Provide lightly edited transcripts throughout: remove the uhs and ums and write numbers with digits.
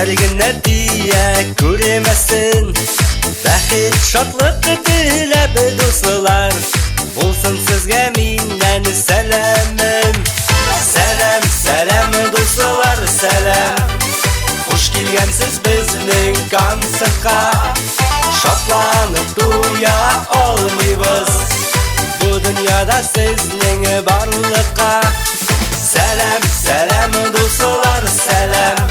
Хәстәр генә тия күрмәсен. Бәхет, шатлык теләп, дуслар, булсын сезгә миннән сәламем. Сәлам, сәлам, дуслар, сәлам. Хуш килгәнсез безнең концертка. Шатланып туя алмыйбыз бу дөньяда сезнең барлыкка. Сәлам, сәлам, дуслар, сәлам.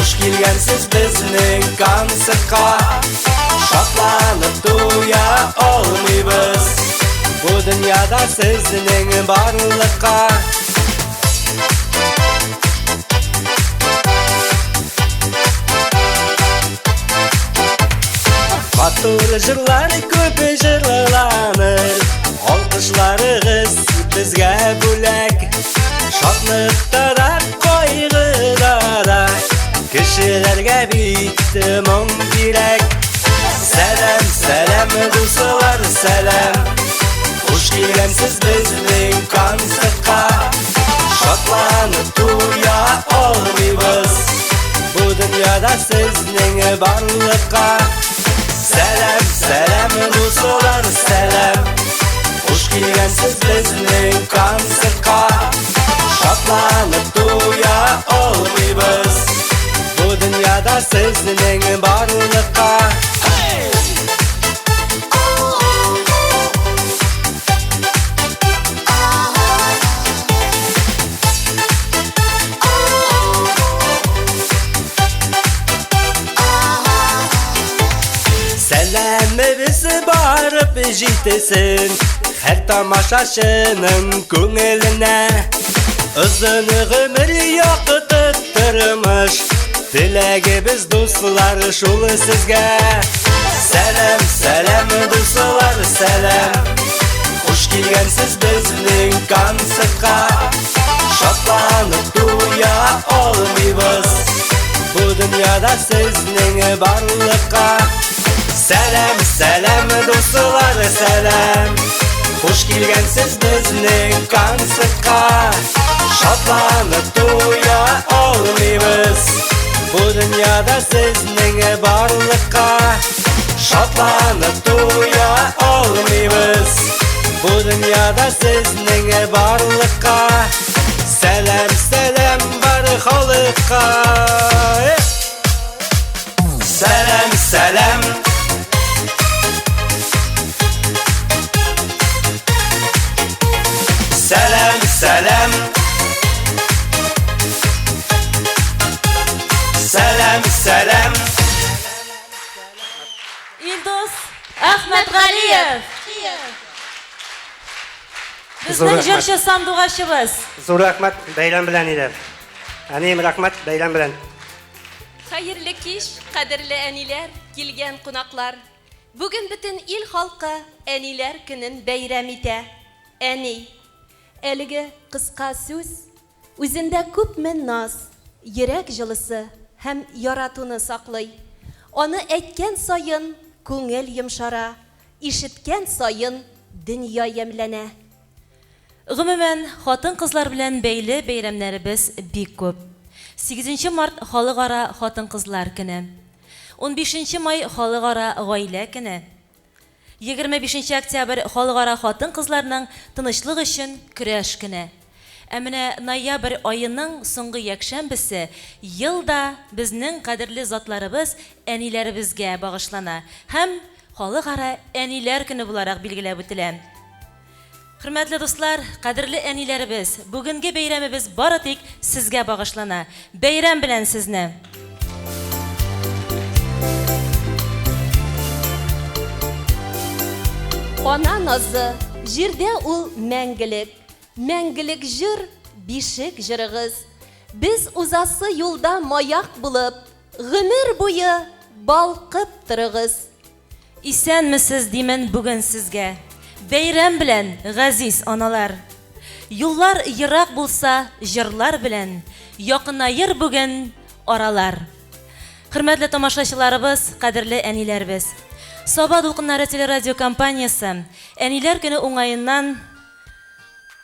Хуш килгәнсез безнең концертка. Шатланып туя алмыйбыз бу дөньяда сезнең барлыкка. Матур җырлар күп җырланыр, Алкышларыгыз безгә бүләк. Шатлыкта да, кайгыда да Кешеләргә бит моң кирәк. Сәлам, сәлам, дуслар, сәлам. Хуш килгәнсез безнең концертка. Шатланып туя алмыйбыз бу дөньяда сезнең барлыкка. Сәлам, сәлам, дуслар, сәлам. Хуш килгәнсез безнең концертка. Шатланып туя алмыйбыз бу дөньяда сезнең барлыкка. Сәламебез барып җитсен һәр тамашачының күңеленә. Озын гомер, якты тормыш теләгебез, дуслар, шул сезгә. Сәлам, сәлам, дуслар, сәлам. Хуш килгәнсез безнең концертка. Шатланып туя алмыйбыз бу дөньяда сезнең барлыкка. Сәлам, сәлам, дуслар, сәлам. Хуш килгәнсез безнең концертка. Шатланып туя алмыйбыз бу дөньяда сезнең барлыкка. Шатланып туя алмыйбыз бу дөньяда сезнең барлыкка. Сәлам, сәлам бар халыкка. Сәлам, сәлам. Сәлам, сәлам. Сәлам, сәлам. Илдус Әхмәтгалиев! Безнең җырчы сандугачыбыз. Зур рәхмәт, бәйрәм белән, әниләр. Әнием, рәхмәт, бәйрәм белән. Хәерле кич, кадерле әниләр, килгән кунаклар. Бүген бөтен ил халкы Әниләр көнен бәйрәм итә. Әни. Әлеге кыска сүз үзендә күпме наз, йөрәк җылысы һәм яратуны саклый. Аны әйткән саен күңел йомшара, ишеткән саен дөнья ямьләнә. Гомумән, хатын-кызлар белән бәйле бәйрәмнәребез бик күп. Сигезенче март Халыкара хатын-кызлар көне. Унбишенче май Халыкара гаилә көне. 25 октябрь Халыкара хатын-кызларның тынычлык өчен көрәш көне. Ә менә ноябрь аеның соңгы якшәмбесе ел да безнең кадерле затларыбыз, әниләребезгә багышлана һәм Халыкара әниләр көне буларак билгеләп үтелә. Хөрмәтле дуслар, кадерле әниләребез, бүгенге бәйрәмебез бары тик сезгә багышлана. Бәйрәм белән сезне! Ана назы, җирдә ул мәңгелек. Мәңгелек җыр, бишек җырыгыз. Без узасы юлда маяк булып, гомер буе балкып торыгыз. Исәнмесез, димен бүген сезгә. Бәйрәм белән, газиз аналар! Юллар ерак булса, җырлар белән Якынаер бүген аралар. Хөрмәтле тамашачыларыбыз, кадерле әниләребез! Саба дулкыннары телерадиокомпаниясе Әниләр көне уңаеннан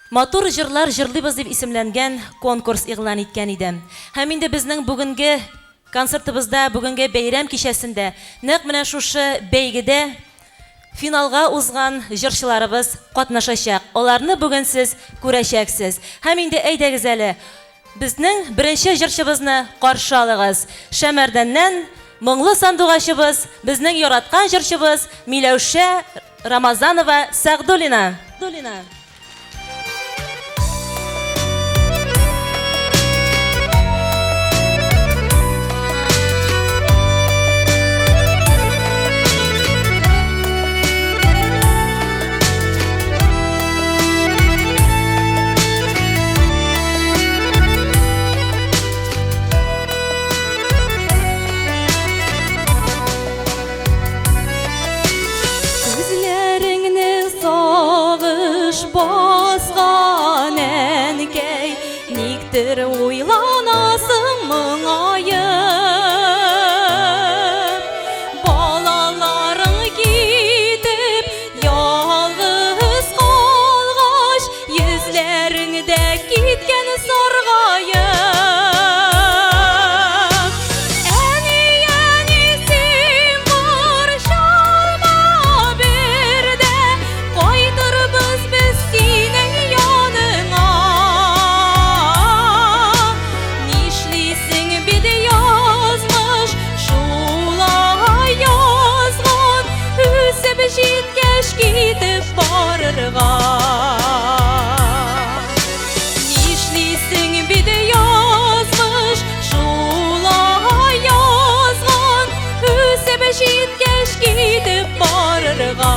Матур җырлар җырлыйбыз дип исемләнгән конкурс игълан иткән иде. Һәм инде безнең бүгенге. Концертыбызда бүгенге бәйрәм кичәсендә нәкъ менә шушы бәйгедә финалга узган җырчыларыбыз катнашачак. Аларны бүген сез күрәчәксез. Һәм инде әйдәгез әле, безнең беренче җырчыбызны каршы алыгыз. Шәмәрдәннән моңлы сандугачыбыз, безнең яраткан җырчыбыз Миләүшә Рамазанова Сәгъдуллина. Күзләреңне сагыш баскан, әнкәй, Никтер уйланасың моңаеп. Балаларың китеп, ялгыз калгач, Йөзләреңдә киткән саргаеп. Әни, әни, син борчылма бер дә, Кайтырбыз без синең яныңа. Нишлисең бит, язмыш шулай язган, Үсеп җиткәч китеп барырга. Нишлисең бит, язмыш шулай язган, Үсеп җиткәч китеп барырга.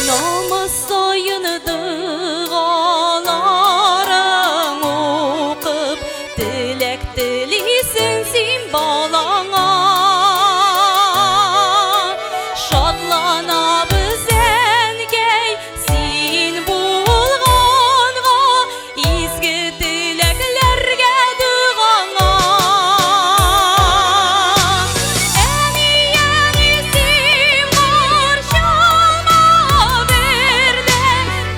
Намаз саен догаларың укып, Теләк телисең син балаңа. Шатланабыз, әнкәй, син булганга, Изге теләкләргә догаңа. Әни, әни, син борчылма бер дә,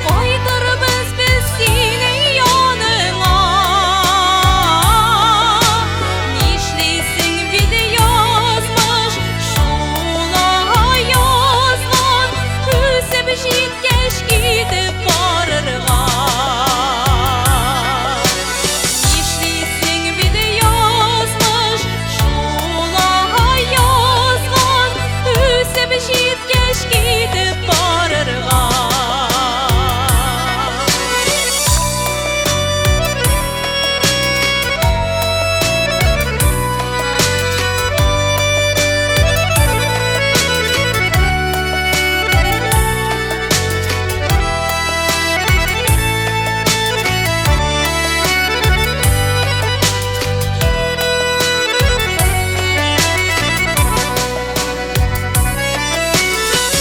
Кайтырбыз без синең яныңа. Нишлисең бит, язмыш шулай язган, Үсеп җиткәч китеп барырга. Нишлисең бит, язмыш шулай язган, Үсеп җиткәч китеп барырга.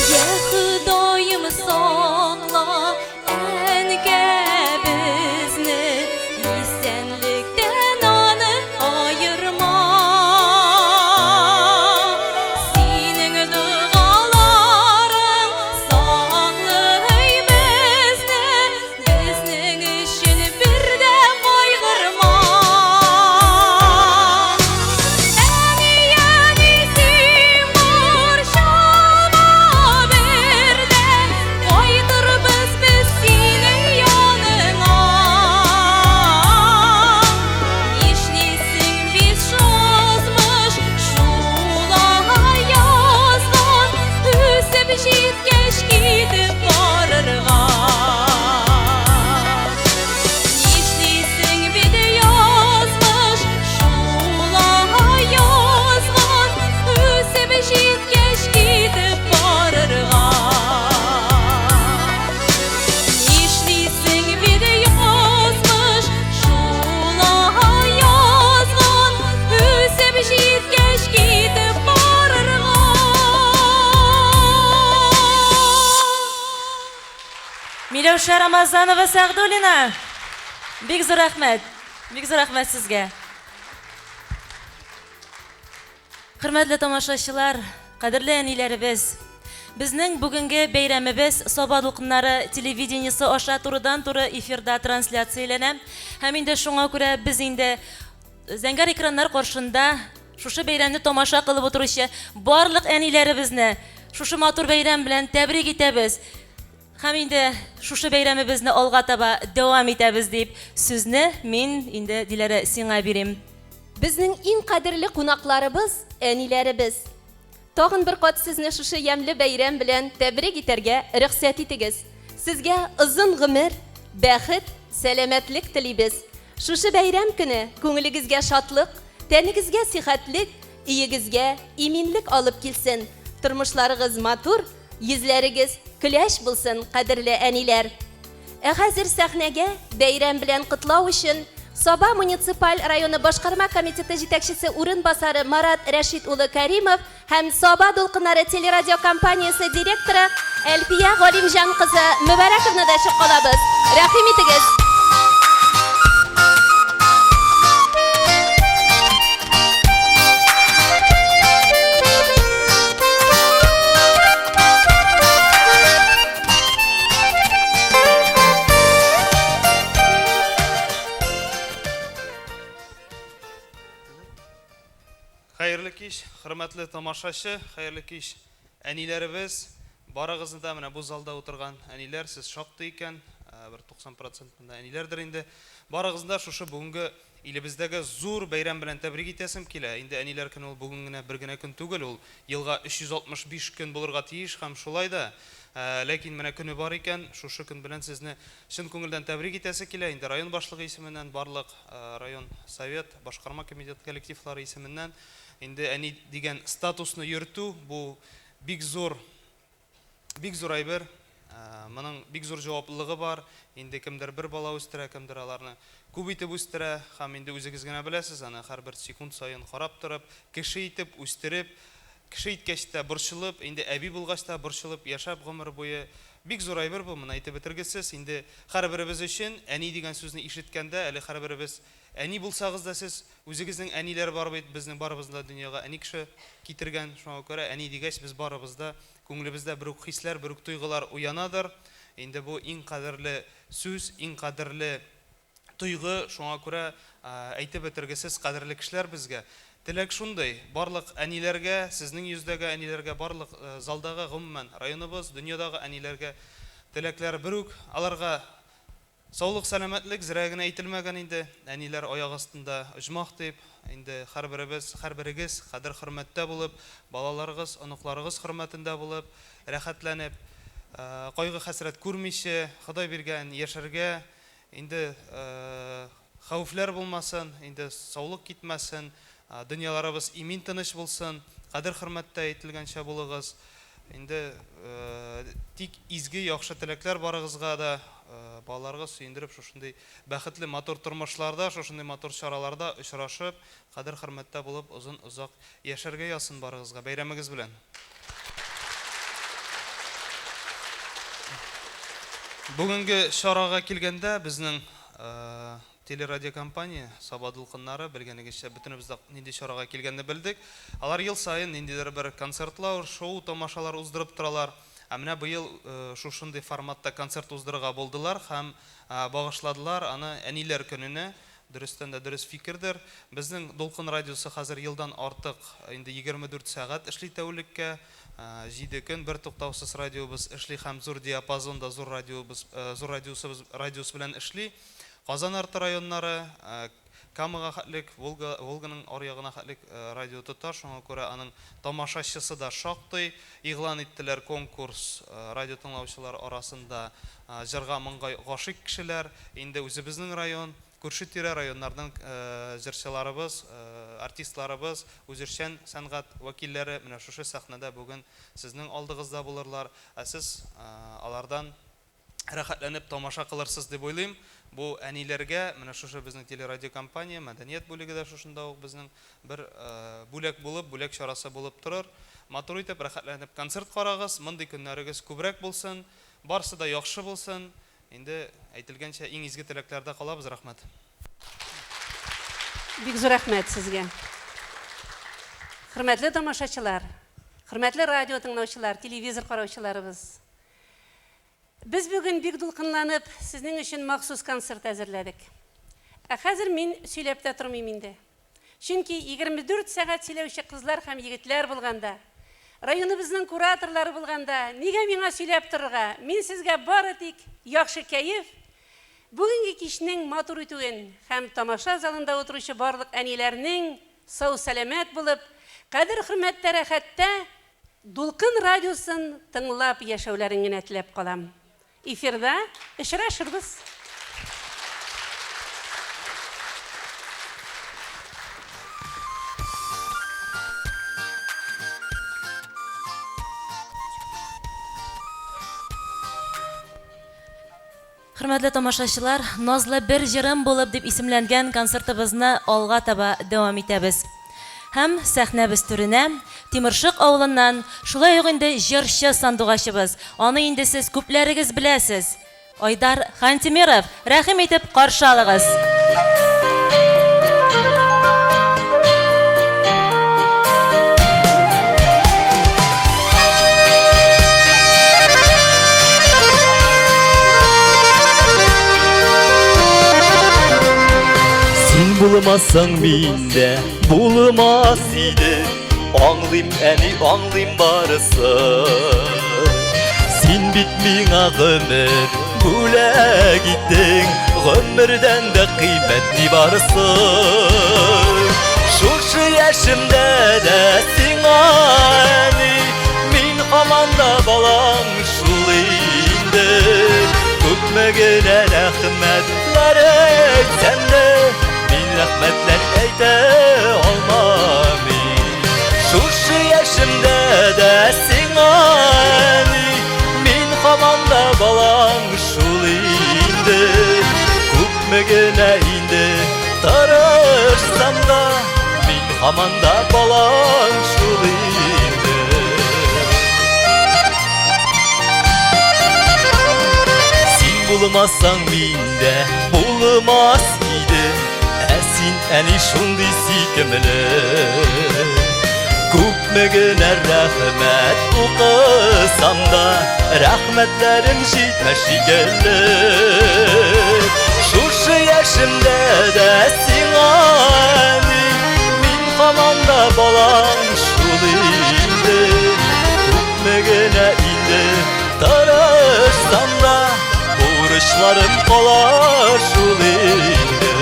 Йә Ходаем, сакла, әнкәбезне, Исәнлектән аны аерма. Синең догаларың саклый безне, Безнең өчен бер дә кайгырма. Әни, әни, син борчылма бер дә, Кайтырбыз без синең яныңа. Нишлисең бит, язмыш шулай язган, Үсеп җиткәч китеп барырга. Нишлисең бит, язмыш шулай язган, Үсеп җиткәч китеп барырга. Нишлисең бит, язмыш шулай язган, Үсеп җиткәч китеп барырга. Миләүшә Рамазанова Сәгъдуллина. Бик зур рәхмәт. Бик зур рәхмәт сезгә. Хөрмәтле тамашачылар, кадерле әниләребез! Безнең бүгенге бәйрәмебез Саба дулкыннары телевидениесе аша турыдан-туры эфирда трансляцияләнә. Һәм инде шуңа күрә без инде зәңгәр экраннар каршында шушы бәйрәмне тамаша кылып утыручы барлык әниләребезне шушы матур бәйрәм белән тәбрик итәбез. Һәм инде шушы бәйрәмебезне алга таба дәвам итәбез дип, сүзне мин инде, Диләрә, сиңа бирим. Безнең иң кадерле кунакларыбыз, әниләребез. Тагын бер кат сезне шушы ямьле бәйрәм белән тәбрик итәргә рөхсәт итегез. Сезгә озын гомер, бәхет, сәламәтлек телибез. Шушы бәйрәм көне күңелегезгә шатлык, тәнегезгә сихәтлек, өегезгә иминлек алып килсен. Тормышларыгыз матур, Йөзләрегез көләч булсын, кадерле әниләр! Ә хәзер сәхнәгә бәйрәм белән котлау өчен Саба муниципаль районы башкарма комитеты җитәкчесе урынбасары Марат Рәшит улы Кәримов һәм Саба дулкыннары телерадиокомпаниясе директоры Әлфия Галимҗан кызы Мөбарәковны дәшеп калабыз. Рәхим итегез! Хәерле кич, хөрмәтле тамашачы, хәерле кич, әниләребез. Барыгызны да менә бу залда утырган әниләр, сез шактый икән, бер 90 процент монда әниләрдер инде. Барыгызны да шушы бүгенге Илебездәге зур бәйрәм белән тәбрик итәсем килә. Инде Әниләр көне ул бүген генә бер генә көн түгел, ул елга 365 көн булырга тиеш һәм шулай да. Ләкин менә көне бар икән, шушы көн белән сезне чын күңелдән тәбрик итәсе килә. Инде район башлыгы исеменнән, барлык район совет, башкарма комитет коллективлары исеменнән инде әни дигән статусны йөртү, бу бик зур Бик зур әйбер. Моның бик зур җаваплылыгы бар. Инде кемдер бер бала үстерә, кемдер аларны күп итеп үстерә. Һәм инде үзегез генә беләсез, аны һәрбер секунд саен карап торып, кеше итеп үстереп, кеше иткәч тә борчылып, инде әби булгач та борчылып яшәп гомер буе. Бик зур әйбер бу, моны әйтеп бетергесез. Инде һәрберебез өчен әни дигән сүзне ишеткәндә, әле һәрберебез әни булсагыз да сез, үзегезнең әниләр бар бит, безнең барыбызны да дөньяга әни кеше китергән. Шуңа күрә әни дигәч, без барыбыз да Күңелебездә бер үк хисләр, бер үк тойгылар уянадыр. Инде бу иң кадерле сүз, иң кадерле тойгы, шуңа күрә әйтеп бетергесез кадерле кешеләр безгә. Теләк шундый, барлык әниләргә, сезнең йөздәге әниләргә, барлык залдагы, гомумән, районыбыз, дөньядагы әниләргә теләкләр бер үк. Аларга Саулык, сәламәтлек зрә генә әйтелмәгән инде, әниләр аяк астында оҗмах дип, инде һәрберебез, һәрберегез кадер-хөрмәттә булып, балаларыгыз, оныкларыгыз хөрмәтендә булып, рәхәтләнеп, кайгы-хәсрәт күрмичә, Ходай биргән яшәргә, инде хәвефләр булмасын, инде саулык китмәсен, дөньяларыбыз имин-тыныч булсын, кадер-хөрмәттә әйтелгәнчә булыгыз. Инде тик изге, яхшы теләкләр барыгызга да, балаларыгыз сөендереп, шушындый бәхетле, матур тормышларда, шушындый матур чараларда очрашып, кадер-хөрмәттә булып, озын-озак яшәргә язсын барыгызга. Бәйрәмегез белән! Бүгенге чарага килгәндә, безнең Телерадиокомпания Саба дулкыннары, белгәнегезчә, бөтенебез дә нинди чарага килгәнне белдек. Алар ел саен ниндидер бер концертлар, шоу, тамашалар уздырып торалар. Ә менә быел шушындый форматта концерт уздырырга булдылар һәм багышладылар аны Әниләр көненә. Дөрестән дә дөрес фикердер. Безнең Дулкын радиосы хәзер елдан артык инде 24 сәгать эшли тәүлеккә. Җиде көн бертуктаусыз радиобыз эшли һәм зур диапазонда, зур радиобыз, зур радиусыбыз, радиус белән эшли. Казан арты районнары, Камага хәтлек, Волга, Волганың аръягына хәтлек радио тота, шуңа күрә аның тамашачысы да шактый. Игълан иттеләр конкурс радио тыңлаучылар арасында җырга-моңга гашыйк кешеләр. Инде үзебезнең район, күрше-тирә районнарның җырчыларыбыз, артистларыбыз, үзешчән сәнгать вәкилләре менә шушы сәхнәдә бүген сезнең алдыгызда булырлар. Ә сез алардан рәхәтләнеп тамаша кылырсыз дип уйлыйм. Бу әниләргә менә шушы безнең телерадиокомпания, мәдәният бүлеге дә шушында ук безнең бер бүләк булып, бүләк чарасы булып торыр. Матур итеп, рәхәтләнеп концерт карагыз, мондый көннәрегез күбрәк булсын, барсы да яхшы булсын. Инде әйтелгәнчә, иң изге теләкләрдә калабыз, рәхмәт. Бик зур рәхмәт сезгә. Хөрмәтле тамашачылар, хөрмәтле радио тыңлаучылар, телевизор караучыларыбыз. Без бүген бик дулкынланып, сезнең өчен махсус концерт әзерләдек. Ә хәзер мин сөйләп тә тормыйм инде. Чөнки 24 сәгать сөйләүче кызлар һәм егетләр булганда, районыбызның кураторлары булганда, нигә миңа сөйләп торырга? Мин сезгә бары тик яхшы кәеф, бүгенге кичнең матур үтүен һәм тамаша залында утыручы барлык әниләрнең сау-сәламәт булып, кадер-хөрмәттә, рәхәттә Дулкын радиосын тыңлап яшәүләрен генә теләп калам. Эфирда очрашырбыз! Хөрмәтле тамашачылар, Назлы бер җырым булып дип исемләнгән концертыбызны алга таба дәвам итәбез. Һәм сәхнәбез түренә Тимершык авылыннан шулай ук инде җырчы сандугачыбыз, аны инде сез күпләрегез беләсез, Айдар Хантимиров, рәхим итеп каршы алыгыз. Син булмасаң мин дә булмас идем. Аңлыйм, әни, аңлыйм барысын. Син бит миңа гомер бүләк иттең, гомердән дә кыйммәт ни барысын. Шушы яшемдә дә сиңа, әни, мин һаман да балаң шул инде. Күпме генә рәхмәтләр әйтсәм дә, мин рәхмәтләр әйтә алмам. Шушы яшемдә дә сиңа, әни, мин һаман да балаң шул инде. Күпме генә инде тырышсам да, мин һаман да балаң шул инде. Син булмасаң мин дә булмас идем. Ә син, әни, шундый сөйкемле. Күпме генә рәхмәт укысам да, рәхмәтләрем җитмәс шикелле. Шушы яшемдә дә сиңа, әни, мин һаман да балаң шул инде. Күпме генә инде тырышсам да, бурычларым кала шул инде.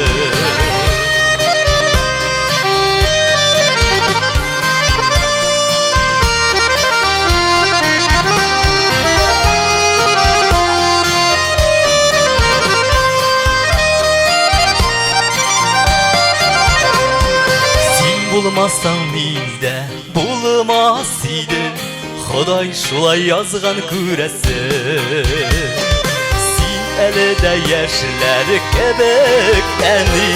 Син булмасаң мин дә булмас идем, Ходай шулай язган күрәсең. Син әле дә яшьләр кебек, әни,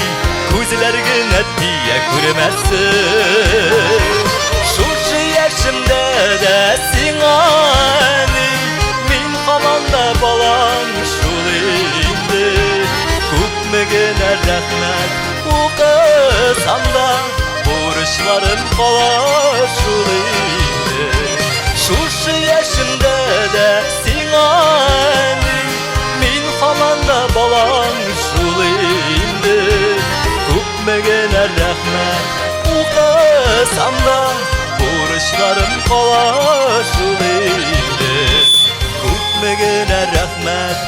күзләр генә тия күрмәсен. Шушы яшемдә дә сиңа, әни, мин һаман да балаң шул инде. Күпме генә рәхмәт укысам да, бурычларым кала шул инде. Шушы яшемдә дә сиңа, әни, мин һаман да балаң шул инде. Күпме генә рәхмәт укысам да, бурычларым кала шул инде. Күпме генә рәхмәт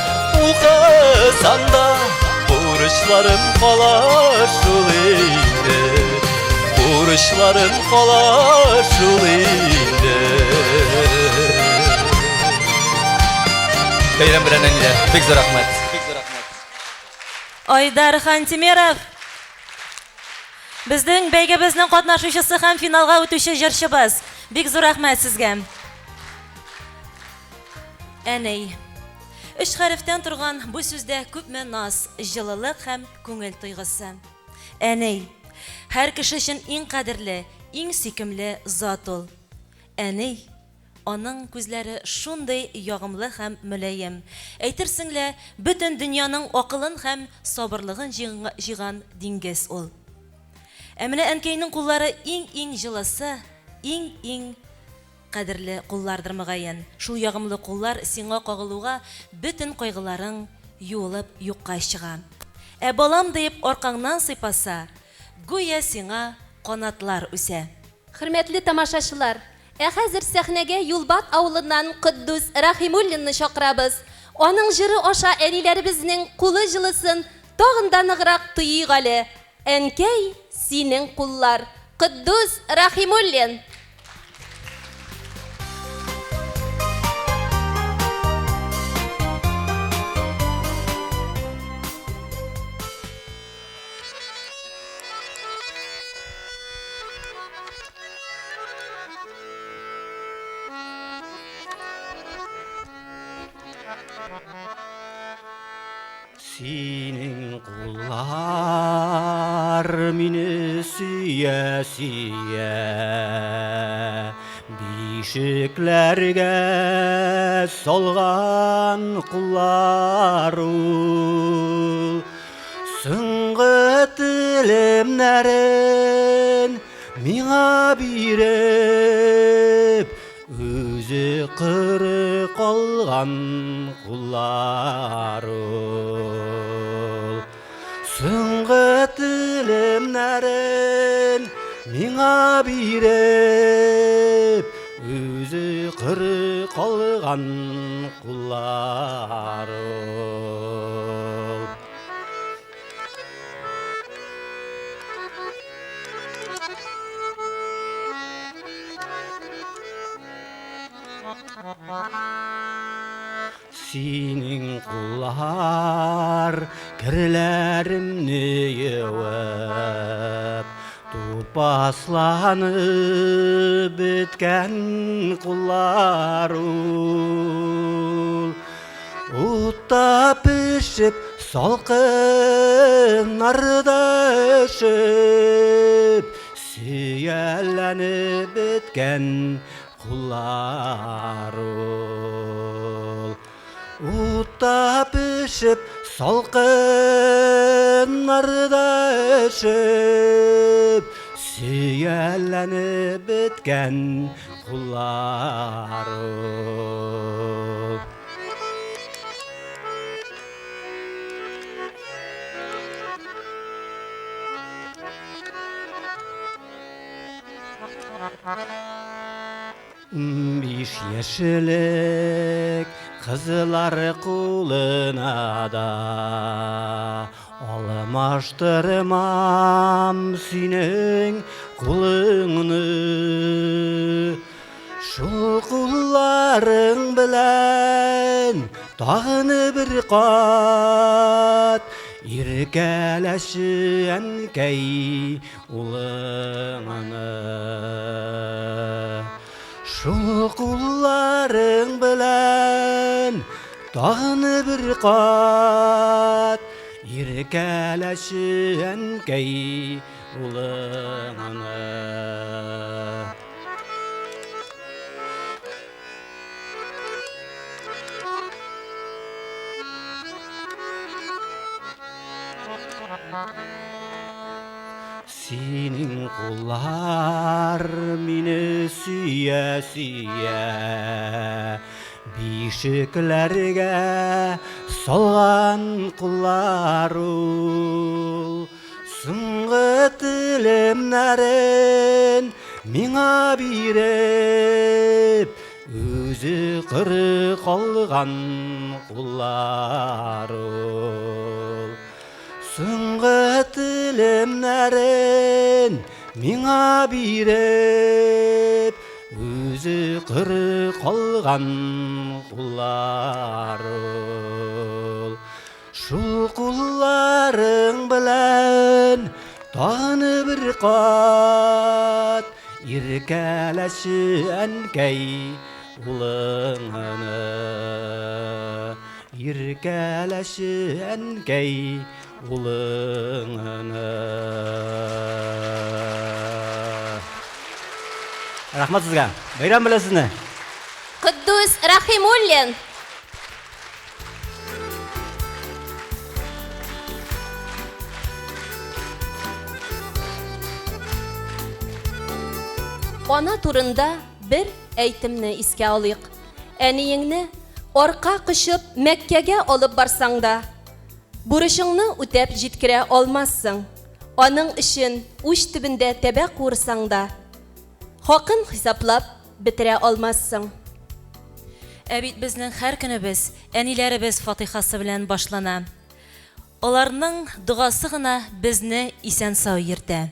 укысам да, бурычларым кала шул инде. Бурычларым кала шул инде. Бәйрәм белән, әниләр. Бик зур рәхмәт. Бик зур рәхмәт. Айдар Хантимиров. Безнең бәйгебезнең катнашучысы һәм финалга үтүче җырчыбыз. Бик зур рәхмәт сезгә. Әней. Өч хәрефтән торган бу сүздә күпме наз, җылылык һәм күңел тойгысы. Әней. Һәр кеше өчен иң кадерле, иң сөйкемле зат ул. Әней. Аның күзләре шундый ягымлы һәм мөлаем. Әйтерсең лә, бөтен дөньяның акылын һәм сабырлыгын җыйган диңгез ул. Ә менә әнкәйнең куллары иң-иң җылысы, иң-иң кадерле куллардыр мөгаен. Шул ягымлы куллар сиңа кагылуга бөтен кайгыларың юылып юкка чыга. Ә балам диеп аркаңнан сыйпаса, гүя сиңа канатлар үсә. Хөрмәтле тамашачылар, ә хәзер сәхнәгә Юлбат авылыннан Котдус Рәхимуллинны чакырабыз. Аның җыры аша әниләребезнең кулы җылысын тагын да ныграк тойыйк әле. Әнкәй, синең куллар. Котдус Рәхимуллин. Синең куллар мине сөя-сөя, Бишекләргә салган куллар ул. Соңгы телемнәрен миңа биреп, Үзе коры калган куллар ул. Соңгы телемнәрен миңа биреп, үзе коры калган куллар ул. Синең куллар керләремне юып, тупасланып беткән куллар ул. Утта пешеп, салкыннарда өшеп, сөялләнеп беткән куллар ул. Утта пешеп, салкыннарда өшеп, сөялләнеп беткән куллар ул. 15 яшьлек кызлар кулына да алмаштырмам синең кулыңны. Шул кулларың белән тагын бер кат иркәләшә әнкәй улыңны. Шул кулларың белән тагын бер кат иркәләшә әнкәй улыңны. Синең куллар мине сөя-сөя, бишекләргә салган куллар ул. Соңгы телемнәрен миңа биреп, үзе коры калган куллар ул. Соңгы телемнәрен миңа биреп, үзе коры калган куллар ул. Шул кулларың белән тагын бер кат иркәләшә әнкәй улыңны. Иркәләшә әнкәй улыңны. Рәхмәт сезгә. Бәйрәм белән сезне. Котдус Рәхимуллин. Ана турында бер әйтемне искә алыйк. Әниеңне арка кочып Мәккәгә алып барсаң да, бурычыңны үтәп җиткерә алмассың. Аның өчен уч төбендә тәбә куырсаң да, хакын хисаплап бетерә алмассың. Ә бит безнең һәр көнебез әниләребез фатыйхасы белән башлана. Аларның догасы гына безне исән-сау йөртә.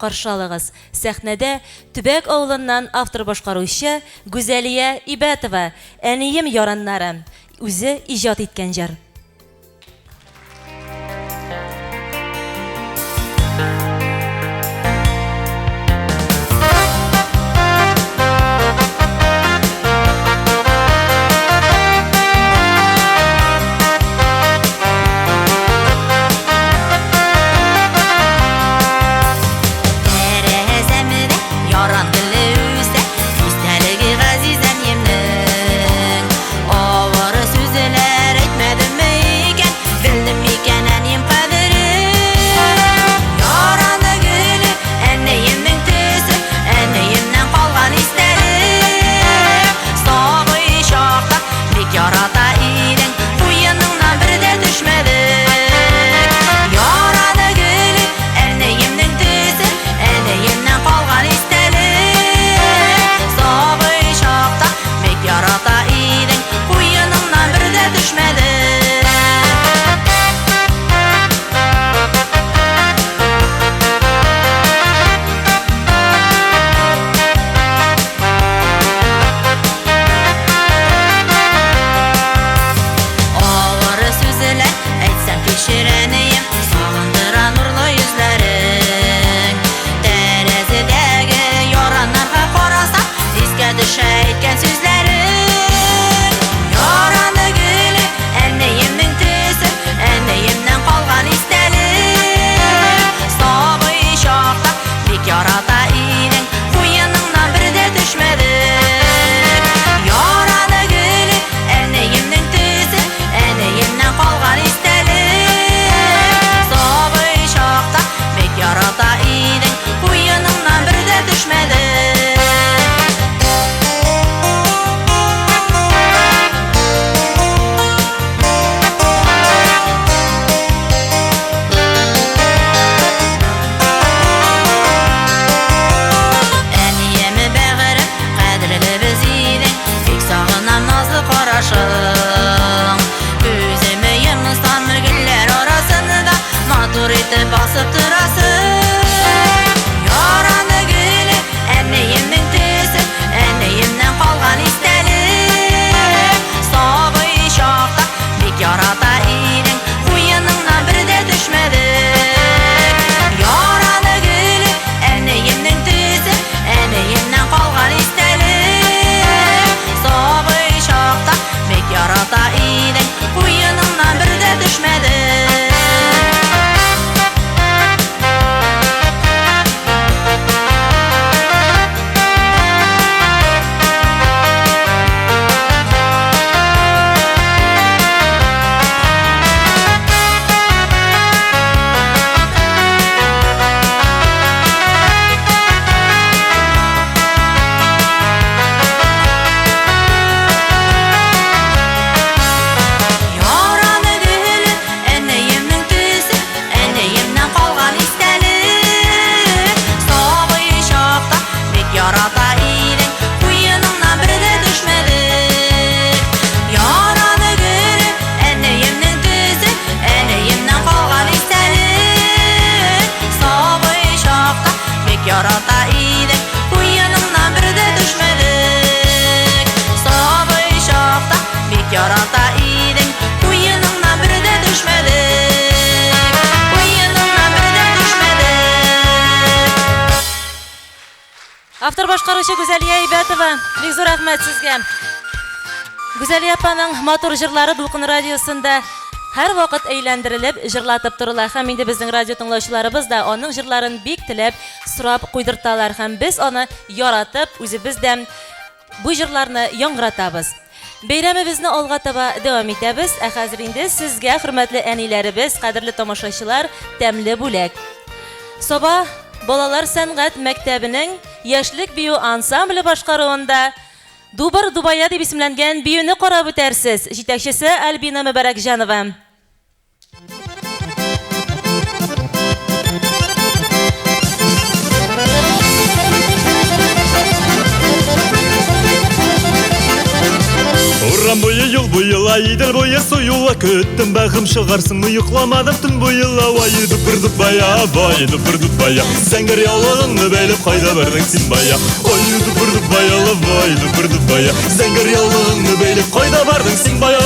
Каршы алыгыз, сәхнәдә Төбәк авылыннан автор-башкаручы Гүзәлия Ибәтова, Әнием яраннары, үзе иҗат иткән җыр. Тәрәзәмдә яран гөле үсә, Истәлеге газиз әниемнең. Авыр сүзләр әйтмәдемме икән, Белдем микән әнием кадерен? Яраны гөле, әниемнең төсе, Әниемнән калган истәлек. Сабый чакта бик ярата идең, Куеныңнан бер дә төшмәдек. Яраны гөле, әниемнең төсе, Әниемнән калган истәлек. Сабый чакта бик ярата идең, Куеныңнан бер дә төшмәдек. Авыр сүзләр әйтсәм кичер әнием, Сагындыра нурлы йөзләрең. Тәрәзәдәге яраннарга карасам, Искә төшә әйткән сүзләрең. Яраны гөле, әниемнең төсе, Әниемнән калган истәлек. Сабый чакта бик ярата идең, Куеныңнан бер дә төшмәдек. Яраны гөле, әниемнең төсе, Әниемнән калган истәлек. Сабый чакта бик ярата идең, Куеныңнан бер дә төшмәдек. Әнием бәгырем, кадерлебез идең, Бик сагынам назлы карашың. Күземә йомсам гөлләр арасында Матур итеп басып торасың. Яраны гөле, әниемнең төсе, Әниемнән калган истәлек. Сабый чакта бик ярата идең, Куеныңнан бер дә төшмәдек. Яраны гөле, әниемнең төсе, Әниемнән калган истәлек. Сабый чакта бик ярата идең, Куеныңнан бер дә төшмәдек. Яраны гөле, әниемнең төсе, Әниемнән калган истәлек. Сабый чакта бик ярата идең, Куеныңнан бер дә төшмәдек. Яраны гөле, әниемнең төсе, Әниемнән калган истәлек. Сабый чакта бик ярата идең, Куеныңнан бер дә төшмәдек. Сабый чакта бик ярата идең, Куеныңнан бер дә төшмәдек. Куеныңнан бер дә төшмәдек. Автор башкаручы Гүзәлия Ибәтова, бик зур рәхмәт сезгә. Гүзәлия апаның матур җырлары Дулкын радиосында һәрвакыт әйләндерелеп, җырлатып торыла. Һәм инде безнең радио тыңлаучыларыбыз да аның җырларын бик теләп сорап куйдырталар. Һәм без аны яратып, үзебез дә бу җырларны яңгыратабыз. Бәйрәмебезне алга таба дәвам итәбез. Ә хәзер инде сезгә, хөрмәтле әниләребез, кадерле тамашачылар, тәмле бүләк. Саба балалар сәнгать мәктәбенең Яшьлек бию ансамбле башкаруында Дубыр Дубая дип исемләнгән биюне карап үтәрсез. Җитәкчесе Альбина Мөбарәкҗанова. Урам буе, юл буе ла, Идел буе су юла, Көттем бәгым чыгарсыңмы, йокламадым төн буе ла. Вай, дупыр дупая, вай, дупыр дупая, Зәңгәр яулыгыңны бәйләп кайда бардың син бая? Ой, дупыр дупая ла, вай, дупыр дупая, Зәңгәр яулыгыңны бәйләп кайда бардың син бая?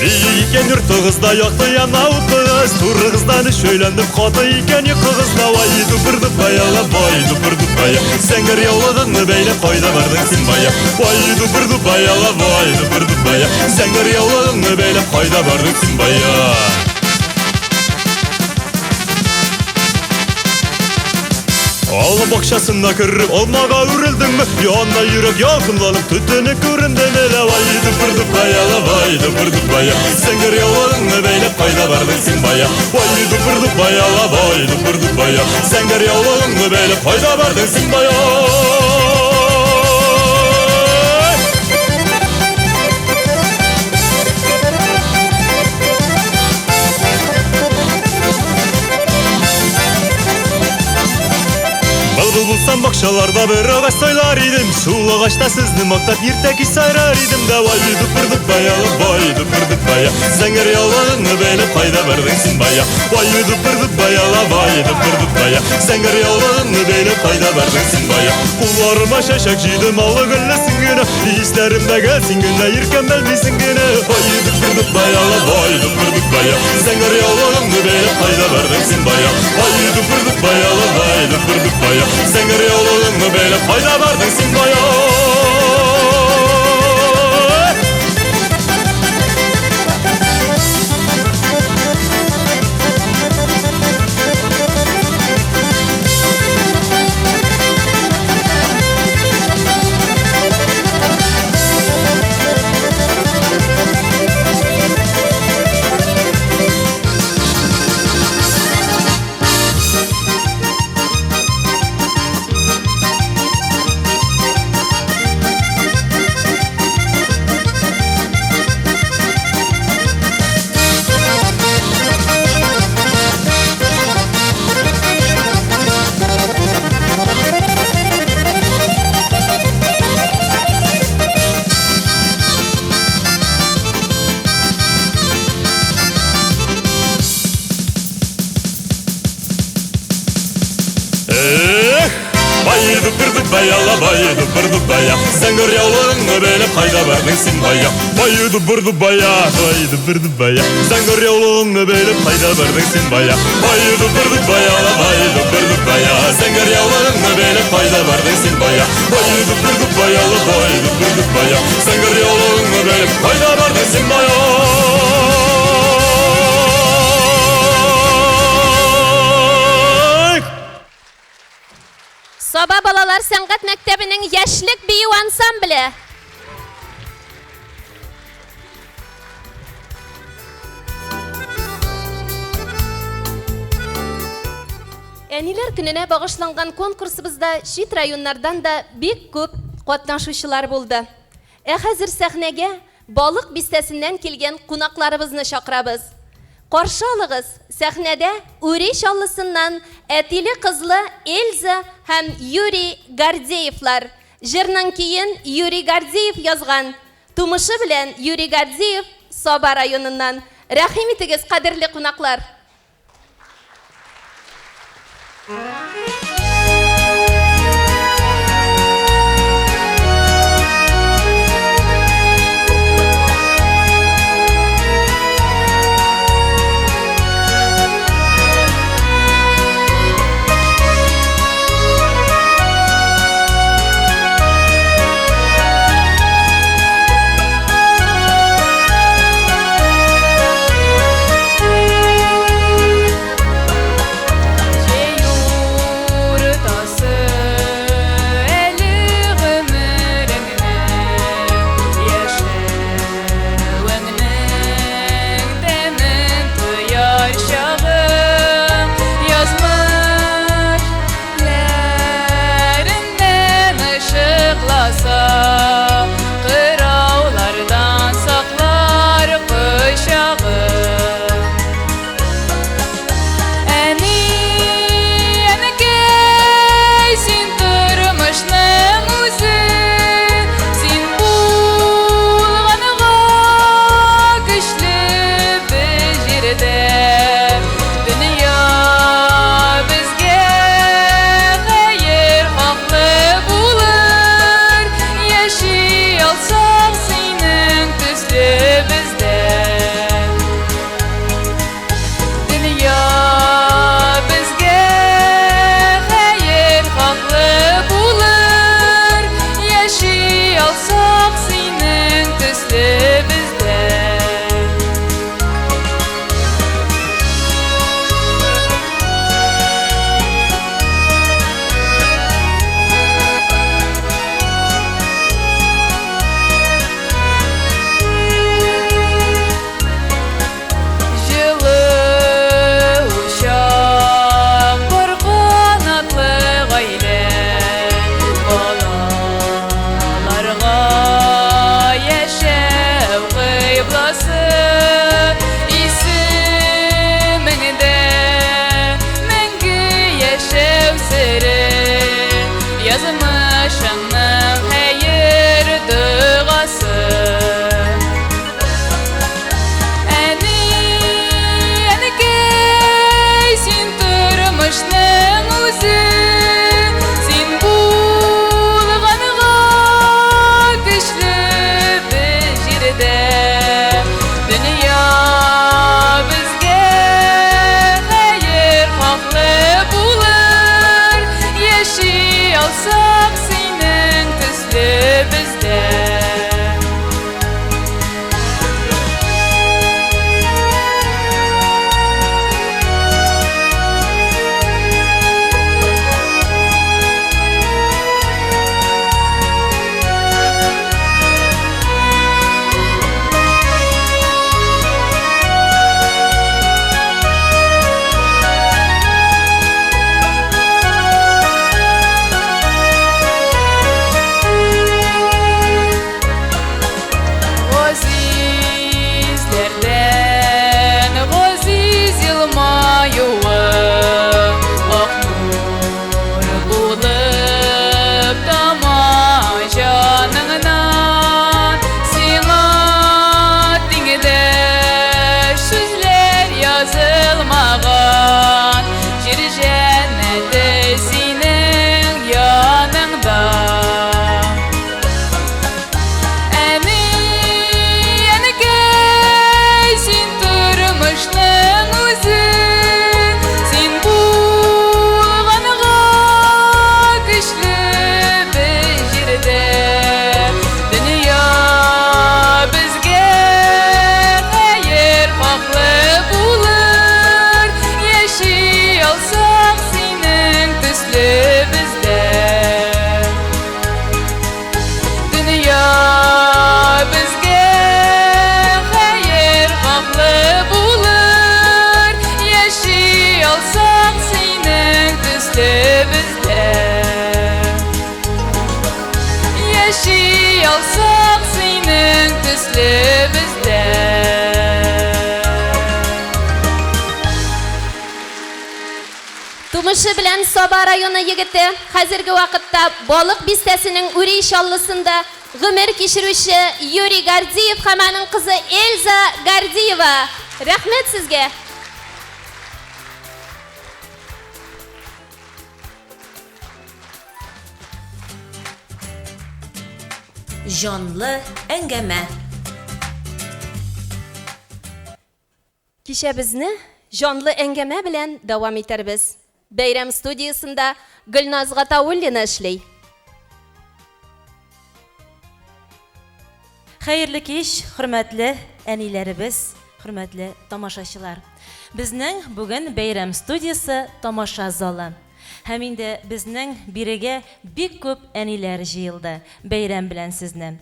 Биек икән йортыгызда якты яна утыгыз, Турыгыздан өч әйләндем, каты икән йокыгыз да. Вай, дупыр дупая ла, вай, дупыр дупая, Зәңгәр яулыгыңны бәйләп кайда бардың син бая? Вай, дупыр дупая ла, вай, дупыр дупая, Зәңгәр яулыгыңны бәйләп кайда бардың син бая? Алма бакчасына кереп, алмага үрелдеңме? Янна йөрәк ялкынланып, төтене күрендеме? Лавай, дупыр дупая, лавай, дупыр дупая, Зәңгәр яулыгыңны бәйләп кайда бардың син бая? Вай, дупыр дупая, лавай, дупыр дупая, Зәңгәр яулыгыңны бәйләп кайда бардың син бая? Былбыл булсам бакчаларда бер агач сайлар идем, Шул агачта сезне мактап иртә кич сайрар идем. Давай, дупыр дупая, вай, дупыр дупая, Зәңгәр яулыгыңны бәйләп кайда бардың син бая? Вай, дупыр дупая, вай, дупыр дупая, Зәңгәр яулыгыңны бәйләп кайда бардың син бая? Кулларыма чәчәк җыйдым, аллы гөллесен генә, Исләремдәге син генә, иркәм белмисең генә. Вай, дупыр дупая, вай, дупыр дупая, Зәңгәр яулыгыңны бәйләп кайда бардың син бая? Вай, дупыр дупая, вай, дупыр дупая, Зәңгәр яулыгыңны бәйләп кайда бардың син бая? Эх, бай дупыр дупая, бай дупыр дупая, Зәңгәр яулыгыңны бәйләп кайда бардың син бая? Бай дупыр дупая, бай дупыр дупая, Зәңгәр яулыгыңны бәйләп кайда бардың син бая? Бай дупыр дупая, бай дупыр дупая, Зәңгәр яулыгыңны бәйләп кайда бардың син бая? Бай дупыр дупая, бай дупыр дупая, Зәңгәр яулыгыңны бәйләп кайда бардың син бая? Саба балалар сәнгать мәктәбенең Яшьлек бию ансамбле. Әниләр көненә багышланган конкурсыбызда чит районнардан да бик күп катнашучылар булды. Ә хәзер сәхнәгә Балык бистәсеннән килгән кунакларыбызны чакырабыз. Каршы алыгыз, сәхнәдә Үри Чаллысыннан әтиле-кызлы Эльза һәм Юрий Гордеевлар. Җырның көен Юрий Гордеев язган. Тумышы белән Юрий Гордеев Саба районыннан. Рәхим итегез, кадерле кунаклар! Җәю соң синең төсле бездә? Тумышы белән Саба районы егете, хәзерге вакытта Балык Бистәсенең Үри Чаллысында гомер кичерүче Юрий Гордиев һәм аның кызы Эльза Гордиева. Рәхмәт сезгә! Җанлы әңгәмә. Кичәбезне җанлы әңгәмә белән дәвам итәрбез. Бәйрәм студиясендә Гөлназ Гатауллина эшли. Хәерле кич, хөрмәтле әниләребез, хөрмәтле тамашачылар. Безнең бүген бәйрәм студиясе тамаша залы. Һәм инде безнең бирегә бик күп әниләр җыелды. Бәйрәм белән сезне.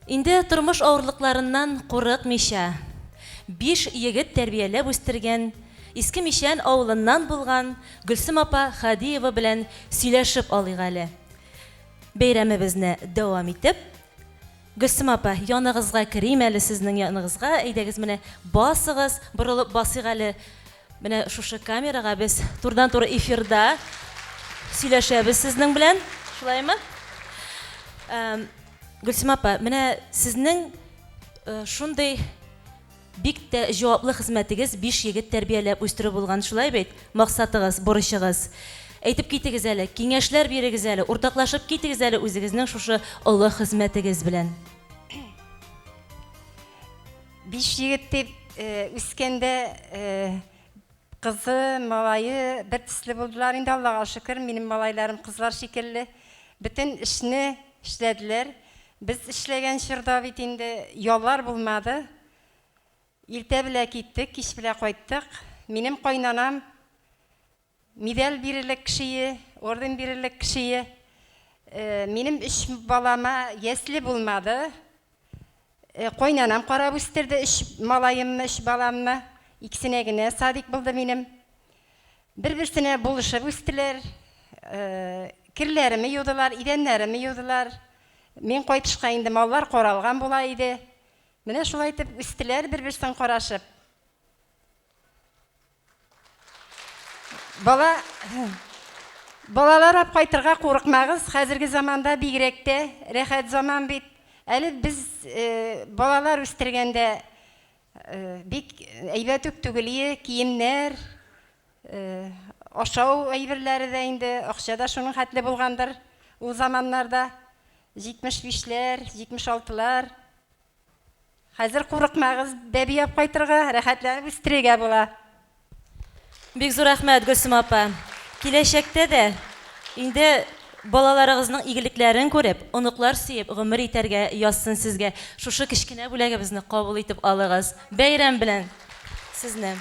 Инде тормыш авырлыкларыннан курыкмыйча, биш егет тәрбияләп үстергән, Иске Мичән авылыннан булган Гөлсем апа Хадиева белән сөйләшеп алыйк әле. Бәйрәмебезне дәвам итеп, Гөлсем апа, яныгызга керим әле сезнең яныгызга, әйдәгез менә басыгыз, борылып басыйк әле менә шушы камерага, без турыдан-туры эфирда сөйләшәбез сезнең белән, шулаймы? Гөлсем апа, менә сезнең шундый бик тә җаваплы хезмәтегез биш егет тәрбияләп үстерү булган, шулай бит? Максатыгыз, бурычыгыз. Әйтеп китегез әле, киңәшләр бирегез әле, уртаклашып китегез әле үзегезнең шушы олы хезмәтегез белән. Биш егет дип үскәндә Кызы, малае бер төсле булдылар инде, Аллага шөкер, минем малайларым кызлар шикелле. Бөтен эшне эшләделәр. Без эшләгән чорда бит инде яллар булмады. Иртә белә киттек, кич белә кайттык. Минем кайнанам медаль бирерлек кешее, орден бирерлек кешее. Минем өч балама ясле булмады. Кайнанам карап үстерде өч малаемны, өч баламны. Икесенә генә садик булды минем. Бер-берсенә булышып үстеләр. Керләреме юдылар, идәннәреме юдылар. Мин кайтышка инде маллар каралган була иде. Менә шулай итеп үстеләр бер-берсен карашып. Бала Балалар алып кайтырга курыкмагыз, хәзерге заманда бигрәк тә рәхәт заман бит. Әле без э, балалар үстергәндә э, бик әйбәт үк түгел ие, киемнәр, э, ашау әйберләре дә инде, акча да шуның хәтле булгандыр ул заманнарда. 75-ләр, 76-лар. Хәзер курыкмагыз, бәби алып кайтырга, рәхәтләнеп үстерергә була. Бик зур рәхмәт, Гөлсем апа. Киләчәктә дә инде балаларыгызның игелекләрен күреп, оныклар сөеп гомер итәргә язсын сезгә. Шушы кечкенә бүләгебезне кабул итеп алыгыз. Бәйрәм белән сезне!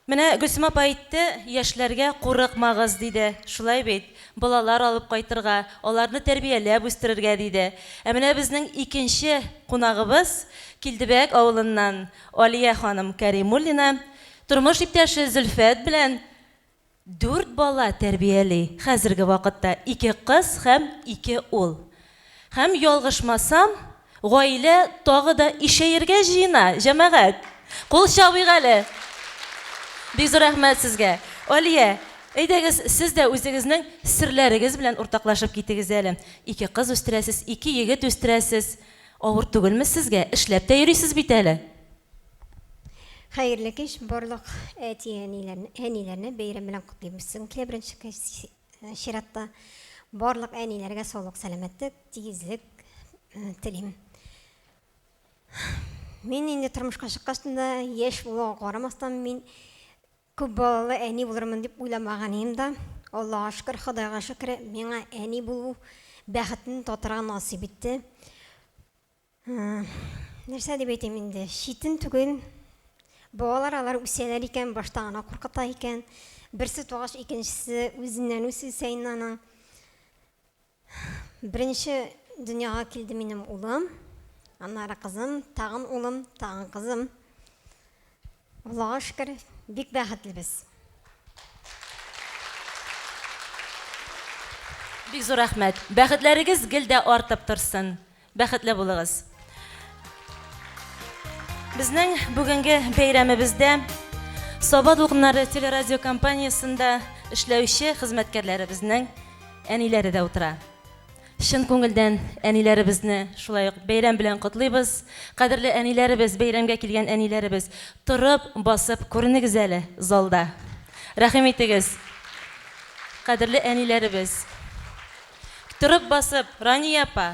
Менә Гөлсем апа әйтте, яшьләргә курыкмагыз, диде. Шулай бит? Балалар алып кайтырга, аларны тәрбияләп үстерергә, диде. Ә менә безнең икенче кунагыбыз, Килдебәк авылыннан Алия ханым Кәримуллина, тормыш иптәше Зөлфәт белән дүрт бала тәрбияли хәзерге вакытта, ике кыз һәм ике ул. Һәм, ялгышмасам, гаилә тагы да ишәергә җыена, җәмәгать! Кул чабыйк әле! Бик зур рәхмәт сезгә! Алия, әйдәгез, сез дә үзегезнең серләрегез белән уртаклашып китегез әле. Ике кыз үстерәсез, ике егет үстерәсез. Авыр түгелме сезгә? Эшләп тә йөрисез бит әле. Хәерле кич, барлык әти-әниләрне, әниләрне бәйрәм белән котлыйбыз. Килә беренче чиратта барлык әниләргә саулык, сәламәтлек, тигезлек телим. Мин инде тормышка чыккач та, яшь булуга карамастан, мин күп балалы әни булырмын дип уйламаган идем дә. Аллага шөкер, Ходайга шөкер, миңа әни булу бәхетен татырга насыйп итте. Нәрсә дип әйтим инде, читен түгел. Балалар алар үсәләр икән, башта гына куркыта икән. Берсе тугач, икенчесе үзеннән үз үсә инде аның. Беренче дөньяга килде минем улым, аннары кызым, тагын улым, тагын кызым. Аллага шөкер, бик бәхетле без. Бик зур рәхмәт. Бәхетләрегез гел дә артып торсын. Бәхетле булыгыз. Безнең бүгенге бәйрәмебездә Саба дулкыннары телерадиокомпаниясендә эшләүче хезмәткәрләребезнең әниләре дә утыра. Чын күңелдән әниләребезне шулай ук бәйрәм белән котлыйбыз. Кадерле әниләребез, бәйрәмгә килгән әниләребез, торып, басып күренегез әле залда. Рәхим итегез. Кадерле әниләребез. Торып басып, Рания апа,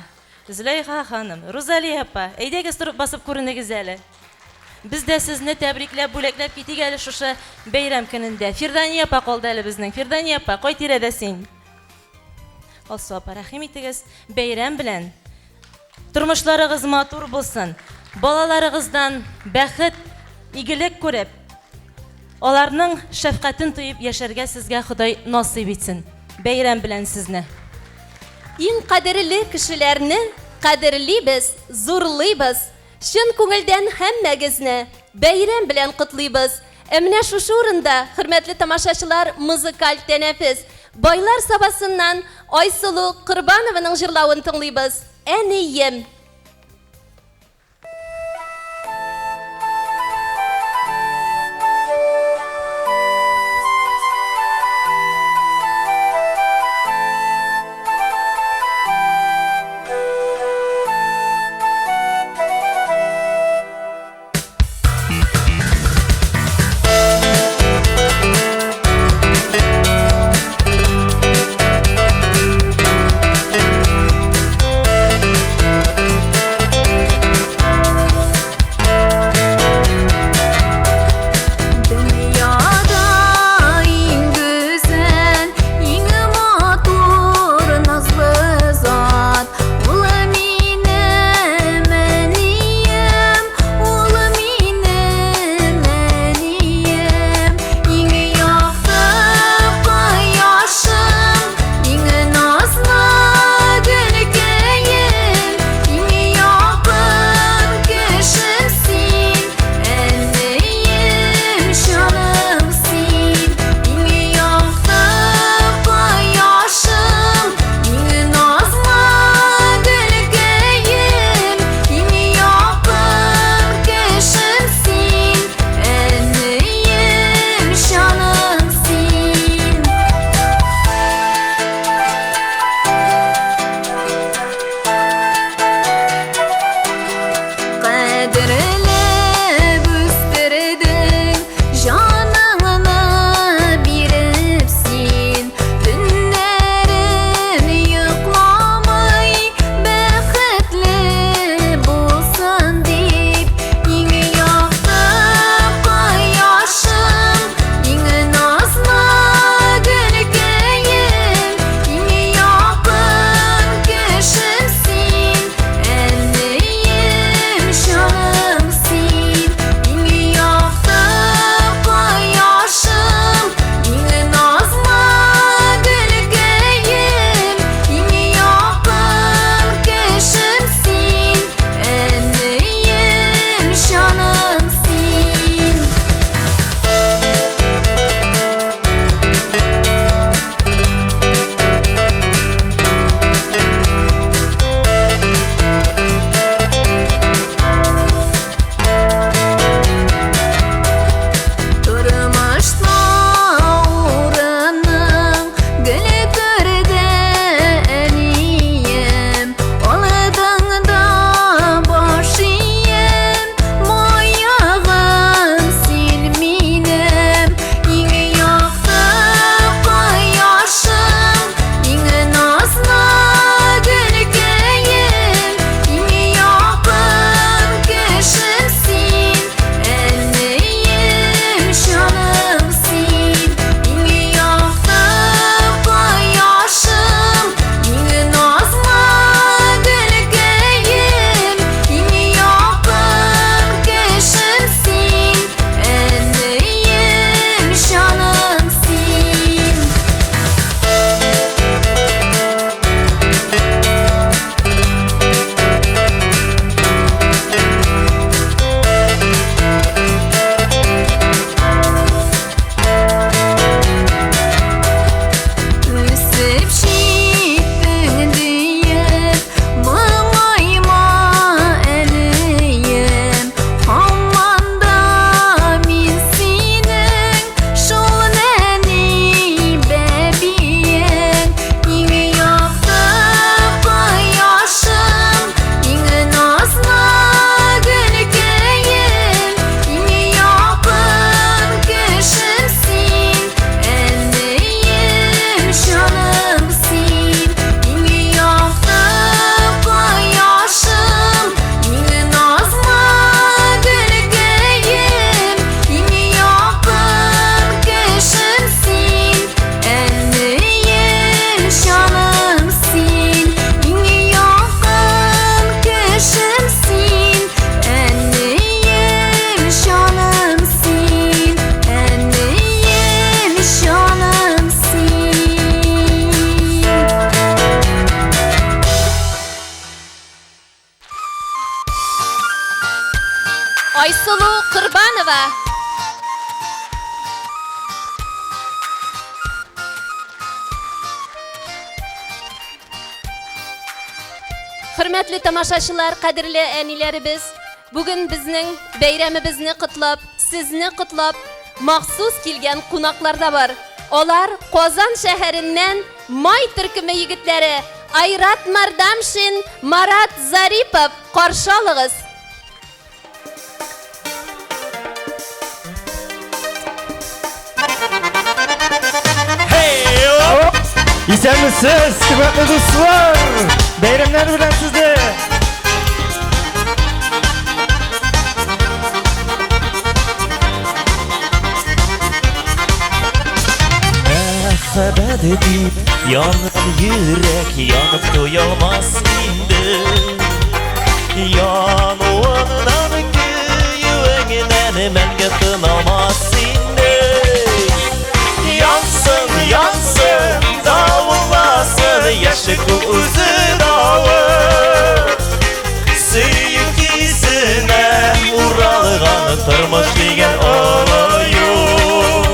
Зөләйха ханым, Рузалия апа, әйдәгез торып басып күренегез әле. Без дә сезне тәбрикләп, бүләкләп китик әле шушы бәйрәм көнендә. Фирдания апа калды әле безнең. Фирдания апа, кай тирәдә син? Алсу апа, рәхим итегез, бәйрәм белән. Тормышларыгыз матур булсын. Балаларыгыздан бәхет, игелек күреп, аларның шәфкатен тоеп яшәргә сезгә Ходай насыйп итсен. Бәйрәм белән сезне. Иң кадерле кешеләрне кадерлибез, зурлыйбыз. Чын күңелдән һәммәгезне бәйрәм белән котлыйбыз. Ә менә шушы урында, хөрмәтле тамашачылар, музыкаль тәнәфес. Байлар Сабасыннан Айсылу Корбанованың җырлавын тыңлыйбыз. Әнием. Айсылу Корбанова. Хөрмәтле тамашачылар, кадерле әниләребез, бүген безнең бәйрәмебезне котлап, сезне котлап, махсус килгән кунаклар да бар. Алар Казан шәһәреннән Май төркеме егетләре Айрат Мардамшин, Марат Зарипов. Каршы алыгыз! Исәнмесез, хөрмәтле дуслар! Бәйрәмнәр белән сезне! Мәхәббәт дип янган йөрәк янып туялмас инде. Януыннан көюеңнән мәңге тыналмас инде. Янсын, янсын, давылласын, яшьлек ул үзе давыл. Сөю хисенә уралган тормыш дигән олы юл.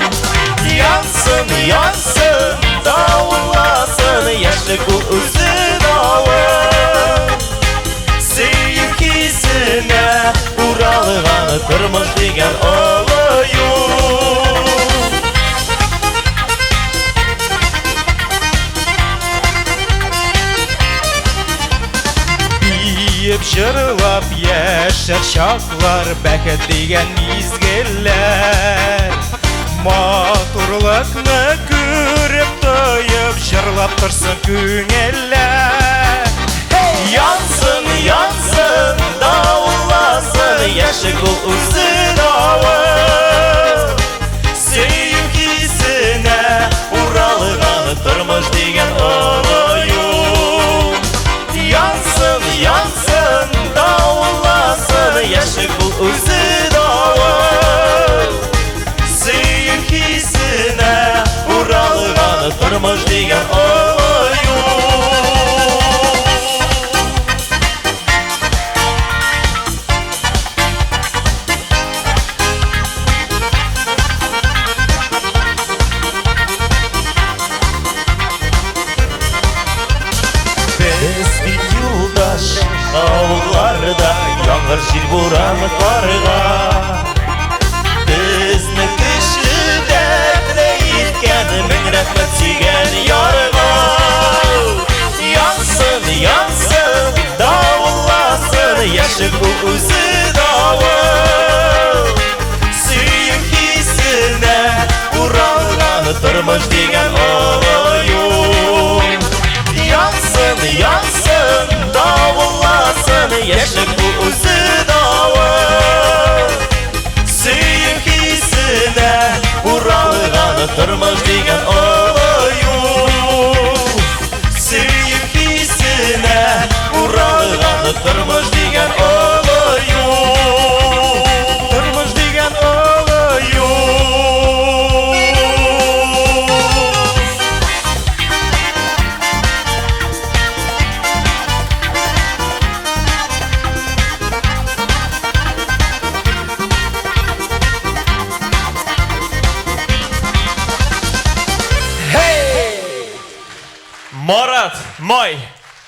Янсын, янсын, давылласын, яшьлек ул үзе давыл. Сөю хисенә уралган тормыш дигән олы юл. Биеп җырлап яшәр чаклар, бәхет дигән мизгелләр. Матурлыкны күреп тоеп җырлап торсын күңелләр. Янсын, янсын, давылласын, яшьлек ул үзе давыл. Сөю хисенә уралган тормыш дигән олы юл. Янсын, янсын, давылласын, яшьлек ул үзе давыл. Сөю хисенә уралган тормыш дигән олы юл. Без бит юлдаш авылларда яңгыр, җил, буран, карга. Безне көчле дәртле иткән мең рәхмәт сөйгән ярга. Янсын, янсын, давылласын, яшьлек ул үзе давыл. Сөю хисенә уралган тормыш дигән олы юл. Янсын, янсын, давылласын, яшьлек ул үзе давыл. Сөю хисенә уралган тормыш дигән олы юл. Сөю хисенә уралган тормыш дигән олы юл. Тормыш дигән олы юл. Марат Май!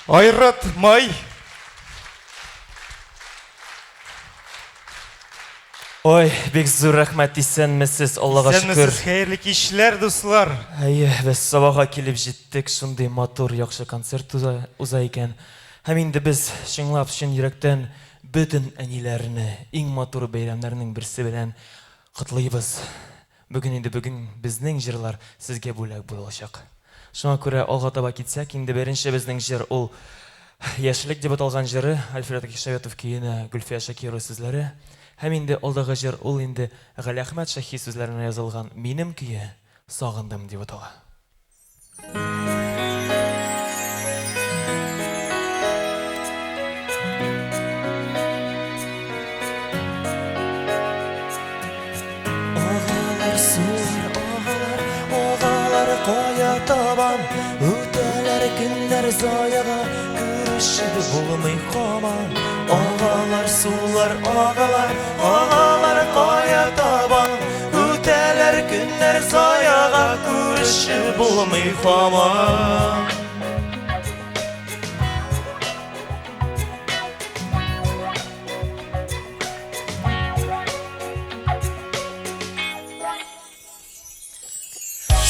Айрат Май! Ой, бик зур рәхмәт, исәнмесез, Аллага шөкер. Исәнмесез, хәерле кичләр, дуслар. Әйе, без Сабага килеп җиттек, шундый матур, яхшы концерт уза, уза икән. Һәм инде без чынлап, чын йөрәктән бөтен әниләрне иң матур бәйрәмнәрнең берсе белән котлыйбыз. Бүген инде бүген безнең җырлар сезгә бүләк булачак. Шуңа күрә алга таба китсәк, инде беренче безнең җыр ул Яшьлек дип аталган җыры, Альфред Акишаветов көенә Гөлфия Шакирова сүзләре. Һәм инде алдагы җыр ул инде Галиәхмәт Шәһи сүзләренә язылган Минем көе, Сагындым дип атала. Агалар сулар, агалар, агалар кая табан? Үтәләр көннәр заяга. Күрешеп булмый һаман. Агалар сулар, агалар, агалар кая табан? Үтәләр көннәр заяга, күрешеп булмый һаман.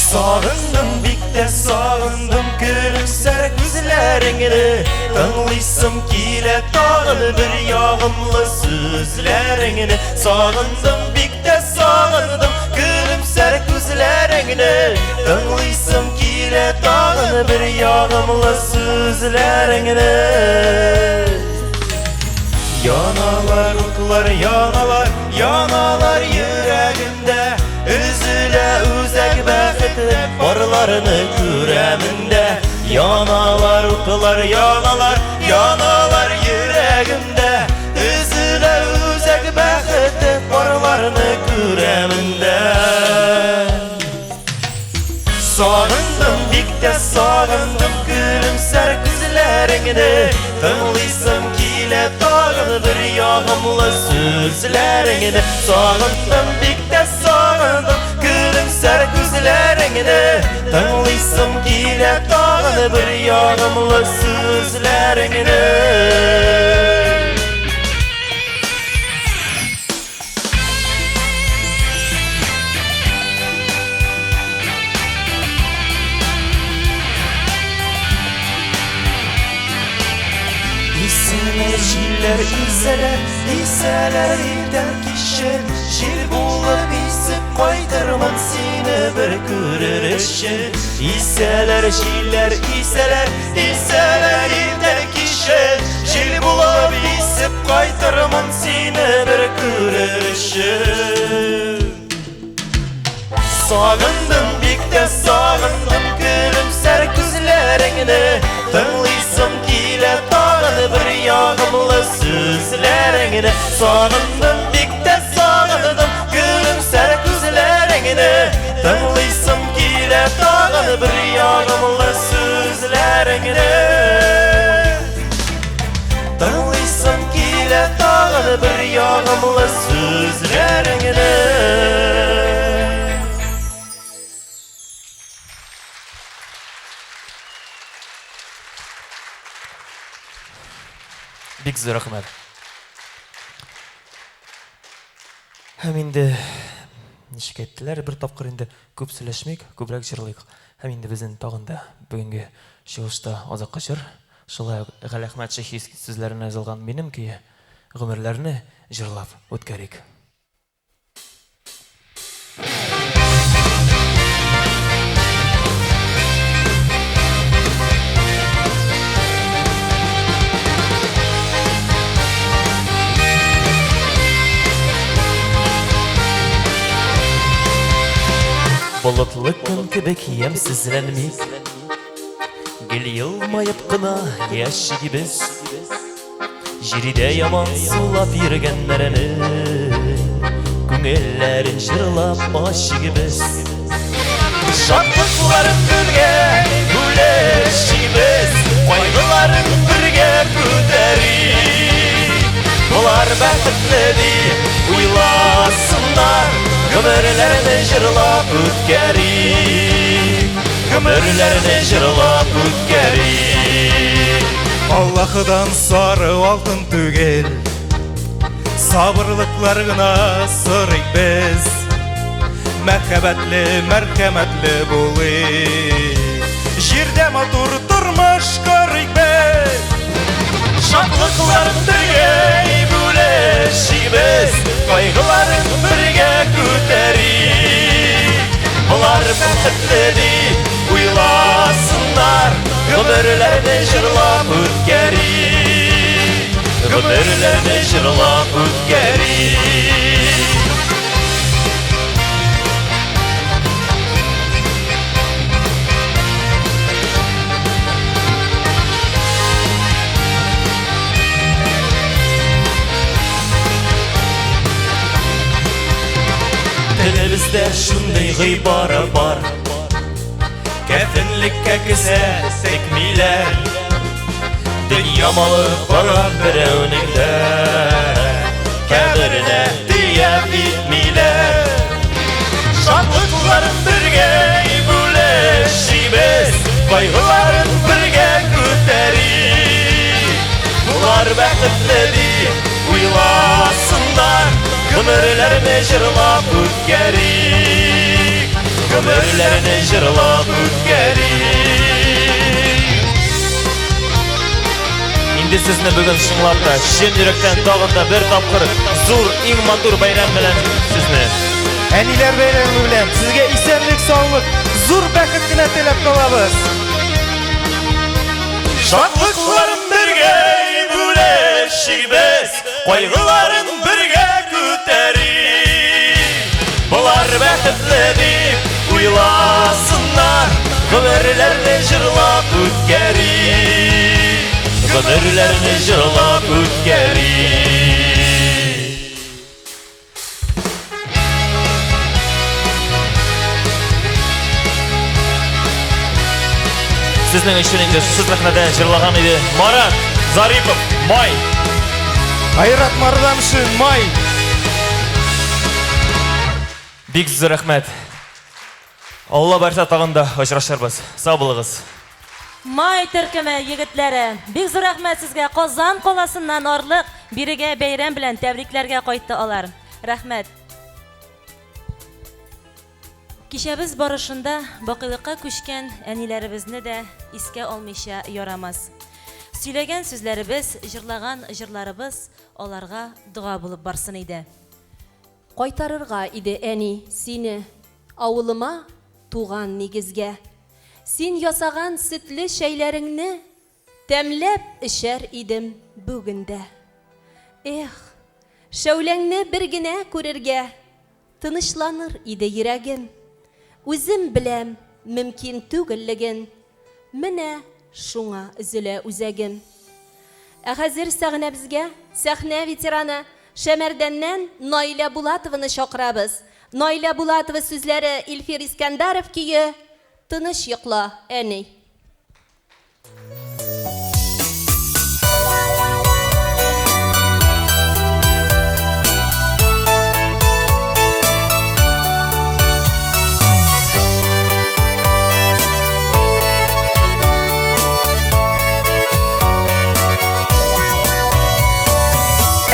Сагындым, бик тә сагындым көлемсәр күзләреңне. Тыңлыйсым килә тагын бер ягымлы сүзләреңне. Сагындым, бик тә сагындым көлемсәр күзләреңне. Тыңлыйсым килә тагын бер ягымлы сүзләреңне. Яналар утлар, яналар, яналар йөрәгемдә. Өзелә үзәк бәхете, парларны күрәмен дә. Яналар утлар, яналар, яналар йөрәгемдә. Өзелә үзәк бәхете, парларны күрәмен дә. Сагындым, бик тә сагындым көлемсәр күзләреңне. Тыңлыйсым килә тагын бер ягымлы сүзләреңне. Сагындым, бик тә сагындым көлемсәр күзләреңне. Тыңлыйсым килә тагын бер ягымлы сүзләреңне. Исәләр җилләр, исәләр, исәләр иртән кичен. Җил булып исеп кайтырмын сине бер күрер өчен. Исәләр җилләр, исәләр, исәләр иртән кичен. Җил булып исеп кайтырмын сине бер күрер өчен. Сагындым, бик тә сагындым көлемсәр күзләреңне. Тыңлыйсым килә тагын бер ягымлы сүзләреңне. Сагындым, бик тә сагындым көлемсәр күзләреңне. Тыңлыйсым килә тагын бер ягымлы сүзләреңне. Тыңлыйсым килә тагын бер ягымлы сүзләреңне. Бик зур рәхмәт. Һәм инде ничек әйттеләр, бер тапкыр инде күп сөйләшмик, күбрәк җырлыйк. Һәм инде безнең тагын да бүгенге чыгышта азаккы җыр, шулай ук Галиәхмәт Шәйхи сүзләренә язылган Минем көе, гомерләрне җырлап үткәрик. Болытлы көн кебек ямьсезләнмик, Гел елмаеп кына яшибез. Җирдә яман сулап йөргәннәрне Күңелләрен җырлап ачыгыбыз. Шатлыкларын бергә бүлешибез, кайгыларын бергә күтәрик. Болар бәхетле дип уйласыннар, гомерләрне җырлап үткәрик. Гомерләрне җырлап үткәрик. Аллаһыдан сары алтын түгел, сабырлыклар гына сорыйк без. Мәхәббәтле, мәрхәмәтле булыйк, җирдә матур тормыш корыйк без. Шатлыкларын бергә бүлешибез, кайгыларын бергә күтәрик. Болар бәхетле дип уйласыннар, гомерләрне җырлап үткәрик. Гомерләрне җырлап үткәрик. Телебездә шундый гыйбара бар, кәфенлеккә кесә текмиләр. Дөнья малы бара берәүнең дә каберенә төяп илтмиләр. Шатлыкларын бергә бүлешибез, кайгыларын бергә күтәрик. Болар бәхетле дип уйласыннар, гомерләрне җырлап үткәрик. Гомерләрне җырлап үткәрик. Инде сезне бүген чынлап та, чын йөрәктән тагын да бер тапкыр зур, иң матур бәйрәм белән сезне. Әниләр бәйрәме белән сезгә исәнлек, саулык, зур бәхет кенә теләп калабыз. Шатлыкларын бергә бүлешибез, кайгыларын бергә күтәрик. Болар бәхетле дип уйласыннар, гомерләрне җырлап үткәрик. Гомерләрне җырлап үткәрик. Сезнең өчен инде шушы сәхнәдә җырлаган иде Марат Зарипов, Май. Айрат Мардамшин, Май. Бик зур рәхмәт. Алла барса тагын да очрашырбыз. Сау булыгыз. Май төркеме егетләре, бик зур рәхмәт сезгә. Казан каласыннан арлык бирегә бәйрәм белән тәбрикләргә кайтты алар. Рәхмәт. Кичәбез барышында бакыйлыкка күчкән әниләребезне дә искә алмыйча ярамас. Сөйләгән сүзләребез, җырлаган җырларыбыз аларга дога булып барсын иде. Кайтарырга иде, әни, сине авылыма, туган нигезгә. Син ясаган сөтле чәйләреңне тәмләп эчәр идем бүген дә. Эх, шәүләңне бер генә күрергә тынычланыр иде йөрәгем. Үзем беләм, мөмкин түгеллеген, менә шуңа өзелә үзәгем. Ә хәзер сәхнәбезгә сәхнә ветераны Шәмәрдәннән Наилә Булатованы чакырабыз. Наилә Булатова сүзләре, Илфир Искәндәров көе Тыныч йокла, әни.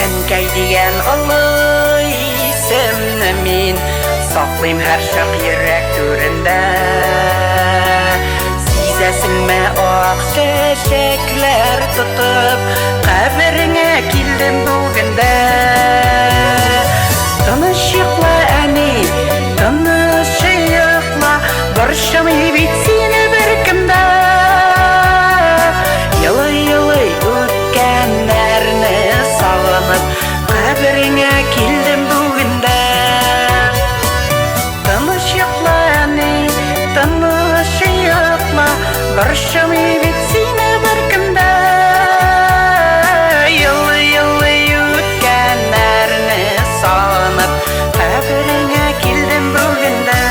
Әнкәй дигән олы исемне мин саклыйм һәрчак йөрәк түрендә. Сизәсеңме, ак чәчәкләр тотып, кабереңә килдем бүген дә. Тыныч йокла, әни, тыныч йокла, борчымый бит сине беркем дә. Елый-елый үткәннәрне сагынып, кабереңә килдем бүген дә. Тыныч йокла, әни, тыныч йокла, борчымый бит сине беркем дә. Елый-елый үткәннәрне сагынып, кабереңә килдем бүген дә.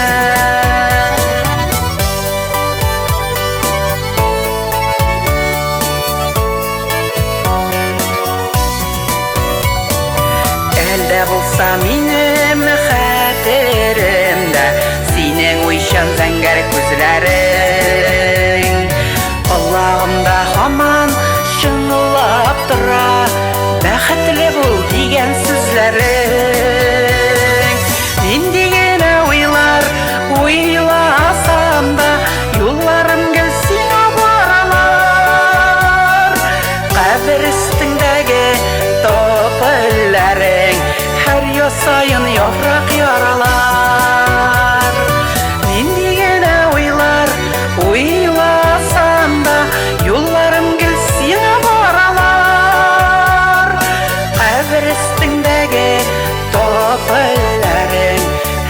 Әлдә булса минем хәтеремдә синең уйчан зәңгәр күзләрең. Колагымда һаман чыңлап тора бәхетле бул дигән сүзләрең. Нинди генә уйлар уйласам да, юлларым гел сиңа баралар. Кабер өстеңдәге топольләрең һәр яз саен яфрак яралар. Нинди генә уйлар уйласам да, юлларым гел сиңа баралар. Кабер өстеңдәге топольләрең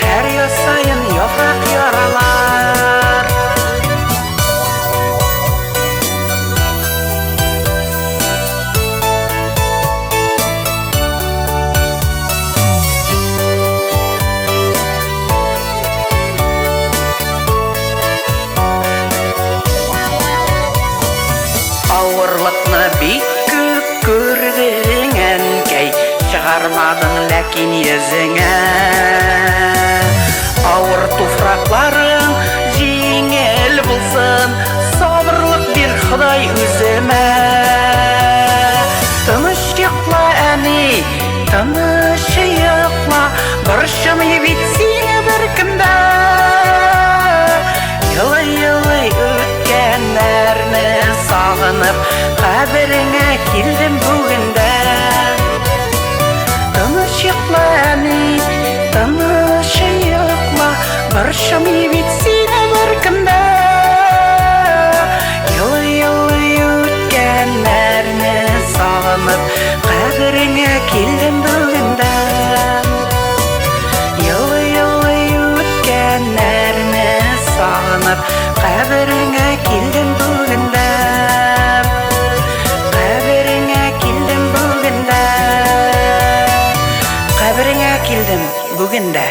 һәр яз саен яфрак яралар. күрдең, әнкәй, чыгармадың ләкин йөзеңә. Авыр туфракларың җиңел булсын, сабырлык бир Ходай үземә. Тыныч йокла, әни, тыныч йокла, борчымый бит сине беркем дә. Елый-елый үткәннәрне сагынып, кабереңә килдем бүген дә. Тыныч йокла, әни, тыныч йокла, борчымый бит сине беркем дә. Елый-елый үткәннәрне сагынып, кабереңә килдем бүген дә. Елый-елый үткәннәрне сагынып, кабереңә килдем бүген дә. Кабереңә килдем бүген дә. Кабереңә килдем бүген дә.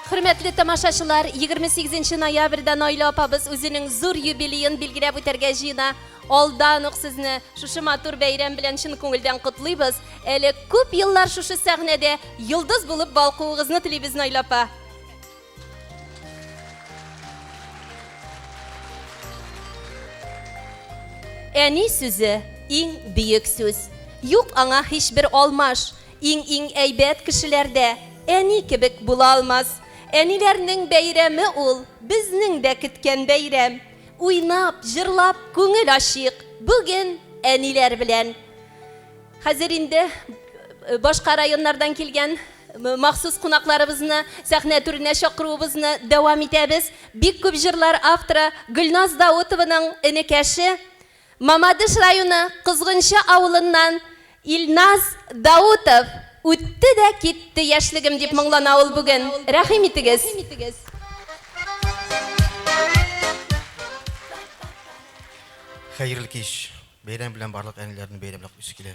Хөрмәтле тамашачылар, 28 ноябрьдә Наилә апабыз үзенең зур юбилеен билгеләп үтәргә җыена. Алдан ук сезне шушы матур бәйрәм белән чын күңелдән котлыйбыз. Әле күп еллар шушы сәхнәдә йолдыз булып балкуыгызны телибез, Наилә апа. Әни сүзе иң бөек сүз. Юк аңа һичбер алмаш. Иң-иң әйбәт кешеләр дә әни кебек була алмас. Әниләрнең бәйрәме ул, безнең дә көткән бәйрәм. Уйнап, җырлап күңел ачыйк бүген әниләр белән. Хәзер инде башка районнардан килгән махсус кунакларыбызны сәхнә түренә чакыруыбызны дәвам итәбез. Бик күп җырлар авторы Гөлназ Даутованың энекәше, Мамадыш районы Козгынчы авылыннан Илназ Даутов Үтте дә китте яшьлегем дип моңлана ул бүген. Рәхим итегез. Хәерле кич! Бәйрәм белән барлык әниләрне бәйрәмләп үсе килә.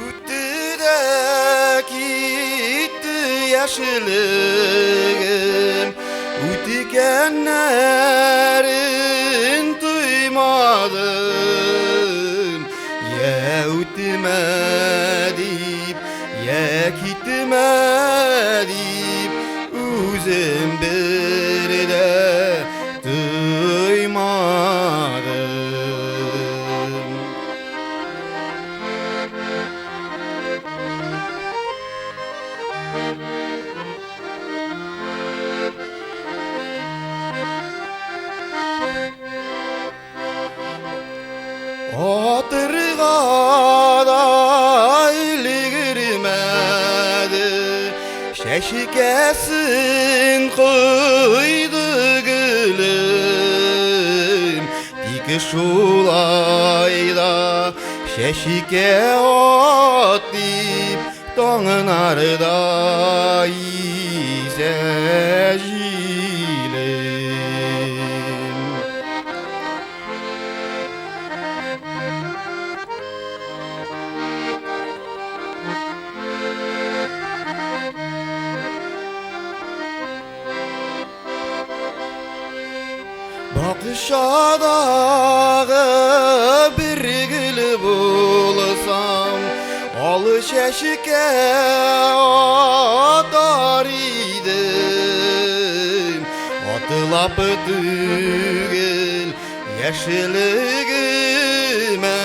Үтте дә китте яшьлегем, Үткәннәрен тоймадым. Я үтмә дип, я китмә дип, Үзем бер дә тоймадым. Атырга да өлгермәде, Чәчкәсен койды гөлем. Тик шулай да чәчкә ат дип, Таңнарда исә җилем. Бакчадагы бер гөл булсам, Ал чәчкә атар идем. Атлап түгел, яшьлегемә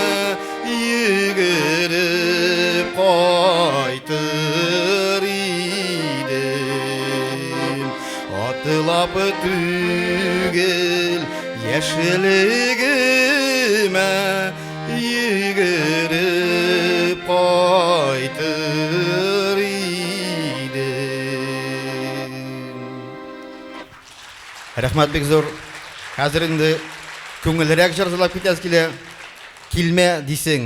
йөгереп кайтыр идем. Атлап түгел, яшьлегемә йөгереп кайтыр идем. Рәхмәт бик зур. Хәзер инде күңеллерәк җыр җырлап китәсе килә. Килмә дисең.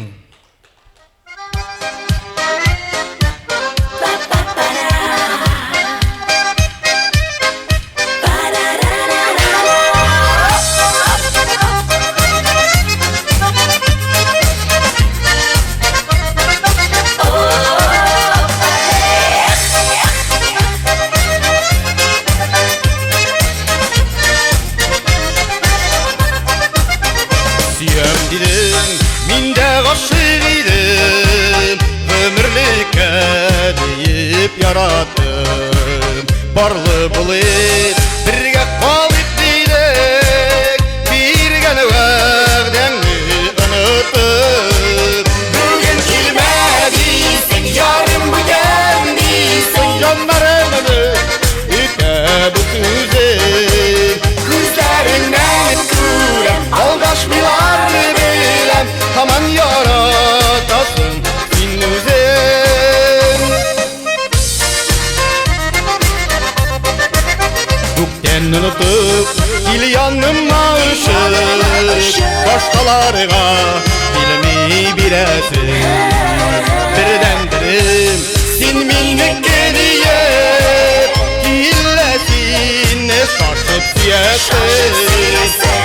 Барлы булып, бергә калыйк дидек, биргән вәгъдәңне онытып. Бүген килмә дисең, ярым бүтән дисең, җаннарымны үтә бу сүзең. Күзләреңнән күрәм, алдашмыйлар беләм, һаман яратасың син үзең. Күктән онытып, кил яныма очып, башкаларга килми бирәсең. Бердән-берем, син минеке диеп, килә сине шашып сөясең.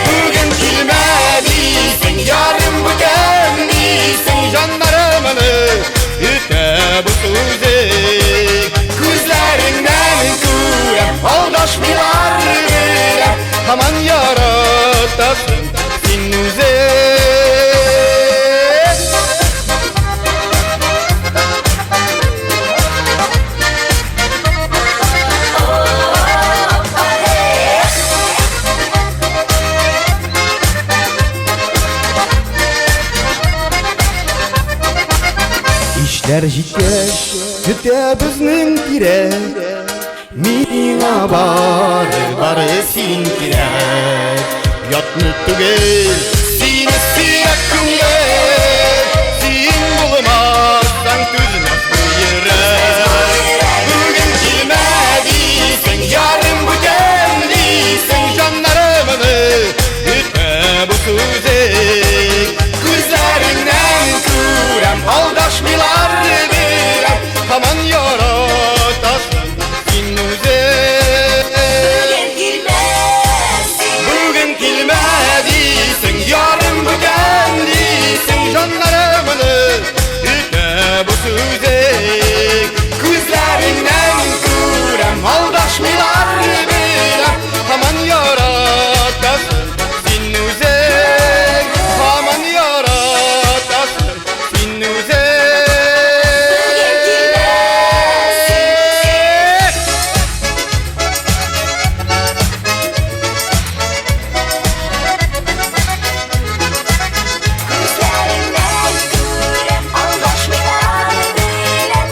Бүген килмә дисең, ярым бүтән дисең, җаннарымны үтә бу сүзең. Күзләреңнән күрәм, алдашмыйлар беләм, һаман яратасың син үзең. Кичләр җиткәч, көтә безнең тирәк, миңа бары, бары син кирәк. Ятны түгел, сине сөя күңел, син булмасаң түзмәс бу йөрәк. Бүген килмә дисең, ярым бүтән дисең, җаннарымны үтә бу сүзең. Күзләреңнән күрәм, алдашмыйлар беләм, һаман яратасың син үзең. Бүген килмә дисең, ярым бүтән дисең, җаннарымны үтә бу сүзең. Күзләреңнән күрәм, алдашмыйлар беләм, һаман яратасың син үзең. Һаман яратасың син үзең. Күзләреңнән күрәм, алдашмыйлар беләм.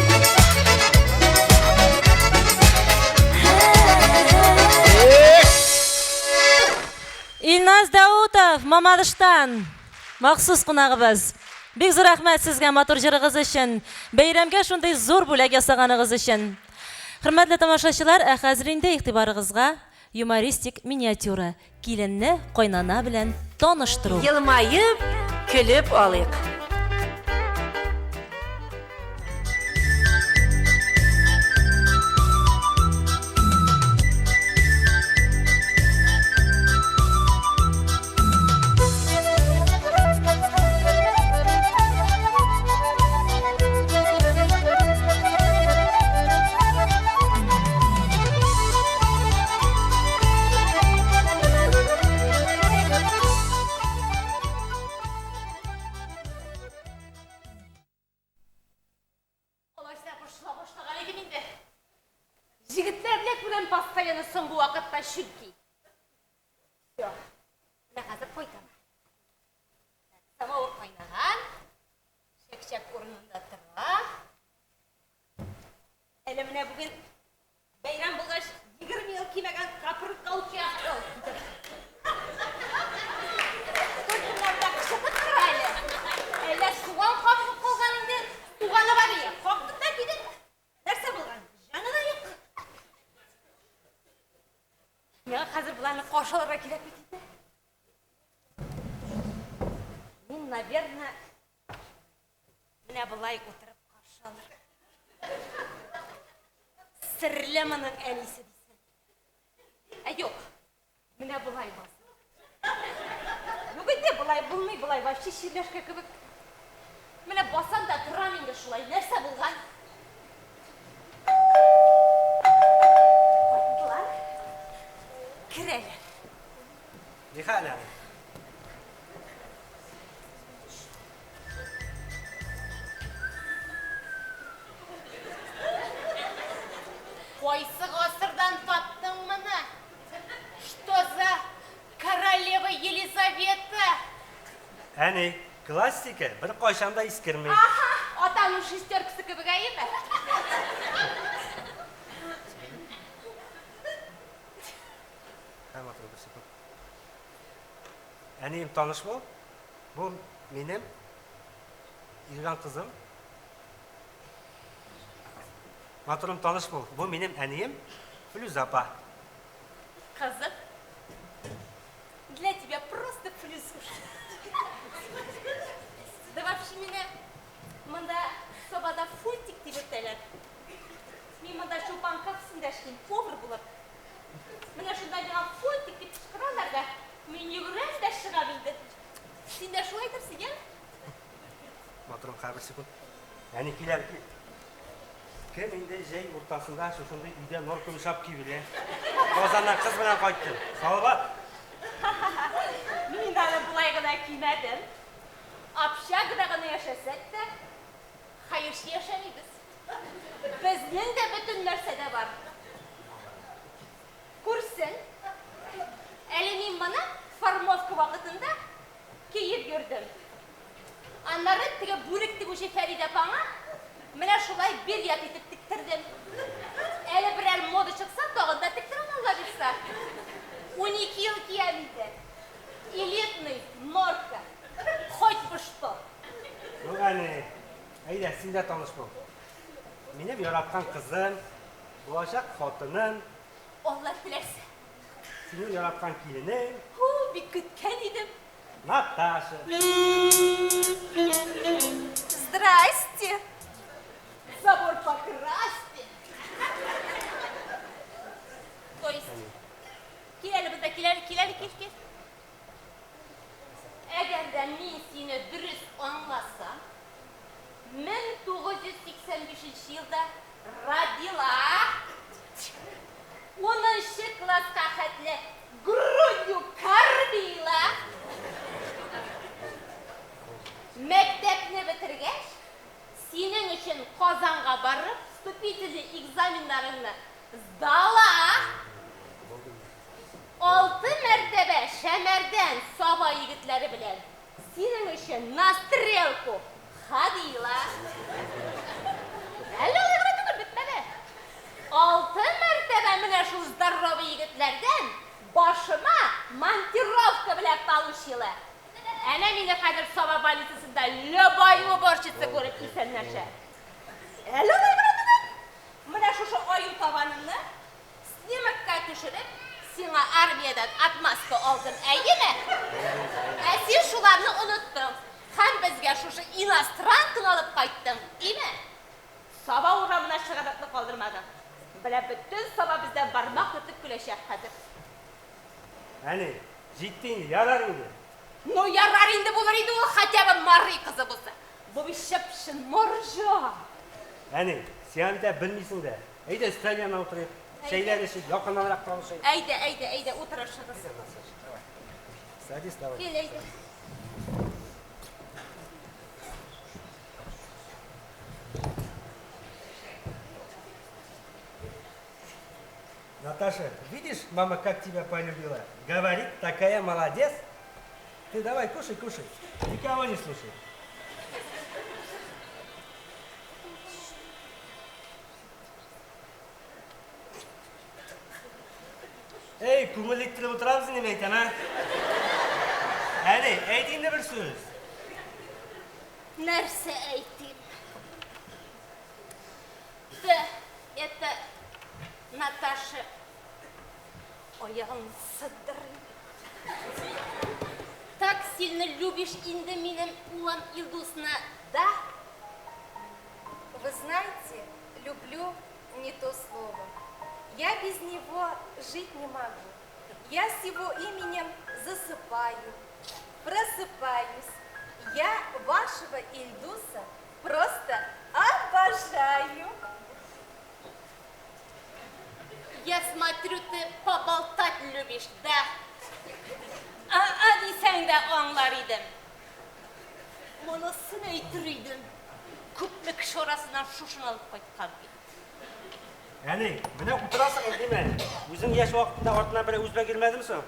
Илназ Даутов, Мамадыштан. Махсус кунагыбыз. Бик зур рәхмәт сезгә матур җырыгыз өчен. Бәйрәмгә шундый зур бүләк ясаганыгыз өчен. Хөрмәтле тамашачылар, ә хәзер инде игътибарыгызга юмористик миниатюра. Киленне кайнана белән таныштыру. Елмаеп, көлеп алыйк. Алайса борчыла башлаган идем инде. Җегетләр белән күрәм постоянно соңгы вакытта чөнки. Всё. Менә хәзер кайтам. Самавыр кайнаган. Чәк-чәк урынында тора. Әле менә бүген бәйрәм булгач 20 ел кимәгән капрык алып китеп. Только менә монда кычытып тора әле. Әллә суган кабып калган инде. Туганы бар ие. Каптым да кидем. Нәрсә булган? Җаны да юк. Миңа хәзер боларны каршы алырга кирәк бит инде. Мин, наверное, менә болай утырып каршы алырмын. Серле моның әнисе дисең. Ә юк, менә болай басып. Юк инде, болай булмый, болай вообще чирләшкә кебек. Менә басам да торам инде шулай. Нәрсә булган? Кайттылар. Керәләр. Нихәл әле? Кайсы гасырдан Әни, классика беркайчан да искерми. Аһа, атаңның шестеркасы кебек, әйеме? Һәм матур бер секунд. Әнием, таныш бул. Бу минем йөргән кызым. Матурым, таныш бул. Бу минем әнием Флюза апа. Кызым, для тебя просто Флюзуша. Да вообще мине монда Сабада Фунтик дип йөртәләр. Мин монда Чулпан кафесында эшлим, повар булып. Менә шунда миңа Фунтик дип кычкыралар да, мин йөгерәм дә чыгам инде. Син дә шулай әйтерсең, я? Матурым, хәзер секунд. Әни, кил әле, кил. Кем инде җәй уртасында шушындый өйдә норка йомшап кибелә? Казаннан кыз белән кайттым. Салават! Мин аны болай гына кимәдем. Общагада гына яшәсәк тә, хәерче яшәмибез. Безнең дә бөтен нәрсә дә бар. Күрсен. Әле мин моны формовка вакытында киеп йөрдем. Аннары теге бүрек тегүче Фәридә апаңа менә шулай бер як итеп тектердем. Әле берәр мода чыкса, тагын да тектерәм, Алла бирса. 12 ел киям инде. Элитный, норка. Хоть бы что. Ну, әни, әйдә, син дә таныш бул. Минем яраткан кызым, булачак хатыным, Алла теләсә. синең яраткан киленең, Ху, бик көткән идем. Наташа. Здрасте. Забор покрасьте. То есть, кил әле монда, кил әле, кил әле, кил, кил. Әгәр дә мин сине дөрес аңласам, 1985 елда родила, 10 класска хәтле грудью кормила, мәктәпне бетергәч, синең өчен Казанга барып, вступительный экзаменнарыңны сдала. Алты мәртәбә Шәмәрдән Саба егетләре белән синең өчен на стрелку ходила. Әле алай гына түгел, бетмәде. Алты мәртәбә менә шул здоровый егетләрдән башыма монтировка белән получила. Әнә мине хәзер Саба больницасында любой уборщица күреп исәнләшә. Әле алай гына түгел. Менә шушы аю табанымны снимокка төшереп, сиңа армиядән отмазка алдым, әйеме? Ә син шуларны оныттың. Һәм безгә шушы иностранканы алып кайттың, име? Саба урамына чыгарлыкны калдырмадың. Белә бөтен Саба бездән бармак тотып көләчәк хәзер. Әни, җитте инде, ярар инде. Ну, ярар инде булыр иде ул, хотя бы мари кызы булса. Бу бит чып-чын моржа. Әни, син бит белмисең дә. Әйдә, өстәл янына утырыйк. Чәйләр эчик, якыннанрак танышыйк. Әйдә, әйдә, әйдә, утырышыгыз. Садись, давай. Кил, әйдә. Наташа, видишь, мама как тебя полюбила? Говорит, такая молодец. Ты давай, кушай, кушай. Никого не слушай. Эй, күңел иттереп утырабыз инде әйтәм, ә? Әни, әйт инде бер сүз. Нәрсә әйтим? Ты, это, Наташа, аягыңны сыдырыйм. Так сильно любишь инде минем улым Илдусны, да? Вы знаете, люблю не то слово. Я без него жить не могу. Я с его именем засыпаю, просыпаюсь. Я вашего Ильдуса просто обожаю. Я смотрю, ты поболтать любишь, да? А дисәң дә аңлар идем. Монысын әйтер идем. Күпме кеше арасыннан шушыны алып кайткан бит. Әни, менә утырасың инде. Үзең яшь вакытында артыннан бер үзбәк йөрмәдеме соң?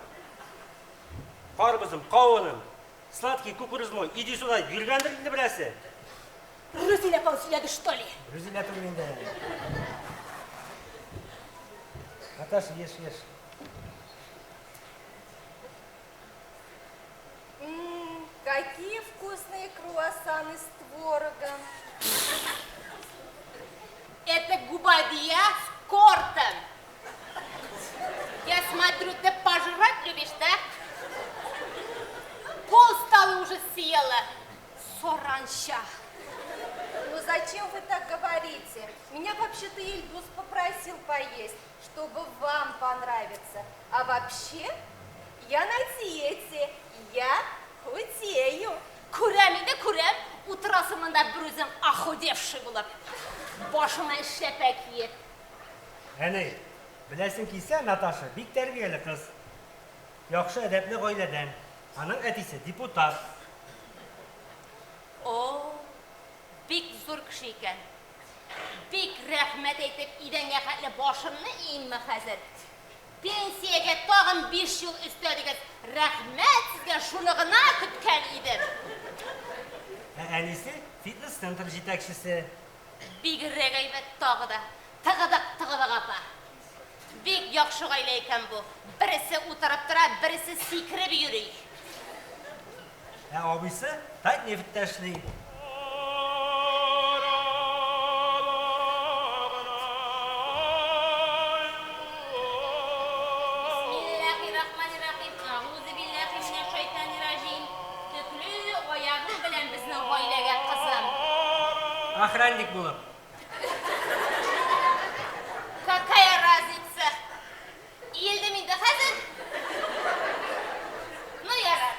Карбызым, кавыным. Сладкий кукурузной, иди сюда, йөргәндер инде берәрсе. Рүзилә апаң сөйләде, что ли? Рүзилә түгел инде. Наташа, ешь, ешь. М, какие вкусные круассаны с творогом. Это губадия с кортом. Я смотрю, ты пожрать любишь, да? Пол стола уже съела. Соранча. Ну зачем вы так говорите? Меня вообще-то Ильдус попросил поесть, чтобы вам понравиться. А вообще, я на диете, я худею. Күрәм инде, күрәм. Утырасың монда берүзең охудевший булып. Башыңа эшләпә киеп. Әни, беләсең килсә, Наташа бик тәрбияле кыз. Яхшы әдәпле гаиләдән. Аның әтисе депутат. О, бик зур кеше икән. Бик рәхмәт әйтеп, идәнгә хәтле башымны иимме хәзер? Пенсиягә тагын 5 ел өстәдегез. Рәхмәт сезгә, шуны гына көткән идем. Ә әнисе фитнес-центр җитәкчесе. Бигрәк әйбәт тагы да. Тыгыдык, тыгыдык апа. Бик яхшы гаилә икән бу. Берсе утырып тора, берсе сикереп йөри. Ә абыйсы Татнефтьтә эшли. Бисмиллахи-рахмани-рахим. Әгъузу биллахи минәш-шайтани-раҗим. Төкле аягың белән безнең гаиләгә, кызым. Охранник булып. Какая разница? Иелдем инде хәзер. Ну, ярар.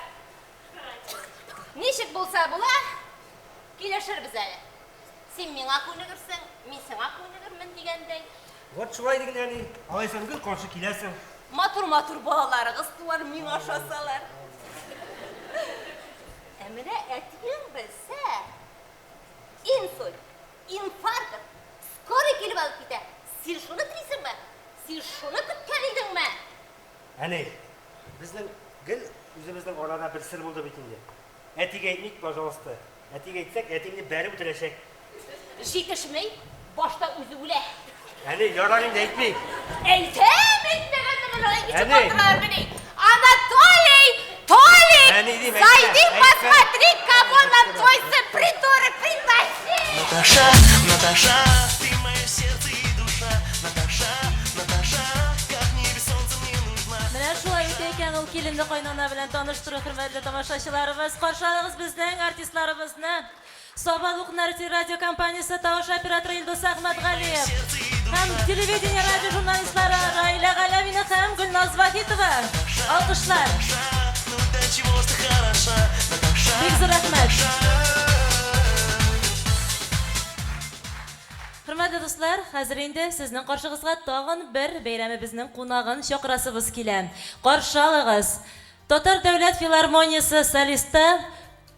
Ничек булса була, килешербез әле. Син миңа күнегерсең, мин сиңа күнегермен дигәндәй. Вот шулай диген, әни. Алайса гел каршы киләсең. Матур-матур балаларыгыз туар, миңа ошасалар. Ә менә әтиең белсә, инсульт, инфаркт, скорый килеп алып китә. Син шуны телисеңме? Син шуны көткән идеңме? Әни, безнең гел үзебезнең арада бер сер булды бит инде. Әтигә әйтмик, пожалуйста. Әтигә әйтсәк, әти мине бәреп үтерәчәк. Җитешми, башта үзе үлә. Әни, ярар инде, әйтмик. Әйтәм, әйтмәгәнне моны ничек Әни! калдыралар мени? Анатолий! Толик! Әни, дим, әйтмә, Зайди, әйтмә. посмотри, кого нам твой сын придурок притащил! Наташа, Наташа, ты мое сердце и душа. Наташа, Наташа, как небе солнце мне нужна. Менә шулай үтә икән ул киленне кайнана белән таныштыру, хөрмәтле тамашачыларыбыз. Каршы алыгыз безнең артистларыбызны. Саба Дулкыннары телерадиокомпаниясе тавыш операторы Илдус Әхмәтгалиев һәм телевидение радио журналистлары Раилә Галәвина һәм Гөлназ Вахитова. Алкышлар. Ну до чего ж ты хороша, Наташа. Бик зур рәхмәт. Хөрмәтле дуслар, хәзер инде сезнең каршыгызга тагын бер бәйрәмебезнең кунагын чакырасыбыз килә. Каршы алыгыз. Татар дәүләт филармониясе солисты,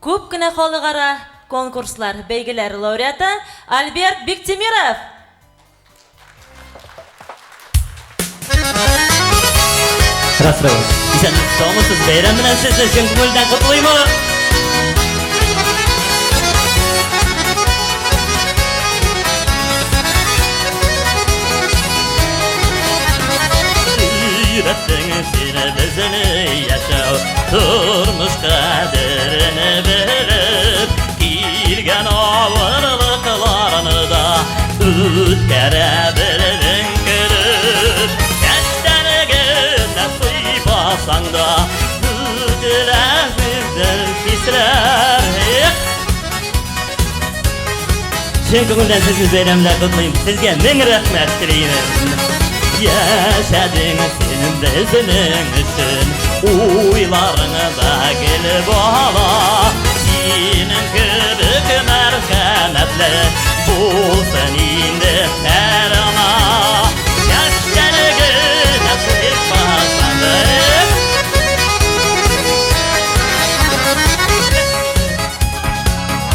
күп кенә халыкара конкурслар, бәйгеләр лауреаты Альберт Биктимиров. Здравствуйте. Исәнмесез, саумысыз, бәйрәм белән сезне чын күңелдән котлыймын. Өйрәттең син безне яшәү, тормыш кадерен белеп, килгән авырлыкларны да үткәрә белдең көлеп. Чәчтән генә сыйпасаң да, сүтелә безнең хисләр. Эх! Чын күңелдән сезне бәйрәм белән котлыйм. Сезгә мең рәхмәт телимен. Яшәдең син безнең өчен, уйларыңда гел бала. Синең кебек мәрхәмәтле булсын инде һәр ана. Чәчтән генә сыйпасаң да.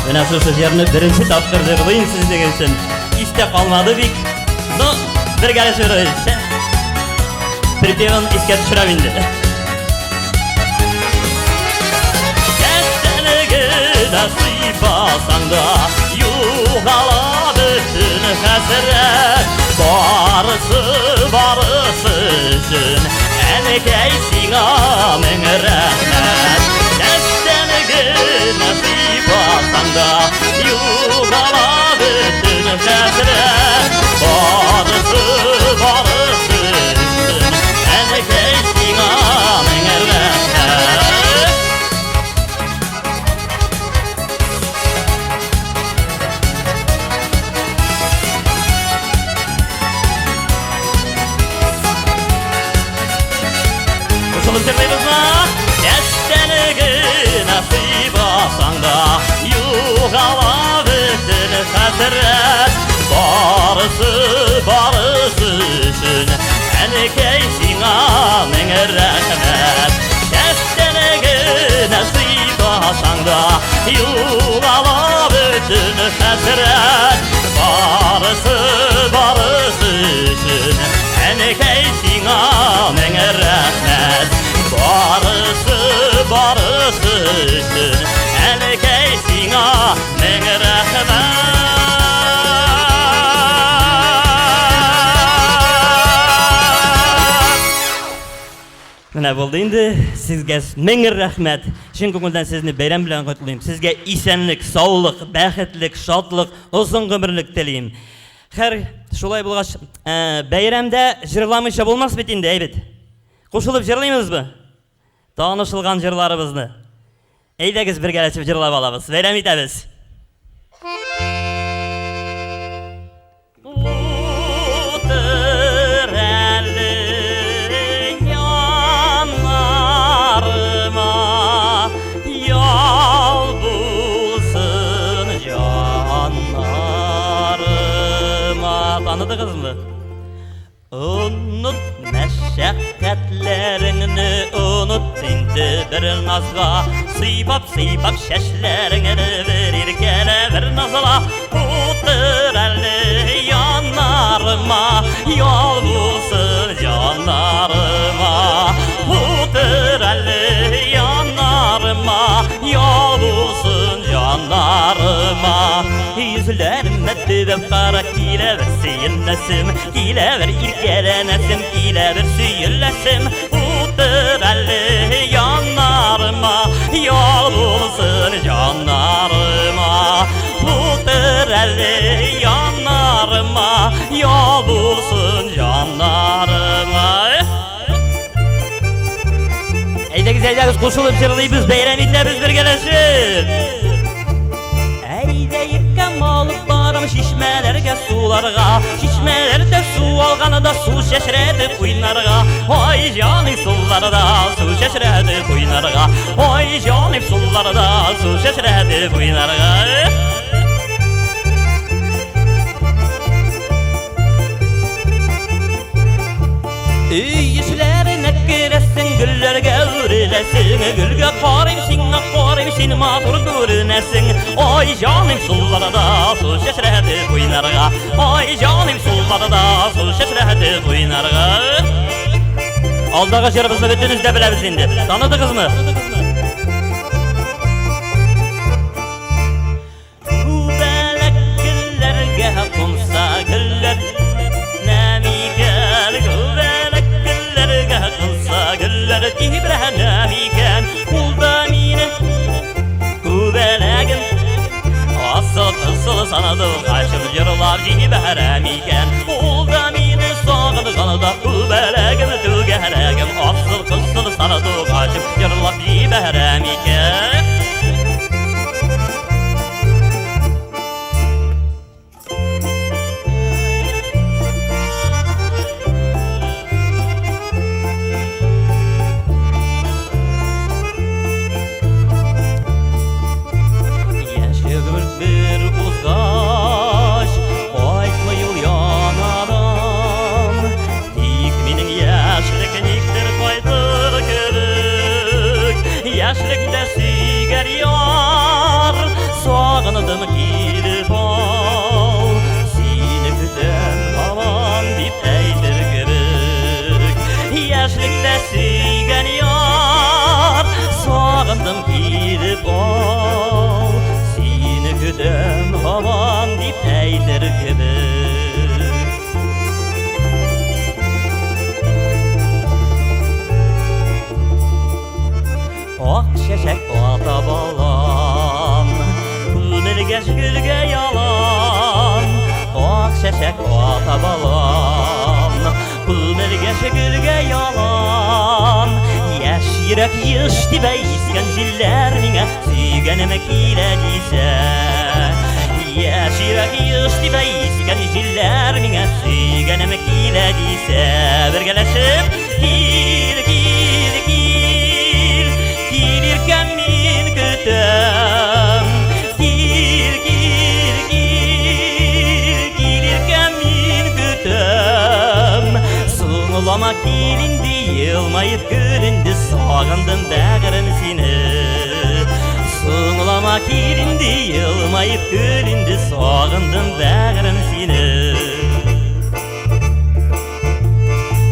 Менә шушы җырны беренче тапкыр җырлыйм сезнең өчен. Истә калмады бик. Но бергәләшеп җырлыйбыз. Припевын искә төшерәм инде. генә сыйпасаң да, югала бөтен хәсрәт. Барысы, барысы өчен, әнкәй сиңа мең рәхмәт. Чәчтән генә сыйпасаң да, югала бөтен хәсрәт. Барысы, барысы өчен, әнкәй сиңа мең рәхмәт. Кушылып җырлыйбызмы? Чәчтән генә сыйпасаң да, югала бөтен хәсрәт. Барысы, барысы өчен, әнкәй сиңа мең рәхмәт. Чәчтән генә сыйпасаң да, югала бөтен хәсрәт. Барысы, барысы өчен, әнкәй сиңа мең рәхмәт. Барысы, барысы өчен, әнкәй сиңа мең рәхмәт. Менә булды инде. Сезгә мең рәхмәт. Чын күңелдән сезне бәйрәм белән котлыйм. Сезгә исәнлек, саулык, бәхетлек, шатлык, озын гомерлек телим. Хәр, шулай булгач, бәйрәмдә җырламыйча булмас бит инде, әйбәт. Кушылып җырлыйбызмы? Танышылган җырларыбызны. Әйдәгез бергәләшеп җырлап алабыз. Бәйрәм итәбез. Утыр әле яннарыма, ял булсын җаннарыма. Таныдыгызмы? Оныт мәшәкатьләреңне, оныт инде бер назга. Сыйпап-сыйпап чәчләреңне бер иркәлә, бер назла. Утыр әле яннарыма, ял булсын җаннарыма. Утыр әле яннарыма, ял булсын җаннарыма. Йөзләремә төбәп кара, килә бер сөенәсем, килә бер иркәләнәсем, килә бер сөеләсем. Утыр әле яннарыма, ял булсын җаннарыма. Утыр әле яннарыма, ял булсын җаннарыма. Әйдәгез, әйдәгез, кушылып җырлыйбыз, бәйрәм итәбез бергәләшеп. Әйдә иркәм алып барам чишмәләргә, суларга. Чишмәләрдә су алганда су чәчрәтеп уйнарга. Ай җаным суларда су чәчрәтеп уйнарга. Ай җаным суларда су чәчрәтеп уйнарга. Өй эчләренә керәсең, гөлләргә үреләсең. Гөлгә карыйм, сиңа карыйм, син матур күренәсең. Ай җаным суларда су чәчрәтеп уйнарга. Ай җаным суларда су чәчрәтеп уйнарга. Алдагы җырыбызны бөтенебез дә беләбез инде. Таныдыгызмы? Күбәләк гөлләргә кунса гөлләр нәмикән, күбәләк гөлләргә кунса гөлләр тибрәнә микән? Ул да мине күбәләгем асыл кысыл санадылгачым җырлап җибәрә микән? Ул да мине сагынганда күбәләгем түгәрәгем асыл кысыл санадылгачым җырлап җибәрә микән? Яшь бер узгач, кайтмый ул янадан. Тик минем яшьлек никтер кайтыр кебек. Яшьлектә сөйгән яр, сагындым килеп ал. Сине көтәм һаман дип әйтер кебек. Яшьлектә сөйгән яр, сагындым килеп ал. йөрәк еш тибә, искән җилләр миңа сөйгәнем килә дисә. Яшь йөрәк еш тибә, искән җилләр миңа сөйгәнем килә дисә. Бергәләшеп кил, кил, кил, кил иркәм мин көтәм. Кил, кил, кил, кил иркәм мин көтәм. Соңлама кил инде, елмаеп көл инде, сагындым бәгырем сине. Соңлама кил инде, елмаеп көл инде, сагындым бәгырем сине.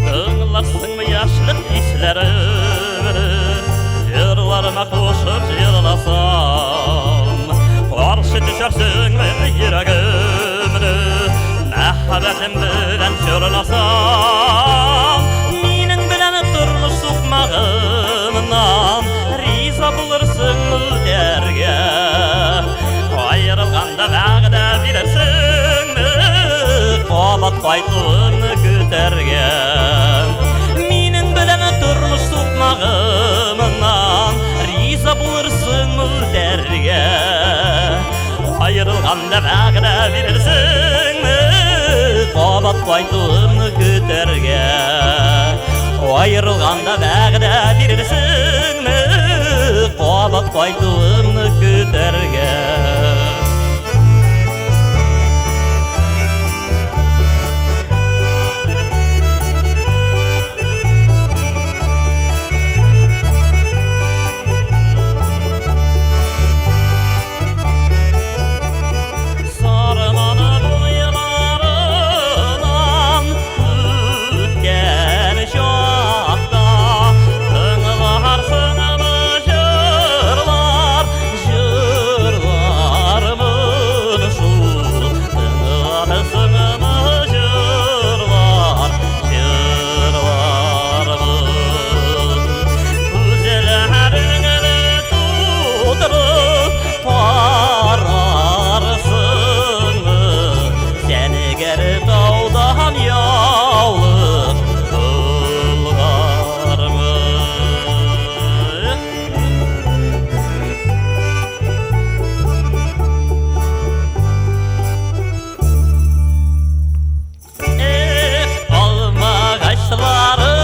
Тыңларсыңмы яшьлек хисләремне, җырларыма кушып җырласам, каршы төшәрсеңме йөрәгемне, мәхәббәтем белән җырласам, минең белән тормыш сукмагымнан риза булырсың үтәргә. Аерылганда вәгъдә бирерсеңме, кабат кайтуыңны көтәргә. Минең белән тормыш сукмагымнан риза булырсың үтәргә. Аерылганда вәгъдә бирерсеңме, кабат кайтуыңны көтәргә. Аерылганда вәгъдә бирерсеңме, кабат кайтуыңны көтәргә. Сарманы буйларынан үткән чакта тыңларсыңмы җырлар, җырлармын шул, тыңларсыңмы җырлар, җырлармын. Күзләреңне тутырып карарсыңмы, зәңгәр таудан яулык болгармын. Эх, алмагачлары,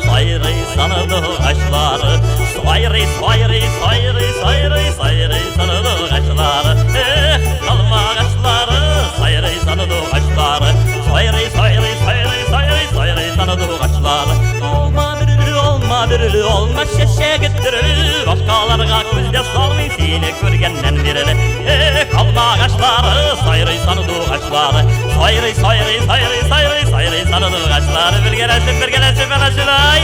сайрый сандугачлары, сайрый, сайрый, сайрый, сайрый, сайрый сандугачлары. Эх, алмагачлары, сайрый сандугачлары, сайрый, сайрый, сайрый, сайрый, сайрый сандугачлары. Алма бөреле, алма бөреле, алма чәчәге төреле, башкаларга күз дә салмый сине күргәннән бирле. Эх, алмагачлары, сайрый сандугачлары, сайрый, сайрый, сайрый, сайрый, сайрый сандугачлары. Бергәләшеп, бергәләшеп, әнә шулай.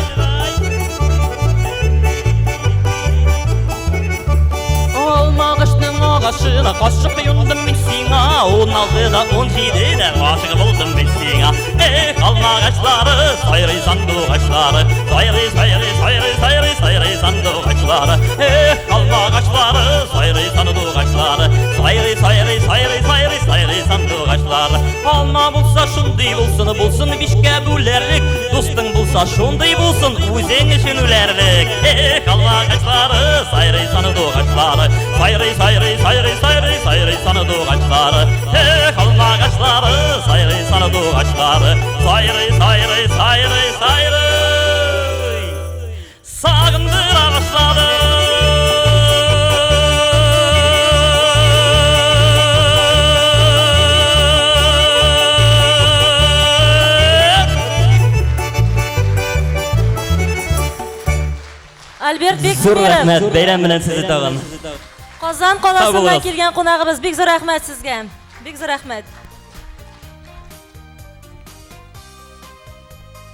Алмагачның агачына кашык юндым мин сиңа, 16-да, 17-дә гашык булдым мин сиңа. Эх, алмагачлары, сайрый сандугачлары, сайрый, сайрый, сайрый, сайрый, сайрый сандугачлары. Эх, алмагачлары, сайрый сандугачлары, сайрый, сайрый, сайрый, сайрый, сайрый сандугачлары. Алма булса шундый булсын, булсын бишкә бүләрлек, дустың булса шундый булсын, үзең өчен үләрлек. Эх, алмагачлары, сайрый сандугачлары, сайрый, сайрый, сайрый, сайрый, сайрый сандугачлары. Эх, алмагачлары, сайрый сандугачлары, сайрый, сайрый, сайрый, сайрый. Сагындыра башлады. Альберт Зур Бектимиров. рәхмәт, бәйрәм белән сезне тагын. Казан Сау каласыннан булыгыз. килгән кунагыбыз, бик зур рәхмәт сезгә. Бик зур рәхмәт.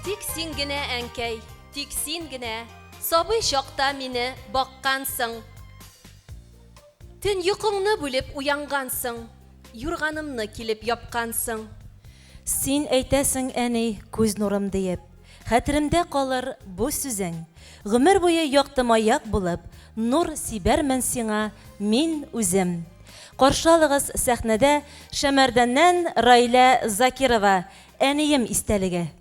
Тик син генә, әнкәй, тик син генә, сабый чакта мине баккансың. Төн йокыңны бүлеп уянгансың, юрганымны килеп япкансың. Син әйтәсең, әни, күз нурым диеп. Хәтеремдә калыр бу сүзең. Гомер буе якты маяк булып, нур сибәрмен сиңа мин үзем. Каршы алыгыз сәхнәдә Шәмәрдәннән Райлә Закирова, әнием истәлеге.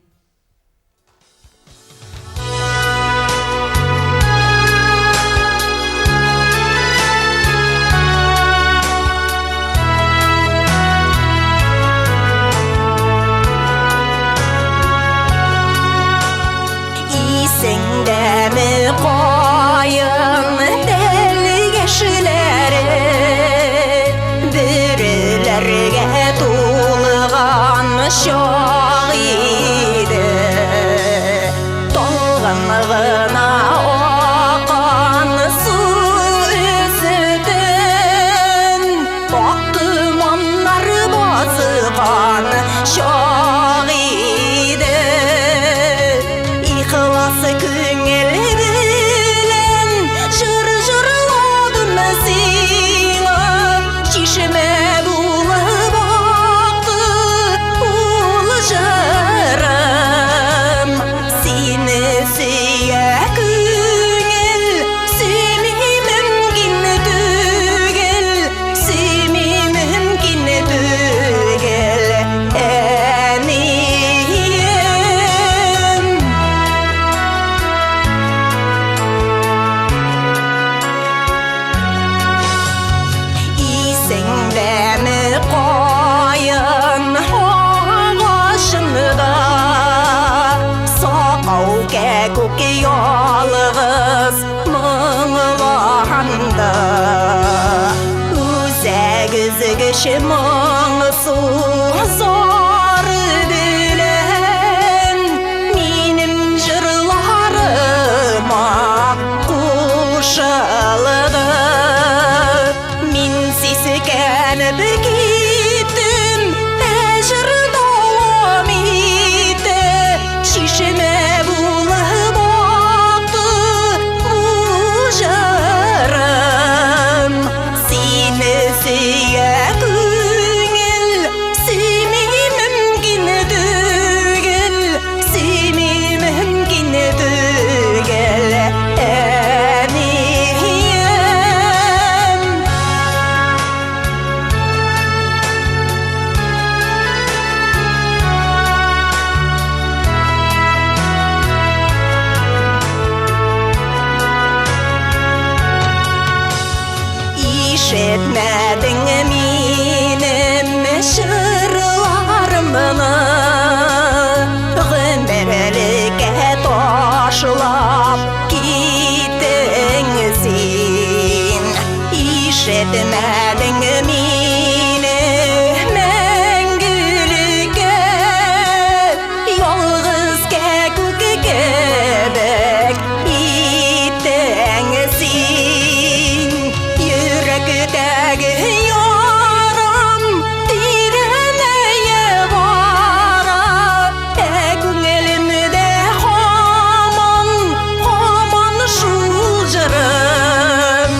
Сагыш моңсу зар белән минем җырларыма кушылды. Мин сискәнеп киттем, ә җыр дәвам итте. Чишмә булып акты бу җырым. Сине сөя күңел, сөйми мөмкин түгел, сөйми мөмкин түгел, әнием. Ишетмәдең минем җырларымны, Гомерлеккә ташлап киттең син. Ишетмәдең мине мәңгелеккә, Ялгыз кәкүк кебек иттең син. Йөрәктәге ярам тирәнәя бара, Ә күңелемдә һаман, һаман шул җырым.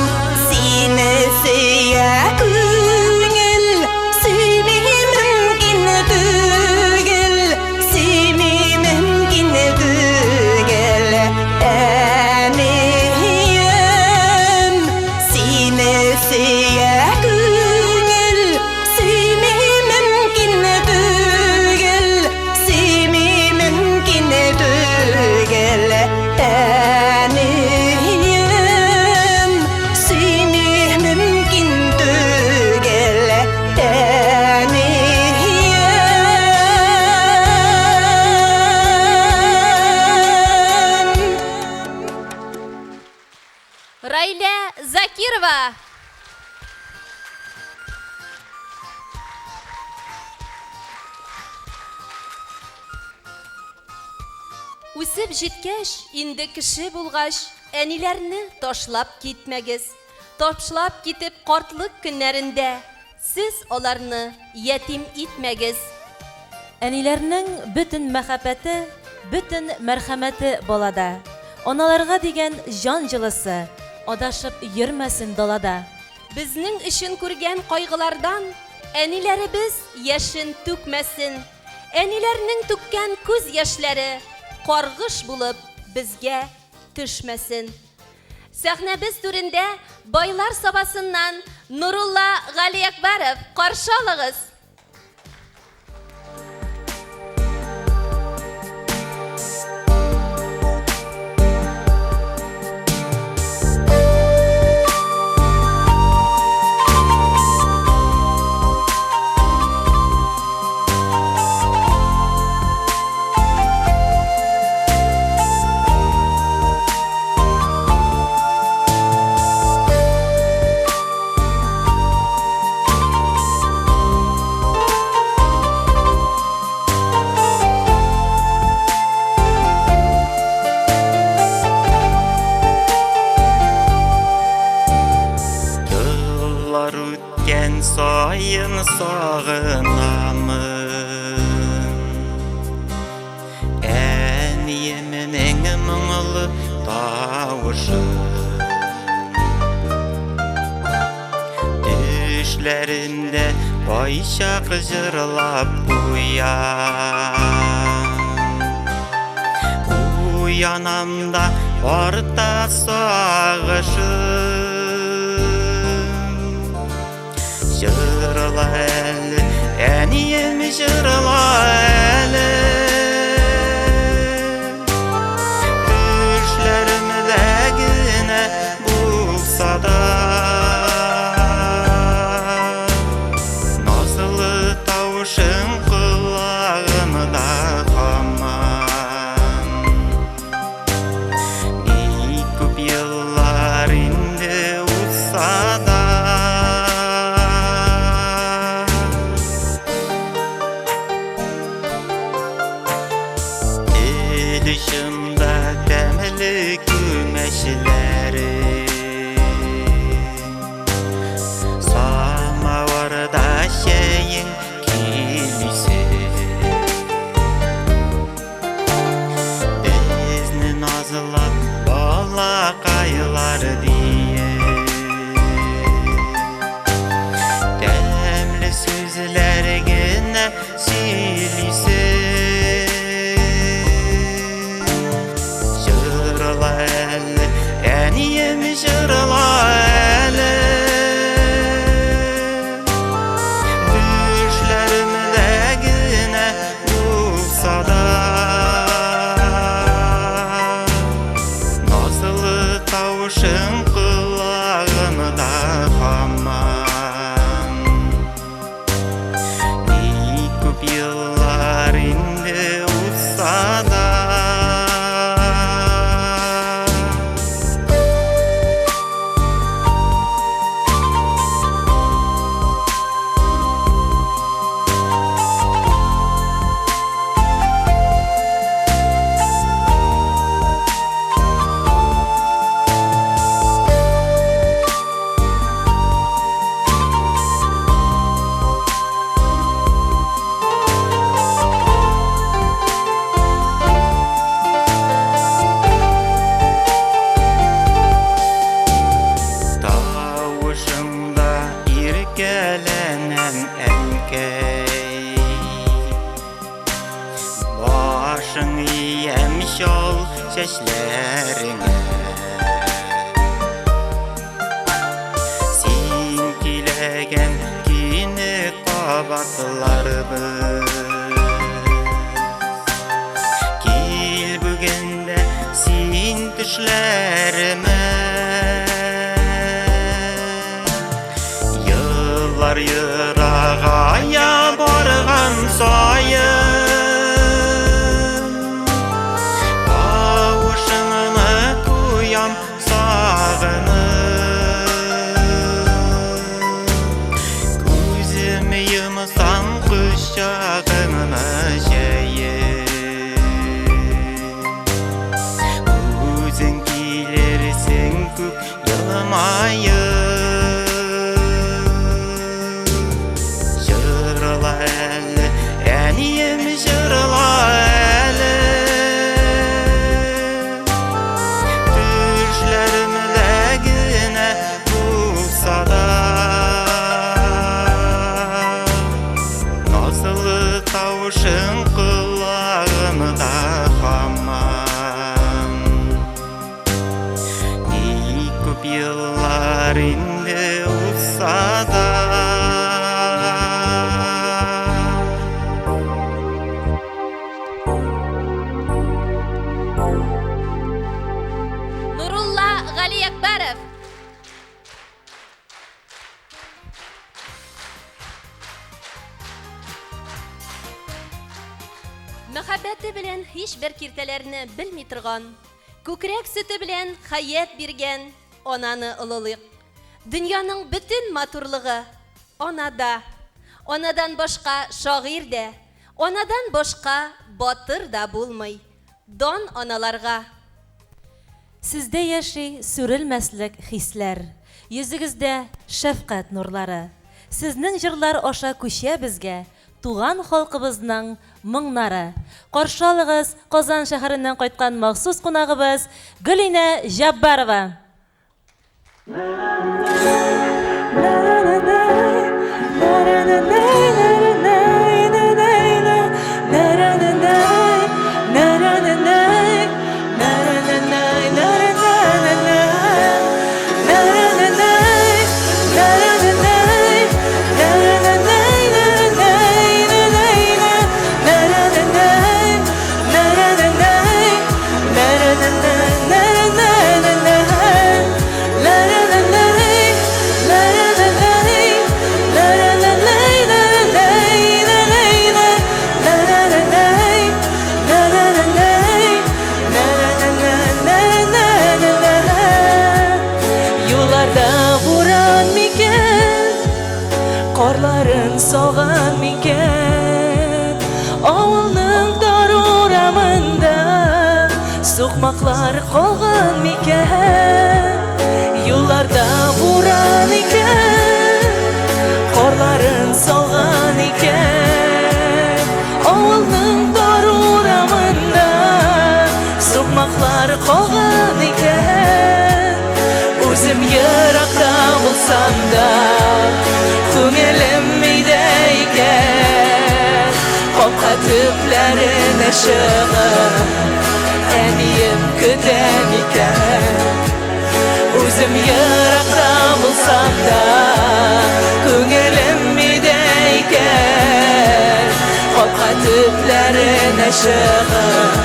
Сине сөя күңел, сөйми мөмкин түгел, сөйми мөмкин түгел, әнием. Сине сөя күңел, сөйми мөмкин түгел, сөйми мөмкин түгел, әнием. Сөйми мөмкин түгел, әнием. Райлә Закирова. Үсеп җиткәч, инде кеше булгач, әниләрне ташлап китмәгез. Ташлап китеп картлык көннәрендә сез аларны ятим итмәгез. Әниләрнең бөтен мәхәббәте, бөтен мәрхәмәте балада. Аналарга дигән җан җылысы адашып йөрмәсен далада. Безнең өчен күргән кайгылардан әниләребез яшен түкмәсен. Әниләрнең түккән күз яшьләре каргыш булып безгә төшмәсен. Сәхнәбез түрендә Байлар Сабасыннан Нурулла Галиәкбәров, каршы алыгыз! Еллар үткән саен сагынамын Әниемнең моңлы тавышын. Төшләремдә кайчак җырлап куя. Уянам да арта сагышым. Җырла әле, әнием, җырла әле. Төшләремдә генә булса да. Назлы тавышың колагымда һаман. Бик күп еллар инде узса да. чәчләре. Самавырда чәең килисе. Безне назлап балакайлар диеп. Тәмле сүзләр генә сөйлисең. Җырла әле, әнием, җырла әле. Төшләремдә генә булса да. Назлы тавышың колагымда һаман. Бик күп еллар инде узса да. Тавышыңда иркәләнәм, әнкәй. Башың иям чал чәчләреңә. Син көйләгән көйне кабатларбыз. Кил бүген дә син төшләремә. Еллар ерагая барган саен, тавышыңны куям сагынып. Күзем йомсам кочагыңны җәеп. Үзең килерсең күк елмаеп. Җырла әле, әнием, җырла әле. Төшләремдә генә булса да. Назлы тавышың колагымда һаман. Бик күп еллар инде узса да. Нурулла Галиәкбәров. Мәхәббәте белән һичбер киртәләрне белми торган, күкрәк сөте белән хәят биргән ананы олылыйк. Дөньяның бөтен матурлыгы анада. Анадан башка шагыйрь дә, анадан башка батыр да булмый. Дан аналарга! Сездә яши сүрелмәслек хисләр, Йөзегездә шәфкать нурлары. Сезнең җырлар аша күчә безгә Туган халкыбызның моңнары. Каршы алыгыз, Казан шәһәреннән кайткан махсус кунагыбыз Гөлинә Җаббарова! Юлларда буран микән, карларын салган микән? Авылның тар урамында сукмаклар калган микән? Юлларда буран икән, карларын салган икән. Авылның тар урамында сукмаклар калган икән. Үзем еракта булсам да, күңелем өйдә икән. Капка төпләренә чыгып, әнием көтә микән? Үзем еракта булсам да, күңелем өйдә икән. Капка төпләренә чыгып,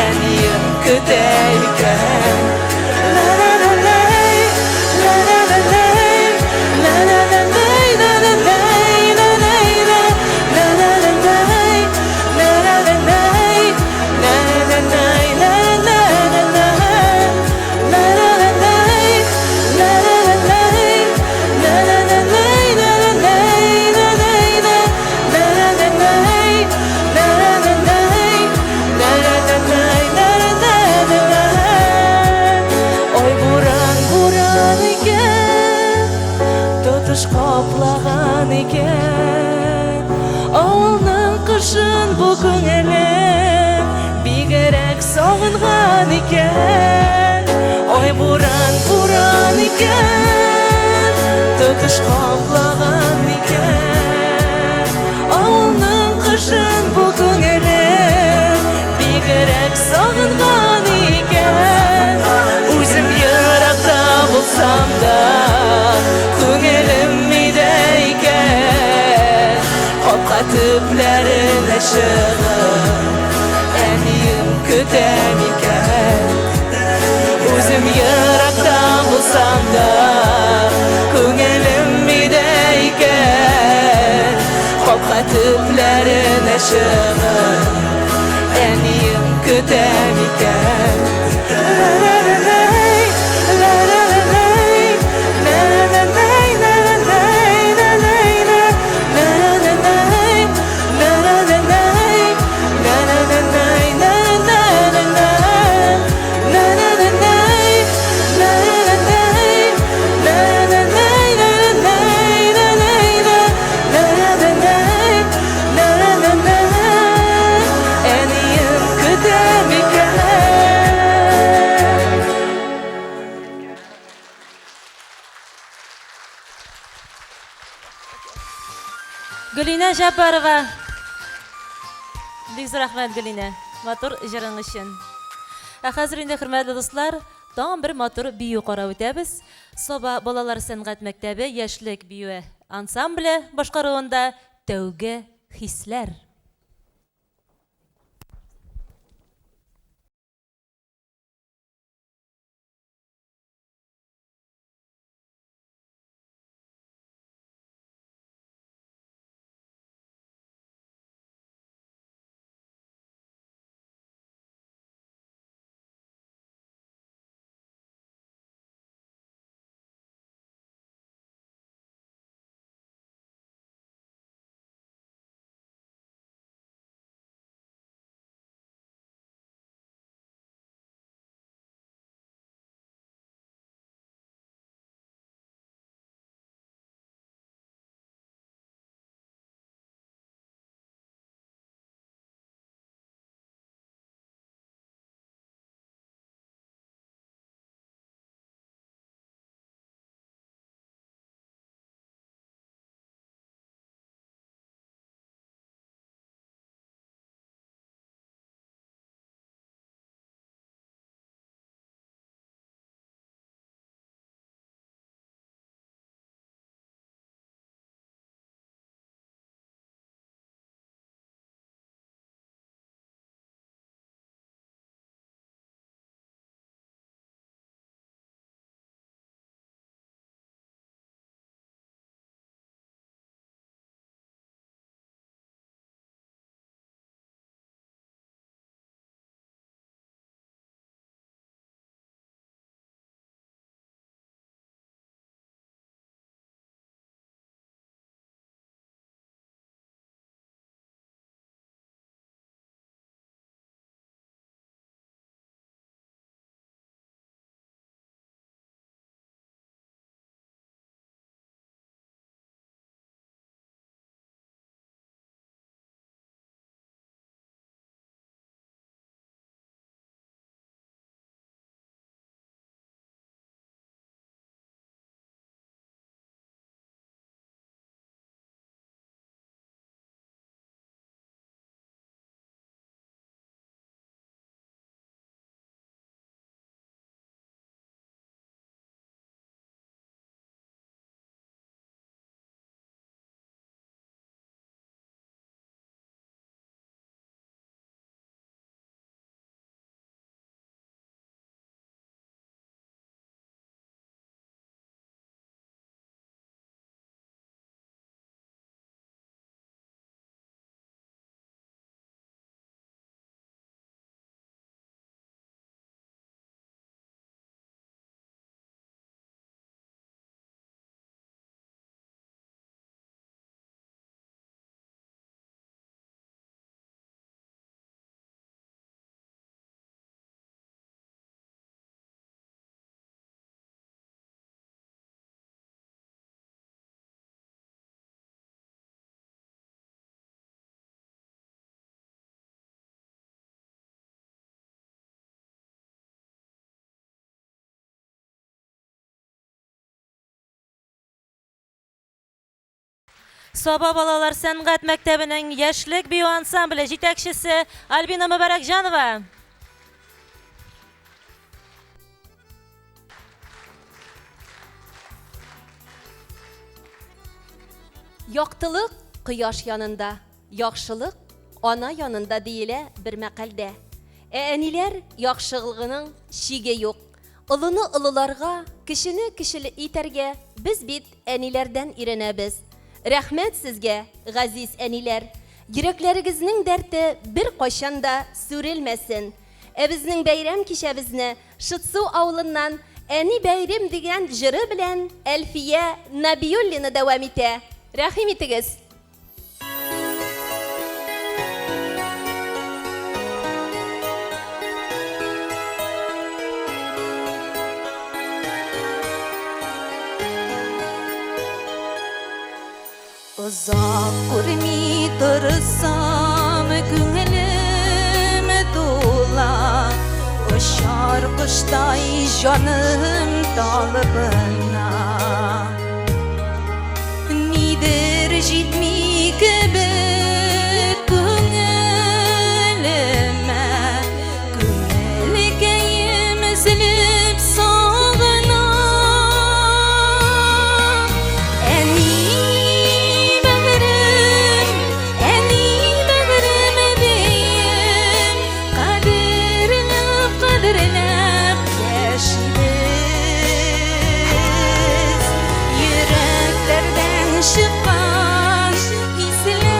әнием көтә икән. Ой, буран, буран икән, тотыш каплаган икән. Авылның кышын бу күңелем бигрәк сагынган икән. Ой, буран, буран икән, тотыш каплаган икән. Авылның кышын бу күңелем бигрәк сагынган икән. Үзем еракта булсам да, күңелем өйдә икән. Капка төпләренә чыгып, әнием көтә микән? Үзем еракта булсам да, күңелем өйдә икән. Капка төпләренә чыгып, әнием көтә микән? Әнием көтә микән? Гөлинә Җаббарова. Бик зур рәхмәт, Гөлинә, матур җырың өчен. Ә хәзер инде, хөрмәтле дуслар, тагын бер матур бию карап үтәбез. Саба балалар сәнгать мәктәбе Яшьлек биюе ансамбле башкаруында Тәүге хисләр. Саба балалар сәнгать мәктәбенең Яшьлек бию ансамбле җитәкчесе Альбина Мөбарәкҗанова. Яктылык кояш янында, яхшылык ана янында диелә бер мәкальдә. Ә әниләр яхшылыгының чиге юк. Олыны олыларга, кечене кечеле итәргә без бит әниләрдән өйрәнәбез. Рәхмәт сезгә, газиз әниләр! Йөрәкләрегезнең дәрте беркайчан да сүрелмәсен! Ә безнең бәйрәм кичәбезне Шытсу авылыннан Әни бәйрем дигән җыры белән Әлфия Набиуллина дәвам итә. Рәхим итегез! Озак күрми торсам, күңелем тула, Очар коштай җаным талпына. Нидер җитми кебек күңелемә, Күңелкәем өзелеп сагына. Әни бәгърем, әни бәгърем дием, Кадерләп, кадерләп яшибез. Йөрәкләрдән чыккан хисләремне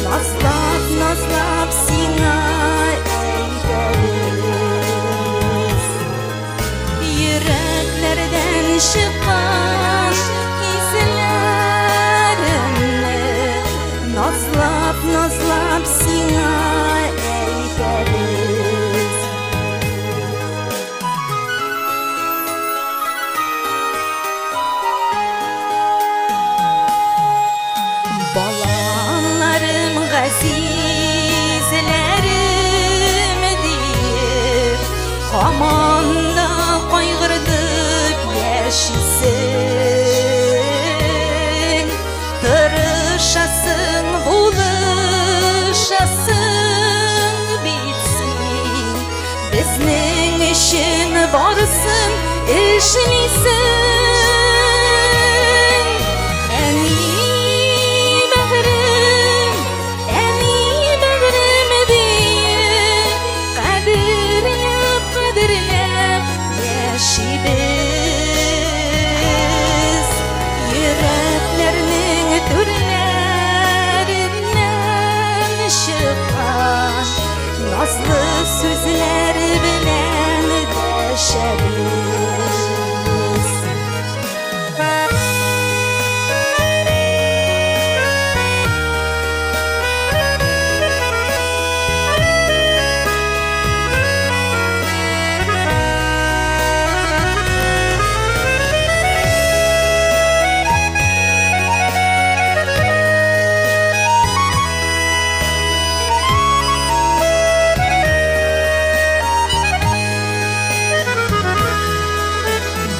Назлап, назлап сиңа әйтәбез. Йөрәкләрдән чыккан хисләремне Назлап, назлап сиңа әйтәбез. Балаларым, газизләрем диеп, Һаман да кайгыртып яшисең. Тырышасың, булышасың бит син, Безнең өчен барысын эшлисең. Әни бәгърем, әни бәгърем диеп, Кадерләп, кадерләп яшибез. Йөрәкләрнең түрләреннән чыккан Назлы сүзләр белән дәшәбез.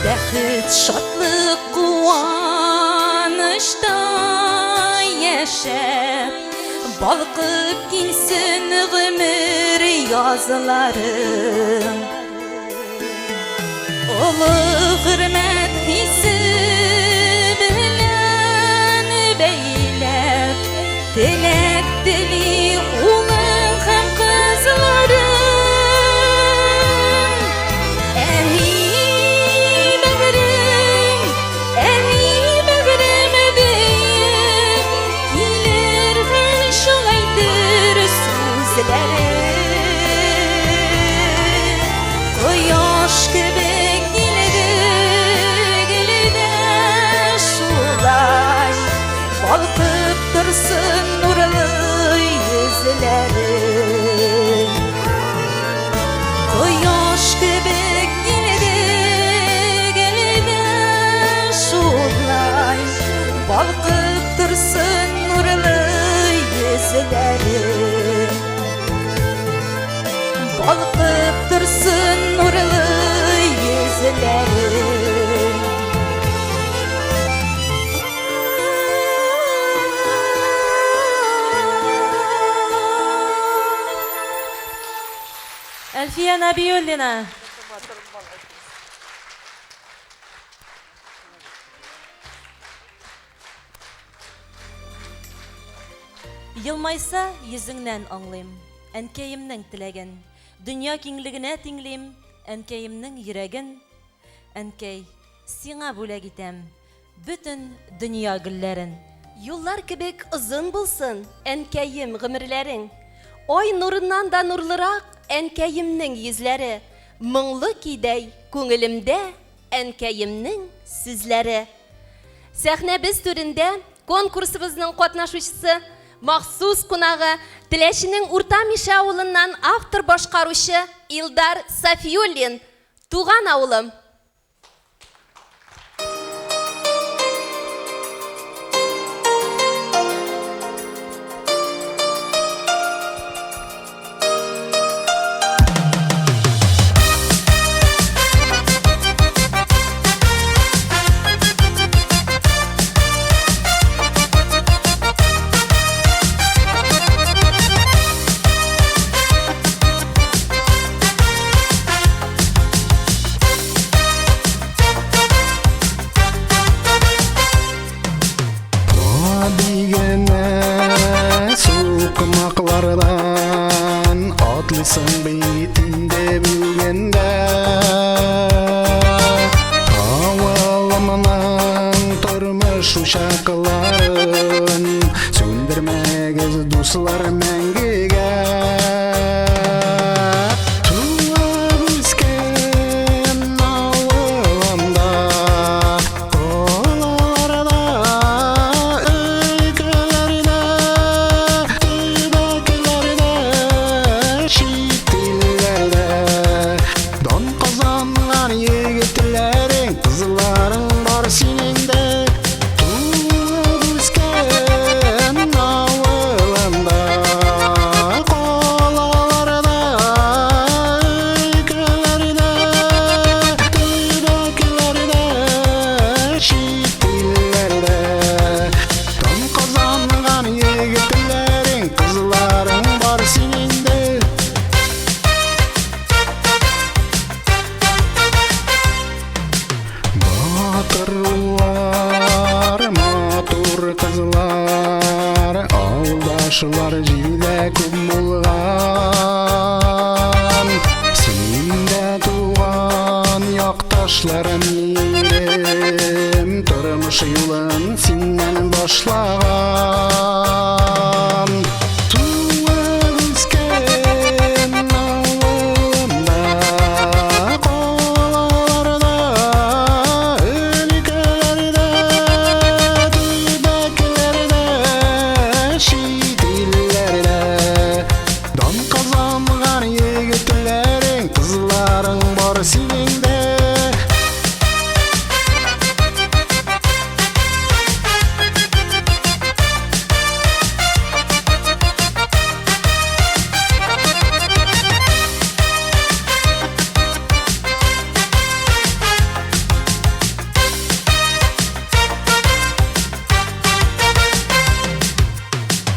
Бәхет, шатлык, куанычта яшәп, Балкып килсен гомер язларың. Олы хөрмәт хисе белән бәйләп, Теләк тели улың һәм кызларың. Әни бәгърем, әни бәгърем диеп, Килер һәр чак әйтер сүзләрең. Кояш кебек дилде шулай, Балкып торсын нурлы йөзләрең. Кояш кебек дилде шулай, Балкып торсын нурлы йөзләрең. Балкып торсын нурлы йөзләрең. Гөлфия Нәбиуллина. Елмайса йөзеңнән аңлыйм, Әнкәемнең теләген. Дөнья киңлегенә тиңлим, Әнкәемнең йөрәген. Әнкәй, сиңа бүләк итәм Бөтен дөнья гөлләрен. Юллар кебек озын булсын, Әнкәем, гомерләрең. Ай нурыннан да нурлырак Әнкәемнең йөзләре. Моңлы көйдәй күңелемдә Әнкәемнең сүзләре. Сәхнәбез түрендә конкурсыбызның катнашучысы, махсус кунагы, Теләченең Урта Мишә авылыннан автор-башкаручы Илдар Сафиуллин, Туган авылым. Гади генә сукмаклардан атлыйсың бит инде бүген дә. Авылымның тормыш учакларын сүндермәгез, дуслар, мәңгегә. Туып үскән авылымда, Калаларда, өлкәләрдә, төбәкләрдә, чит илләрдә дан казанган егетләрең, кызларың бар синең дә. Туып үскән авылымда, калаларда, өлкәләрдә, төбәкләрдә, чит илләрдә дан казанган егетләрең, кызларың бар синең дә. Батыр уллар, матур кызлар, авылдашлар җирдә күп булган. Син дә туган якташларым минем, тормыш юлын синнән башлаган. Туып үскән авылымда, калаларда, өлкәләрдә, төбәкләрдә, чит илләрдә дан казанган егетләрең, кызларың бар синең дә.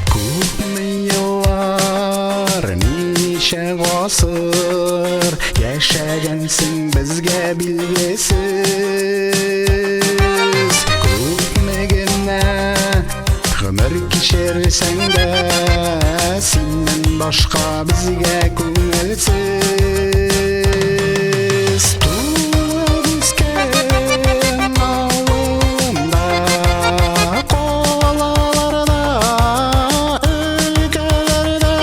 Күпме еллар, ничә гасыр яшәгәнсең безгә билгесез. Күпме генә гомер кичерсәң дә, синнән башка безгә күңелсез. Туып үскән авылымда, калаларда, өлкәләрдә,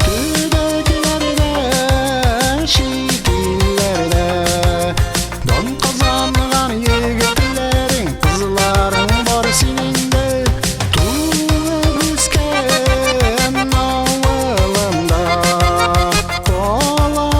төбәкләрдә, чит илләрдә дан казанган егетләрең, кызларың бар синең дә. Туып үскән авылымда, калаларда,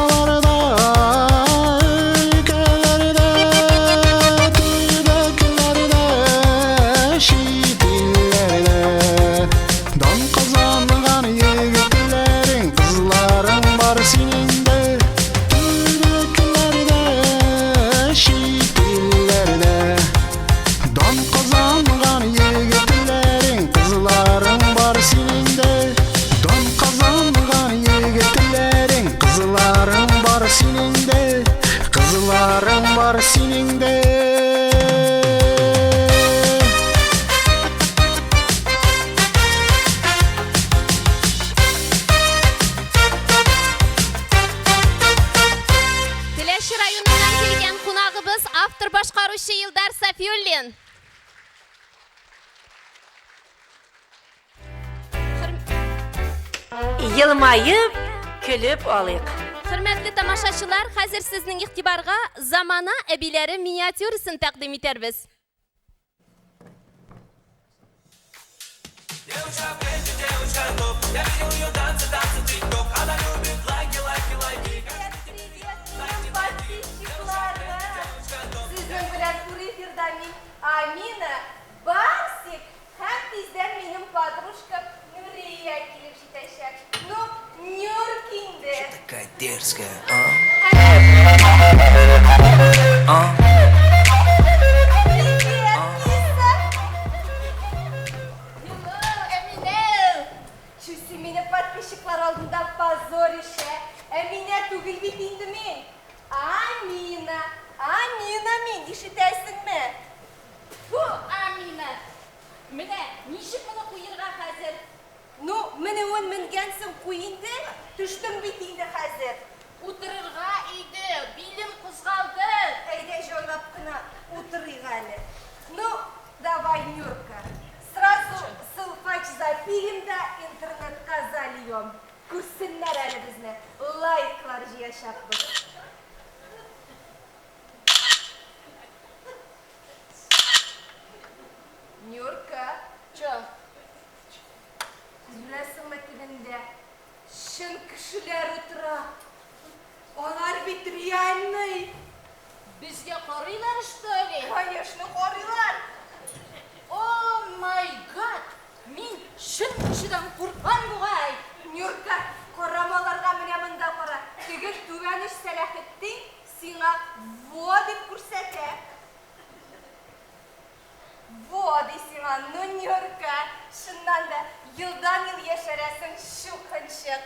дә, кызларың бар синең дә. Теләче районыннан килгән кунагыбыз автор-башкаручы Илдар Сафиуллин. Елмаеп, көлеп алыйк. Хөрмәтле тамашачылар, хәзер сезнең игътибарга Замана әбиләре миниатюрасын тәкъдим итәрбез. Сезнең белән туры эфирда мин Амина, Барсик һәм тиздән минем подружкам Нурия килеп җитәчәк. Ну, Нюрк инде. Такая дерзкая, а? А? Привет, киса. Hello, Әминә. Чү, син мине подписчиклар алдында позоришь, ә? Әминә түгел бит инде мин. Амина, Амина мин, ишетәсеңме? Фу, Амина. Менә ничек моны куерга хәзер? Ну, менүен менгәнсең, куй инде. Төштең бит инде хәзер. Утырырга иде, билем кузгалды. Әйдә җайлап кына утырыйк әле. Ну, давай, Нюрка. Сразу селфач запилим да интернетка зальем. Күрсеннәр әле безне. Лайклар җыячакбыз. Нюрка. Чё? Күрәсеңме тегендә? Чын кешеләр утыра. Алар бит реальный. Безгә карыйлар, что ли? Конечно, карыйлар. Oh my God! Мин чын кешедән куркам бугай. Нюрка, карама аларга, менә монда кара. Теге түбән оч Сәләхетдин сиңа во дип күрсәтә. Во ди сиңа, ну Нюрка, чыннан да елдан-ел яшәрәсең чукынчык.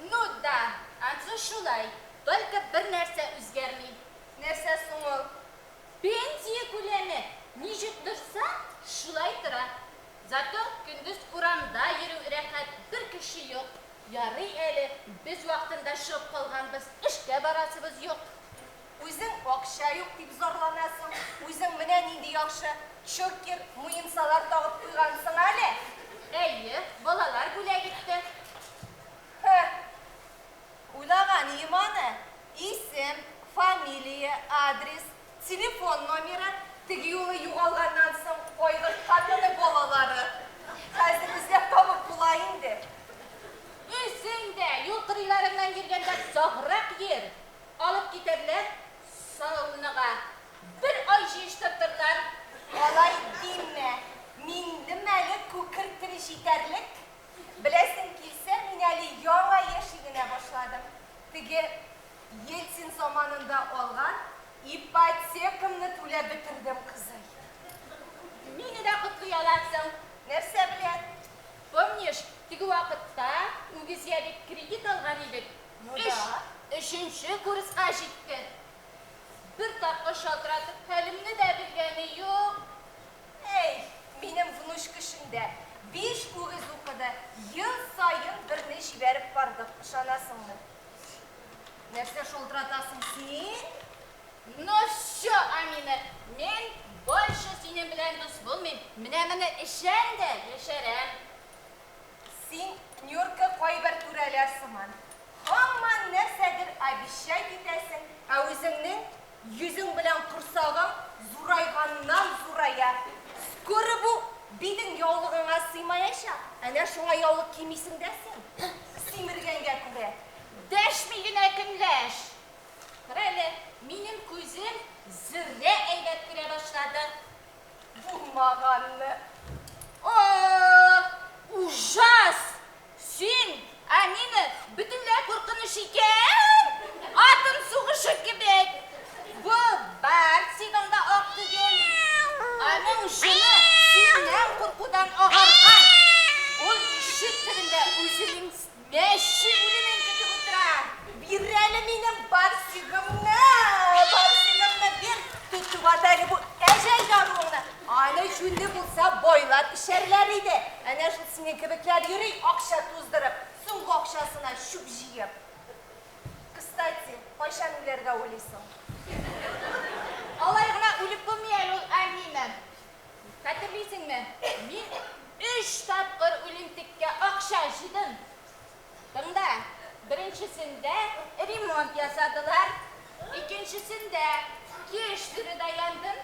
Ну да, ансы шулай. Только бер нәрсә үзгәрми. Нәрсә соң ул? Пенсия күләме ничек торса, шулай тора. Зато көндез урамда йөрү рәхәт, бер кеше юк. Ярый әле без вакытында чыгып калганбыз, эшкә барасыбыз юк. Үзең акча юк дип зарланасың, үзең менә нинди яхшы чокер, муенсалар тагып куйгансың әле. Әйе, балалар бүләк итте. Һе, уйлаган ием аны. Исем, фамилия, адрес, телефон номеры, теге юлы югалганнан соң кайгырткан моны балалары. Хәзер эзләп табып була инде. Үзең дә юл кырыйларыннан йөргәндә саграк йөр. Алып китәрләр саунага. Бер ай җыештыртырлар. Алай димә. Минем әле күкертер җитәрлек. Беләсең килсә, мин әле яңа яши генә башладым. Теге Ельцин заманында алган ипотекамны түләп бетердем, кызый. Мине дә котлый аласың. Нәрсә белән? Помнишь, теге вакытта үгезгә дип кредит алган идек. Ну Эш да. өченче курска җитте. Бер тапкыр шалтыратып хәлемне дә белгәне юк. Эй, минем внучка эшендә биш үгез укыды. Ел саен берне җибәреп бардык, ышанасыңмы? Нәрсә шалтыратасың син? Ну все, Амина, мин больше синең белән дус булмыйм. Менә моны эчәм дә яшәрәм. Син, Нюрка, кайбер түрәләр сыман. Һаман нәрсәдер обещать итәсең, ә үзеңнең йөзең белән корсагың зурайганнан зурая. Скоро бу битең яулыгыңа сыймаячак. Әнә шуңа яулык кимисең дә син. Симергәнгә күрә. Дәшми генә көнләш. Кара әле, минем күзем зеррә әйбәт күрә башлады. Булмаганны. О, ужас! Син, Амина, бөтенләй куркыныч икән! Атом сугышы кебек. Бу Барсигың да ак түгел. Аның җене синнән куркудан агарган. Ул ишек төбендә үзенең мәче үлемен көтеп утыра. Бир әле минем эчәрләр иде. Әнә шул синең кебекләр йөри, акча туздырып, соңгы акчасына чүп җыеп. Кстати, кайчан үләргә уйлыйсың? Алай гына үлеп булмый әле ул, әниме. Хәтерлисеңме, мин өч тапкыр үлемтеккә акча җыйдым. Тыңда, беренчесендә ремонт ясадылар, икенчесендә кештереда яндым,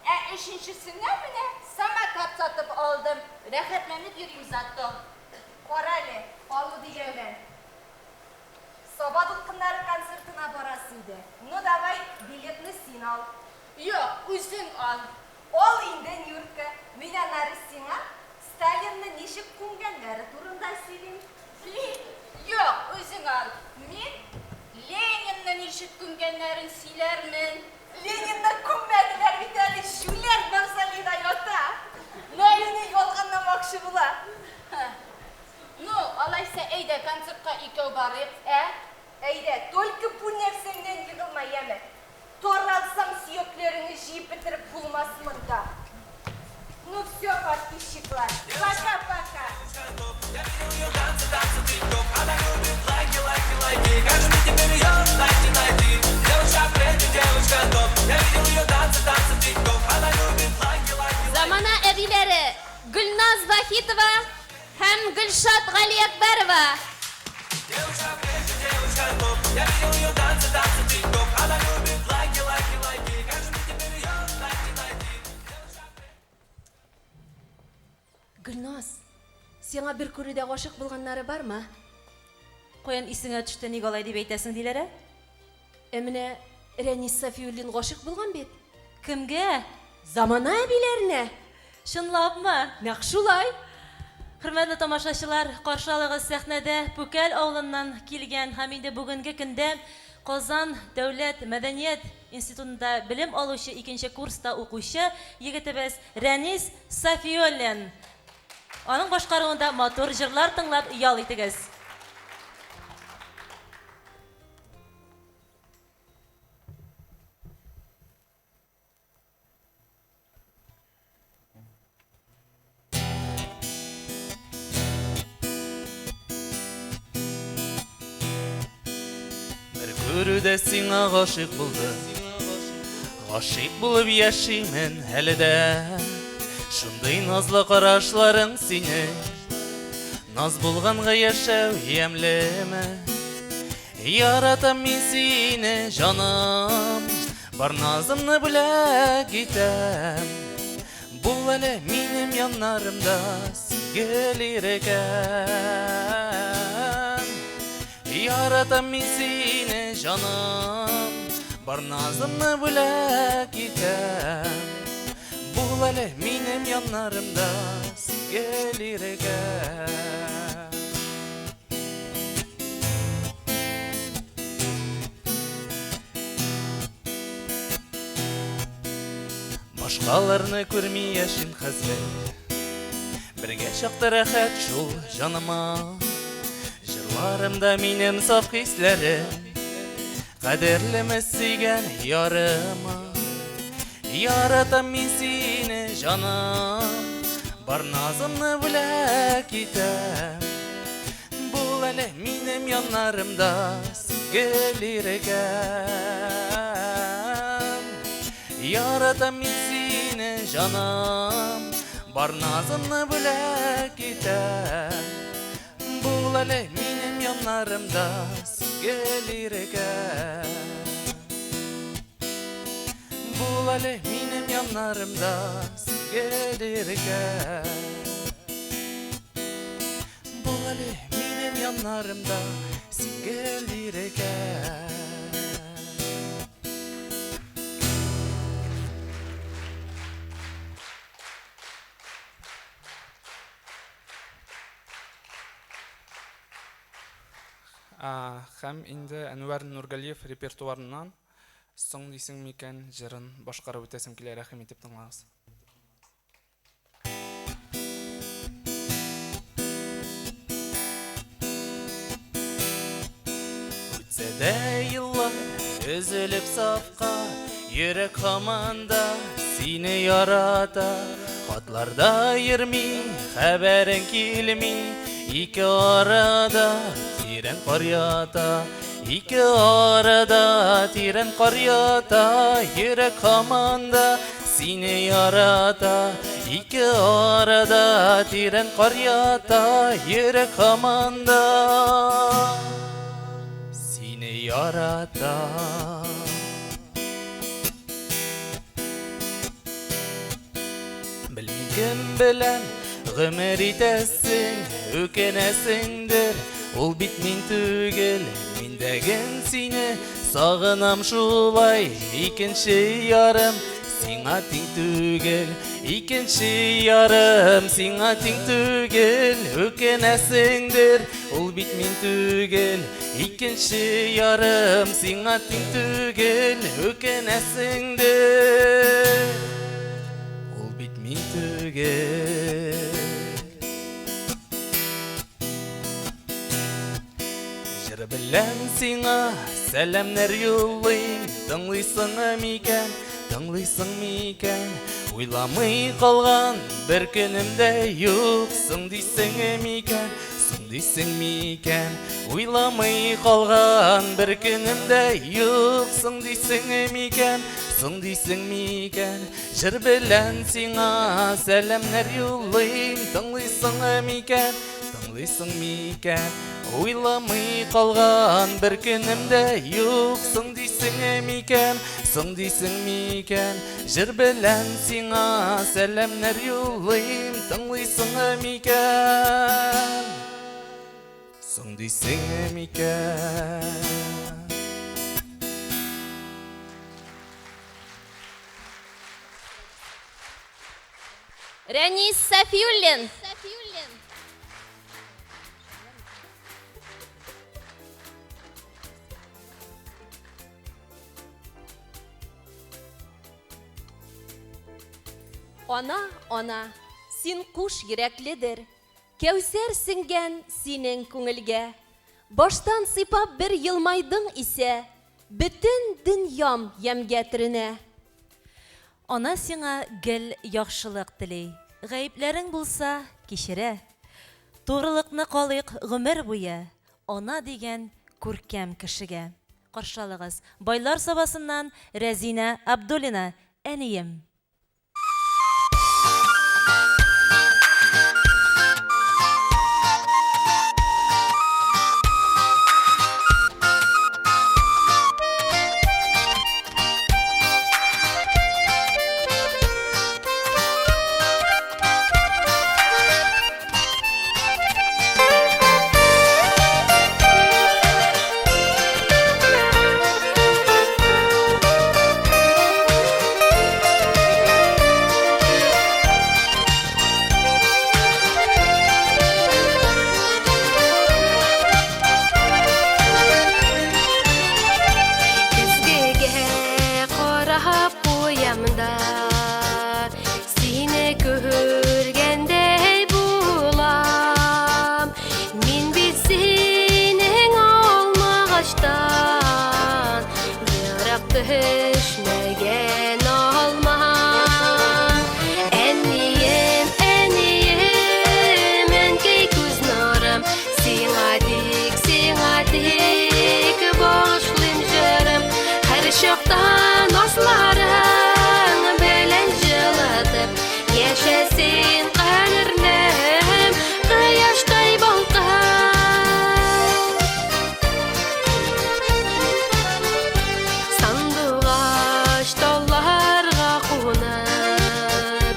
ә өченчесенә менә самокат сатып алдым. Рәхәтләнеп йөрим зато. Карале, алу дигәннән. Саба дулкыннары концертына барасы иде. Ну, давай, билетны син ал. Юк, үзең ал. Ал инде, Нюрка. Мин аннары сиңа Сталинны ничек күмгәннәре турында сөйлим. Юк, үзең ал. Мин Ленинны ничек күмгәннәрен сөйләрмен. Ленинны күммәделәр бит әле, җүләр мавзолейда ята. Мине ялганламакчы була. Ну, алайса, әйдә, концертка икәү барыйк, ә? Әйдә, только бу нәрсәңнән егылма, яме. Таралсаң, сөякләреңне җыеп бетереп булмас монда. Ну все, подписчиклар, пока-пока. Замана әбиләре Гөлназ Вахитова һәм Гөлшат Галиәкбәрова. Гөлназ, сиңа бер күрүдә гашыйк булганнары бармы? Каян исеңә төште, ник алай дип әйтәсең, Диләрә? Ә менә Рәнис Сафиуллин гашыйк булган бит. Кемгә? Замана әбиләренә. Чынлапмы? Нәкъ шулай. Хөрмәтле тамашачылар, каршы алыгыз сәхнәдә Пүкәл авылыннан килгән һәм инде бүгенге көндә Казан дәүләт мәдәният институтында белем алучы икенче курста укучы егетебез Рәнис Сафиуллин. Аның башкаруында матур җырлар тыңлап ял итегез. Бер күрүдә сиңа гашыйк булдым. Гашыйк булып яшимен әле дә. Шундый назлы карашларың синең. Наз булганга яшәү ямьлеме? Яратам мин сине, җаным. Бар назымны бүләк итәм. Бул әле минем яннарымда, син гел ирекәм. Яратам мин сине, җаным. Бар назымны бүләк итәм. Бул әле минем яннарымда, син гел ирекәм. Башкаларны күрми яшим хәзер. Бергә чакта рәхәт шул җаныма. Җырларымда минем саф хисләрем. Кадерлеме сөйгән ярыма. Яратам мин сине, җаным. Бар назымны бүләк итәм. Бул әле минем яннарымда, син гел ирекәм. Яратам мин сине, җаным. Бар назымны бүләк итәм. Бул әле минем яннарымда, син гел ирекәм. Бул әле минем яннарымда, син гел ирекәм. Бул әле минем яннарымда, син гел ирекәм. Һәм инде Әнвәр Нургалиев репертуарыннан Соң дисең микән җырын башкарып үтәсем килә, рәхим итеп тыңлагыз. Үтсә дә еллар, Өзелеп сафка, йөрәк һаман да сине ярата. Хатларда йөрми, хәбәрең килми, ике арада тирән кар ята. Ике арада тирән кар ята, йөрәк һаман да сине ярата. Ике арада тирән кар ята, йөрәк һаман да сине ярата. Белмим кем белән гомер итәсең, үкенәсеңдер, ул бит мин түгел, мин дәген сине сагынам шулай, икенче ярым сиңа тиң түгел, икенче ярым сиңа тиң түгел, үкенәсеңдер, ул бит мин түгел, икенче ярым сиңа тиң түгел, үкенәсеңдер, ул бит мин түгел. Җыр белән сиңа сәламнәр юллыйм, тыңлыйсың микән, тыңлыйсың микән? Уйламый калган бер көнем дә юк, соң дисең микән, соң дисең микән? Уйламый калган бер көнем дә юк, соң дисең микән, соң дисең микән? Җыр белән сиңа сәламнәр юллыйм, тыңлыйсың микән, тыңлыйсың микән? Уйламый калган бер көнем дә юк, соң дисең микән, соң дисең микән? Җыр белән сиңа сәламнәр юллыйм, тыңлыйсың микән, соң дисең микән? Рәнис Сафиуллин. Ана, ана, син куш йөрәкледер, Кәүсәр сеңгән синең күңелгә. Баштан сыйпап бер елмайдың исә, Бөтен дөньям ямьгә төренә. Ана сиңа гел яхшылык тели, Гаепләрең булса, кичерә. Тугрылыкны калыйк гомер буе Ана дигән күркәм кешегә. Каршы алыгыз, Байлар Сабасыннан Рәзинә Абдуллина, Әнием. Көзгегә карап куям да, сине күргәндәй булам. Мин бит синең алмагачтан ерак төшмәгән алма. Әнием, әнием, әнкәй күз нурым, сиңа тик, сиңа тик багышлыйм җырым. Һәр чакта назларың белән җылытып, яшә син, кадерлем, кояштай балкып. Сандугач талларга кунып,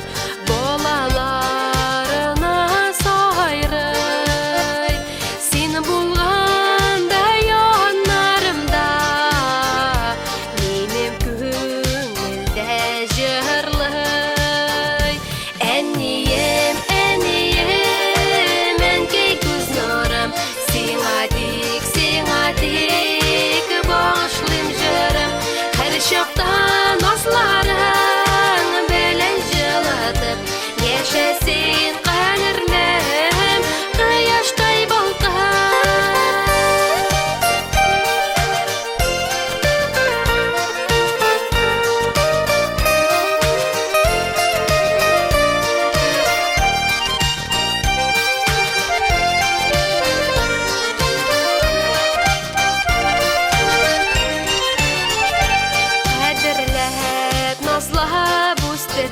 балаларына сайрый. Син булганда яннарымда, минем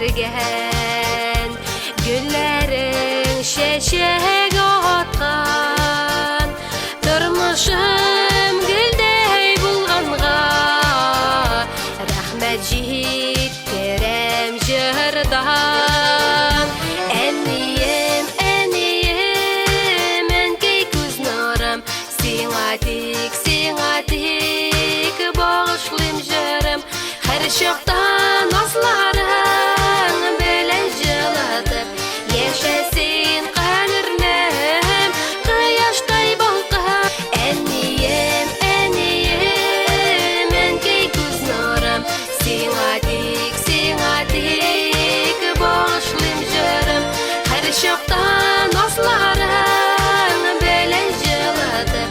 Күгәргән гөлләрең чәчәк аткан, тормышым гөлдәй булганга, рәхмәт җиткерәм җырдан. Әнием, әнием, әнкәй күз нурым, сиңа тик, сиңа тик багышлыйм җырым. Һәр чакта назларың белән җылытып, яшә син, кадерлем, кояштай балкып. Әнием, әнием, әнкәй күз нурым, сиңа тик, сиңа тик багышлыйм җырым. Һәр чакта назларың белән җылытып,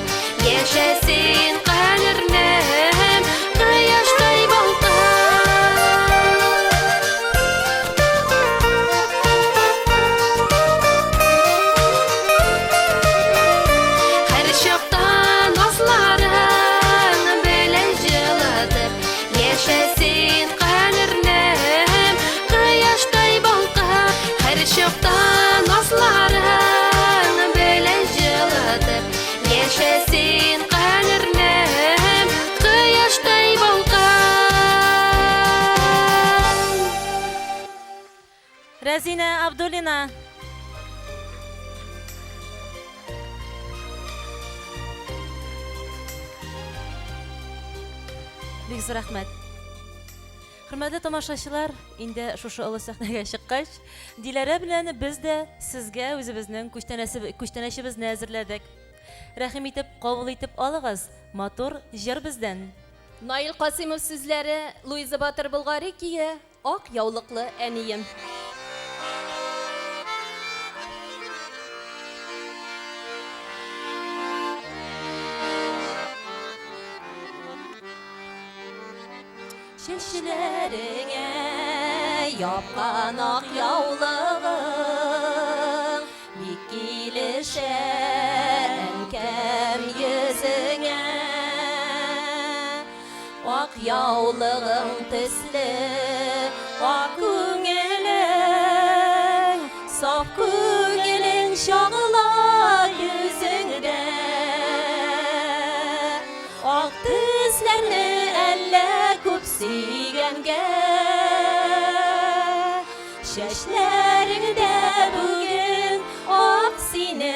яшә син, кадерлем, кояштай балкып. Һәр чакта назларың белән җылытып, яшә син, кадерлем, кояштай балкып. Һәр чакта назларың белән җылытып, яшә син, кадерлем, кояштай балкып. Рәзинә Абдуллина. Бик зур рәхмәт. Хөрмәтле тамашачылар, инде шушы олы сәхнәгә чыккач, Диләрә белән без дә сезгә үзебезнең күчтәнәчебезне әзерләдек. Рәхим итеп, кабул итеп алыгыз, матур җыр бездән. Наил Касыймов сүзләре, Луиза Батыр Болгари көе, Ак яулыклы әнием. Чәчләреңә япкан ак яулыгың бик килешә, әнкәм, йөзеңә. Ак яулыгың төсле ак күңелең, саф күңелең чагыла йөзеңдә. Ак төсләрне әллә күп сөйгәнгә, чәчләреңдә бүген ак синең.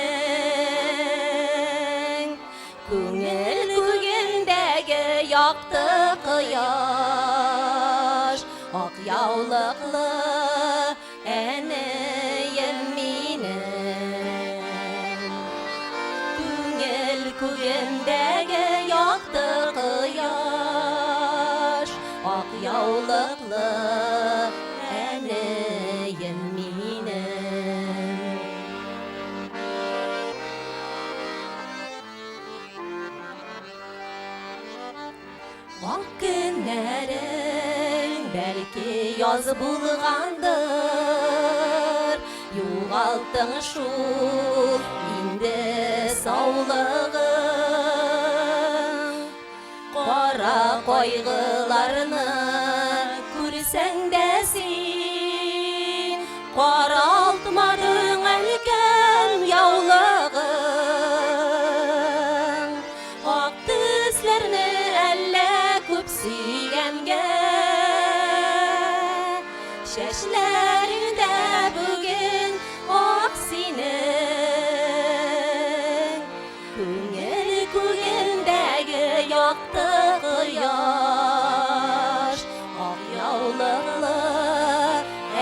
Күңел күгендәге якты кояш, ак яулыклы әнием минем. Күңел күгендәге якты кояш, ак яулыклы әнием минем. Ак көннәрең бәлки яз булгандыр, югалттың шул инде саулыгың. Кара кайгыларны күрсәң дә син, каралтмадың әнкәм яулыгың. Ак төсләрне әллә күп сөйгәнгә, чәчләреңдә бүген ак синең. Күңел күгендәге якты кояш, ак яулыклы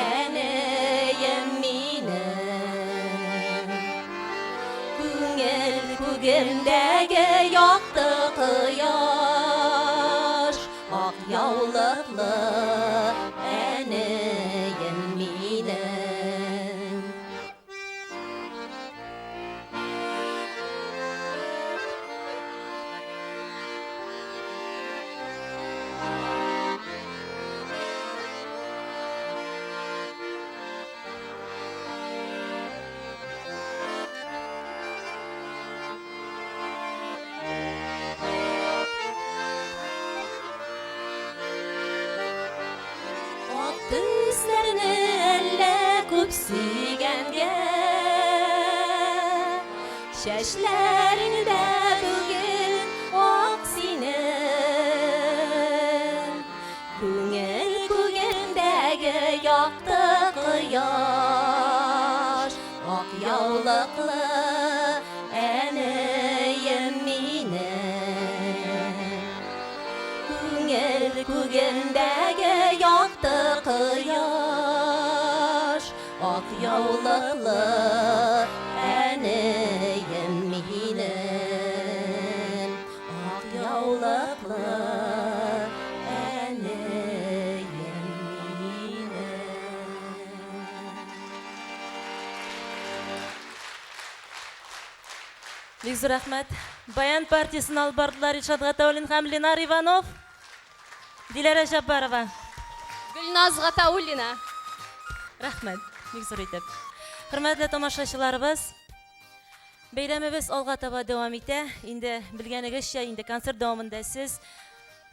әнием минем. Күңел күгендәге якты кояш, ак яулыклы әнием минем. Ак Төсләрне әллә күп сөйгәнгә Чәчләрең дә бүген ак синең. Күңел күгендәге якты кояш, Ак яулыклы әнием минем. Күңел күгендәге якты кояш, Ак яулыклы әнием минем. Ак яулыклы әнием минем. Бик зур рәхмәт. Баян партиясен алып бардылар Илшат Гатауллин һәм Ленар Иванов. Диләрә Җаббарова. Гөлназ Гатауллина. Рәхмәт, бик зур итеп. Хөрмәтле тамашачыларыбыз, бәйрәмебез алга таба дәвам итә. Инде белгәнегезчә, инде концерт дәвамында сез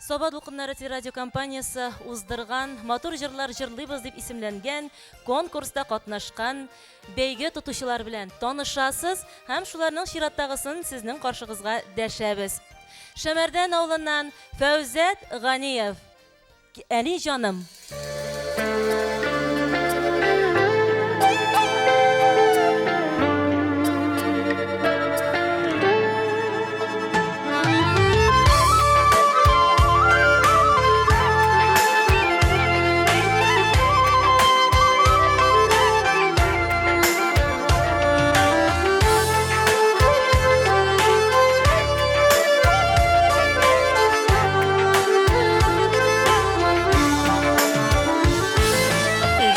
Саба дулкыннары телерадиокомпаниясе уздырган Матур җырлар җырлыйбыз дип исемләнгән конкурста катнашкан бәйге тотучылар белән танышасыз һәм шуларның чираттагысын сезнең каршыгызга дәшәбез. Шәмәрдән авылыннан Фәүзәт Ганиев. Әни җаным.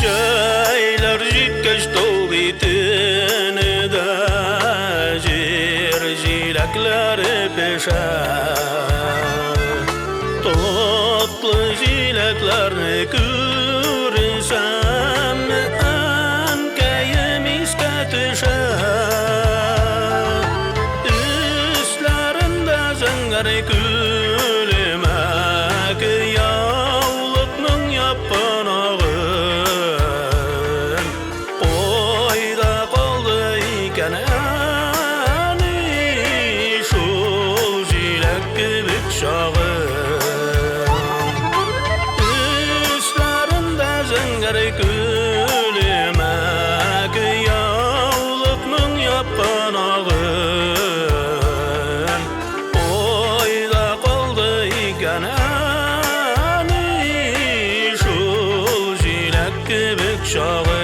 Җәйләр җиткәч тау битенә җир җиләкләре пешә. Татлы җиләкләрне күрсәм, әнкәем искә төшә. Өсләрендә зәңгәр күлмәк, яулыкның япкан агын. Кайда калды икән әни шул җиләк кебек чагым? Өсләрендә зәңгәр күлмәк, яулыкның япкан агын. Кайда калды икән әни шул җиләк кебек чагым?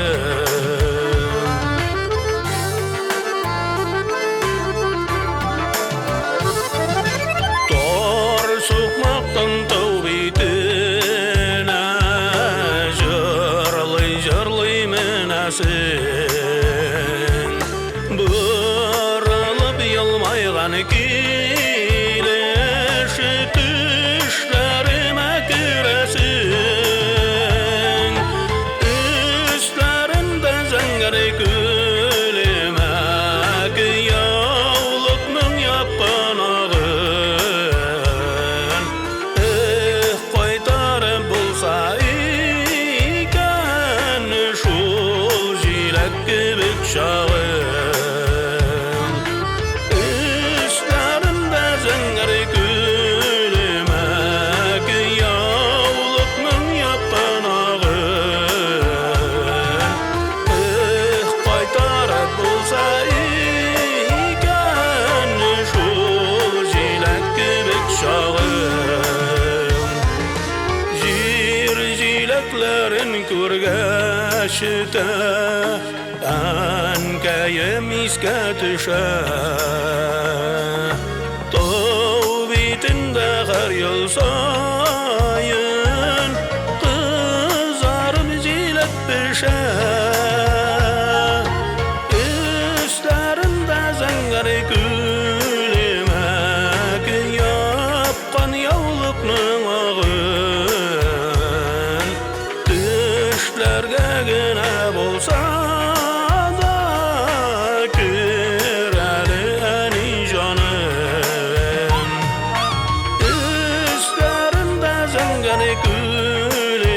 Тар сукмактан тау битенә җырлый-җырлый менәсең. Борылып елмайган килеш төшләремә керәсең. Өсләрендә зәңгәр күлмәк, яулыкның япкан агын. Эх, кайтарып булса икән шул җиләк кебек чагым. Өсләрендә зәңгәр күлмәк, яулыкның япкан агын. Эх, кайтарып булса икән шул җиләк кебек чагым. Җир җиләкләрен күргәч тә әнкәем искә төшә. Тау битендә һәр ел саен кызарып җиләк пешә. Өсләрендә зәңгәр күлмәк, япкан яулыкның агын. Төшләргә генә булса да кер әле, әни җаным. Өсләрендә зәңгәр күлмәк,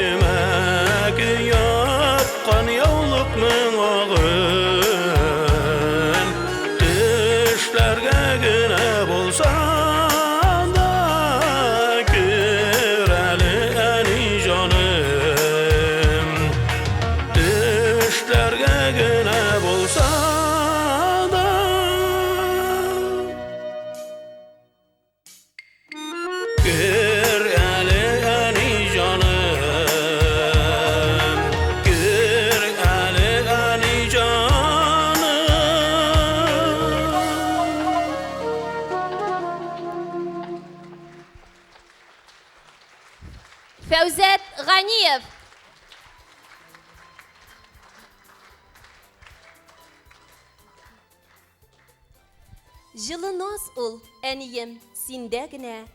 Әхмәт Ганиев. Җылы наз ул, әнием, синдә генә.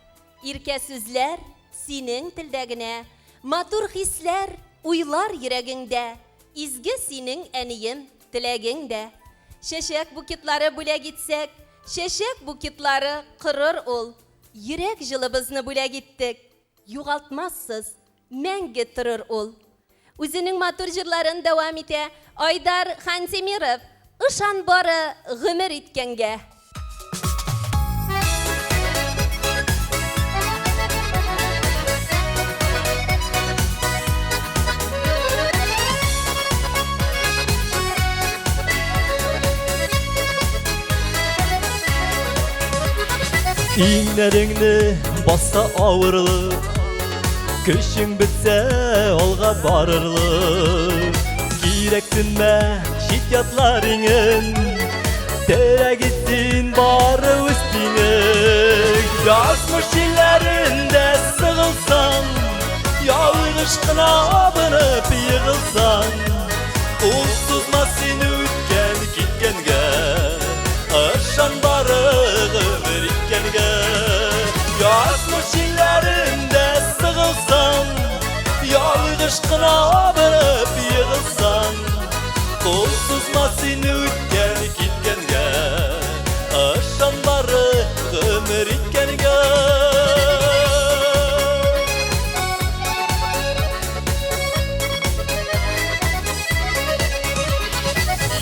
Иркә сүзләр синең телдә генә. Матур хисләр, уйлар йөрәгеңдә. Изге синең, әнием, теләгең дә. Чәчәк букетлары бүләк итсәк, чәчәк букетлары корыр ул. Йөрәк җылыбызны бүләк иттек, югалтмассыз, мәңге торыр ул. Үзенең матур җырларын дәвам итә Айдар Хантимиров, Ышан бары гомер иткәнгә. Иңнәреңне басса авырлык, Көчең бетсә алга барырлык. Кирәксенмә чит ятлар иңен, Терәк ит син бары үз тиңең. Язмыш җилләрендә сыгылсаң, Ялгыш кына абынып егылсаң, Кул сузма син үткән киткәнгә, Ышан бары гомер иткәнгә. Язмыш җилләрендә сыгылсаң, Ялгыш кына абынып егылсаң, Кул сузма син үткән киткәнгә, Ышан бары гомер иткәнгә.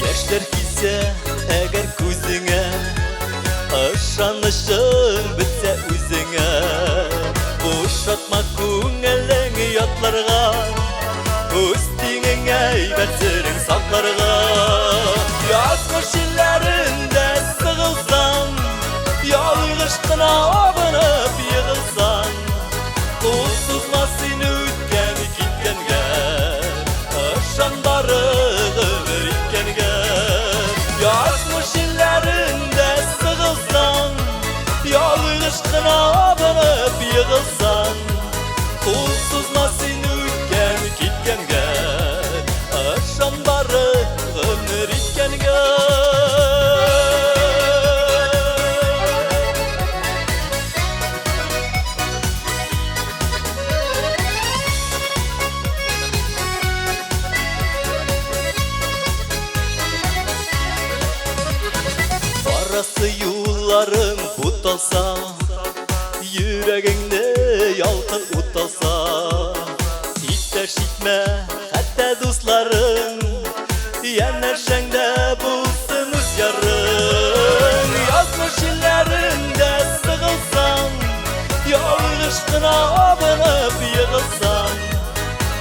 Яшьләр килсә, әгәр күзеңә, Ышанычың бетсә үзеңә, Бушатма күңелең ятларга, Үз тиңеңә әйбәт серең сакларга. Язмыш җилләрендә сыгылсаң, Ялгыш кына абынып егылсаң, Кул сузма син үткән киткәнгә, Ышан бары гомер иткәнгә. Язмыш җилләрендә сыгылсаң, Ялгыш кына абынып егылсаң, Кул сузма син үткән киткәнгә, Ышан бары гомер иткәнгә. Барасы юлларың буталса, Йөрәгеңне ялкын ут алса, Иптәш итмә хәтта дусларың, Янәшәңдә булсын үз ярың. Язмыш җилләрендә сыгылсаң, Ялгыш кына абынып егылсаң,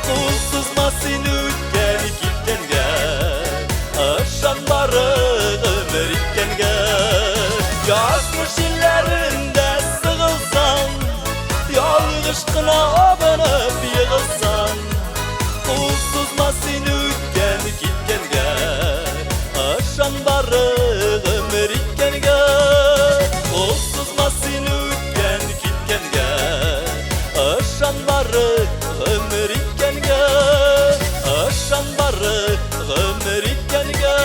Кул сузма син үткән киткәнгә, Ышан бары гомер иткәнгә. Язмыш җилләрендә сыгылсаң, Ялгыш кына абынып егылсаң, Кул сузма син үткән киткәнгә, Ышан бары гомер иткәнгә. Кул сузма син үткән киткәнгә, Ышан бары гомер иткәнгә. Ышан бары гомер иткәнгә.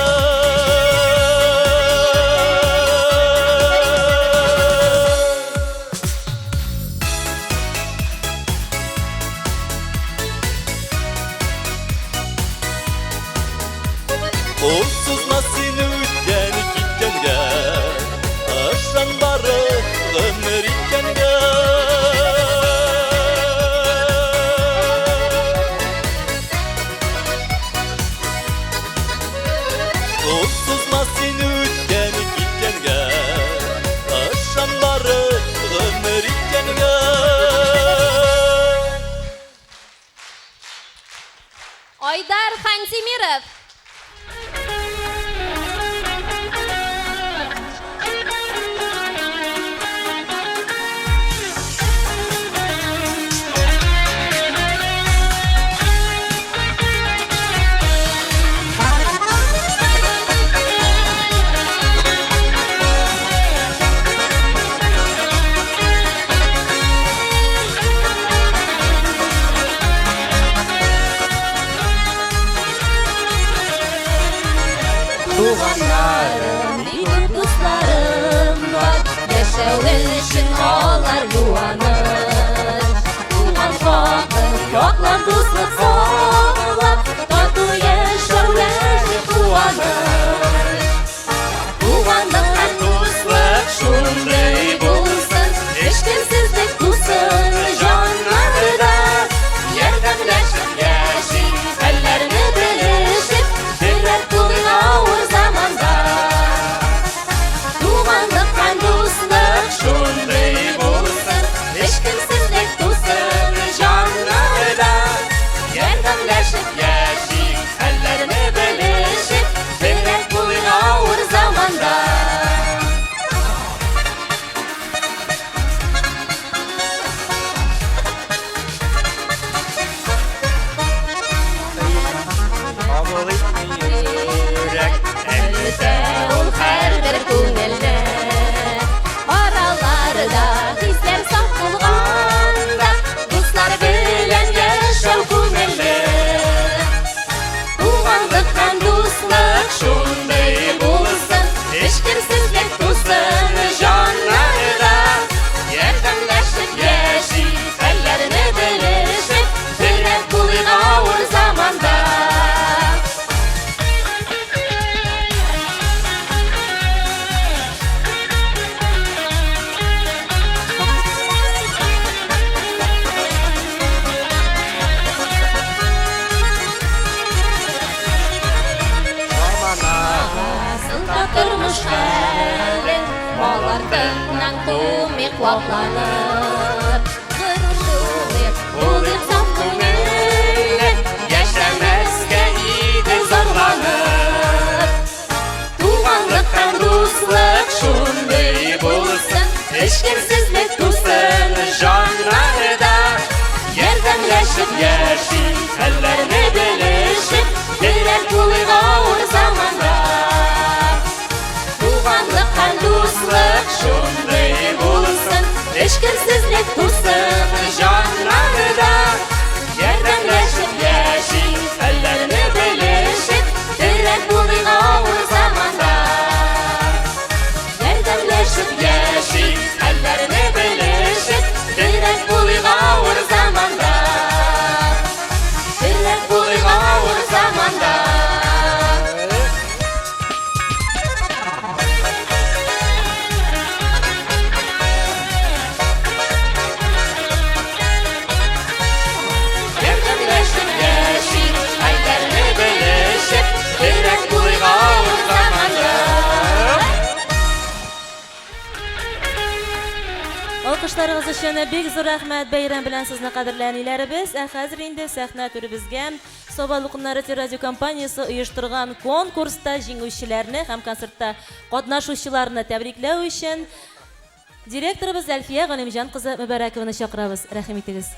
Кул сузма син үткән киткәнгә, Ышан бары гомер иткәнгә. Кул сузма син үткән киткәнгә, Ышан бары гомер иткәнгә. Айдар Хантимиров. Яшәү өчен алар юаныч. Туган хакын яклап, дуслык саклап, тату яшәүләре куаныч. Туганлык һәм дуслык шундый булсын, эчкерсезлек тусын җаннарда. Ярдәмләшеп яшик, хәлләрне белешеп, терәк булыйк авыр заманда. Туганлык һәм дуслык шундый булсын, эчкерсезлек тусын җаннарда. Ярдәмләшеп яшик, хәлләрне белешеп, терәк булыйк авыр заманда. Кабул итми йөрәк, Әрнетә ул һәрбер күңелне. Араларда хисләр саф булганда, дуслар белән яшәү күңелле. Туганлык һәм дуслык шундый булсын, эчкерсезлек тусын җаннарда. Ярдәмләшеп яшик, хәлләрне белешеп, терәк булыйк авыр заманда. Сылта тормыш хәлен, мал артыннан кумыйк вакланып. Горур булыйк, булыйк саф күңелле, яшәмәскә иде зарланып. Туганлык һәм дуслык шундый булсын, эчкерсезлек тусын җаннарда. Ярдәмләшеп яшик, хәлләрне белешеп, терәк булыйк авыр заманда. Туганлык һәм дуслык шундый булсын, эчкерсезлек тусын җаннарда. Ярдәмләшеп яшик, хәлләрне белешеп, терәк булыйк авыр заманда. Ярдәмләшеп яшик, хәлләрне белешеп, терәк булыйк авыр заманда. Терәк булыйк авыр заманда. Ярдәмләшеп яшик, хәлләрне белешеп, терәк булыйк авыр заманда. Алкышларыгыз өчен бик зур рәхмәт. Бәйрәм белән сезне кадерле әниләребез. Ә хәзер инде сәхнә түребезгә Саба дулкыннары телерадиокомпаниясе оештырган конкурста җиңүчеләрне һәм концертта катнашучыларны тәбрикләү өчен директорыбыз Әлфия Галимҗан кызы Мөбәрәкованы чакырабыз. Рәхим итегез.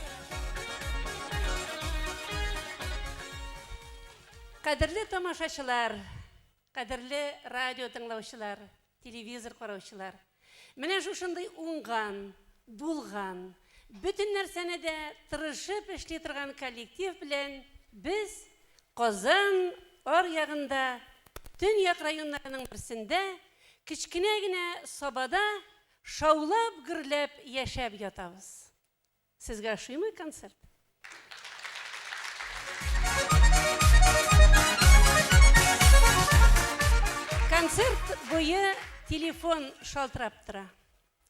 Кадерле тамашачылар, кадерле радио тыңлаучылар, телевизор караучылар. Менә шушындый уңган, булган, бөтен нәрсәне дә тырышып эшли торган коллектив белән без Казан аръягында, төньяк районнарының берсендә, кечкенә генә Сабада шаулап-гөрләп яшәп ятабыз. Сезгә ошыймы концерт? Концерт буе телефон шалтырап тора.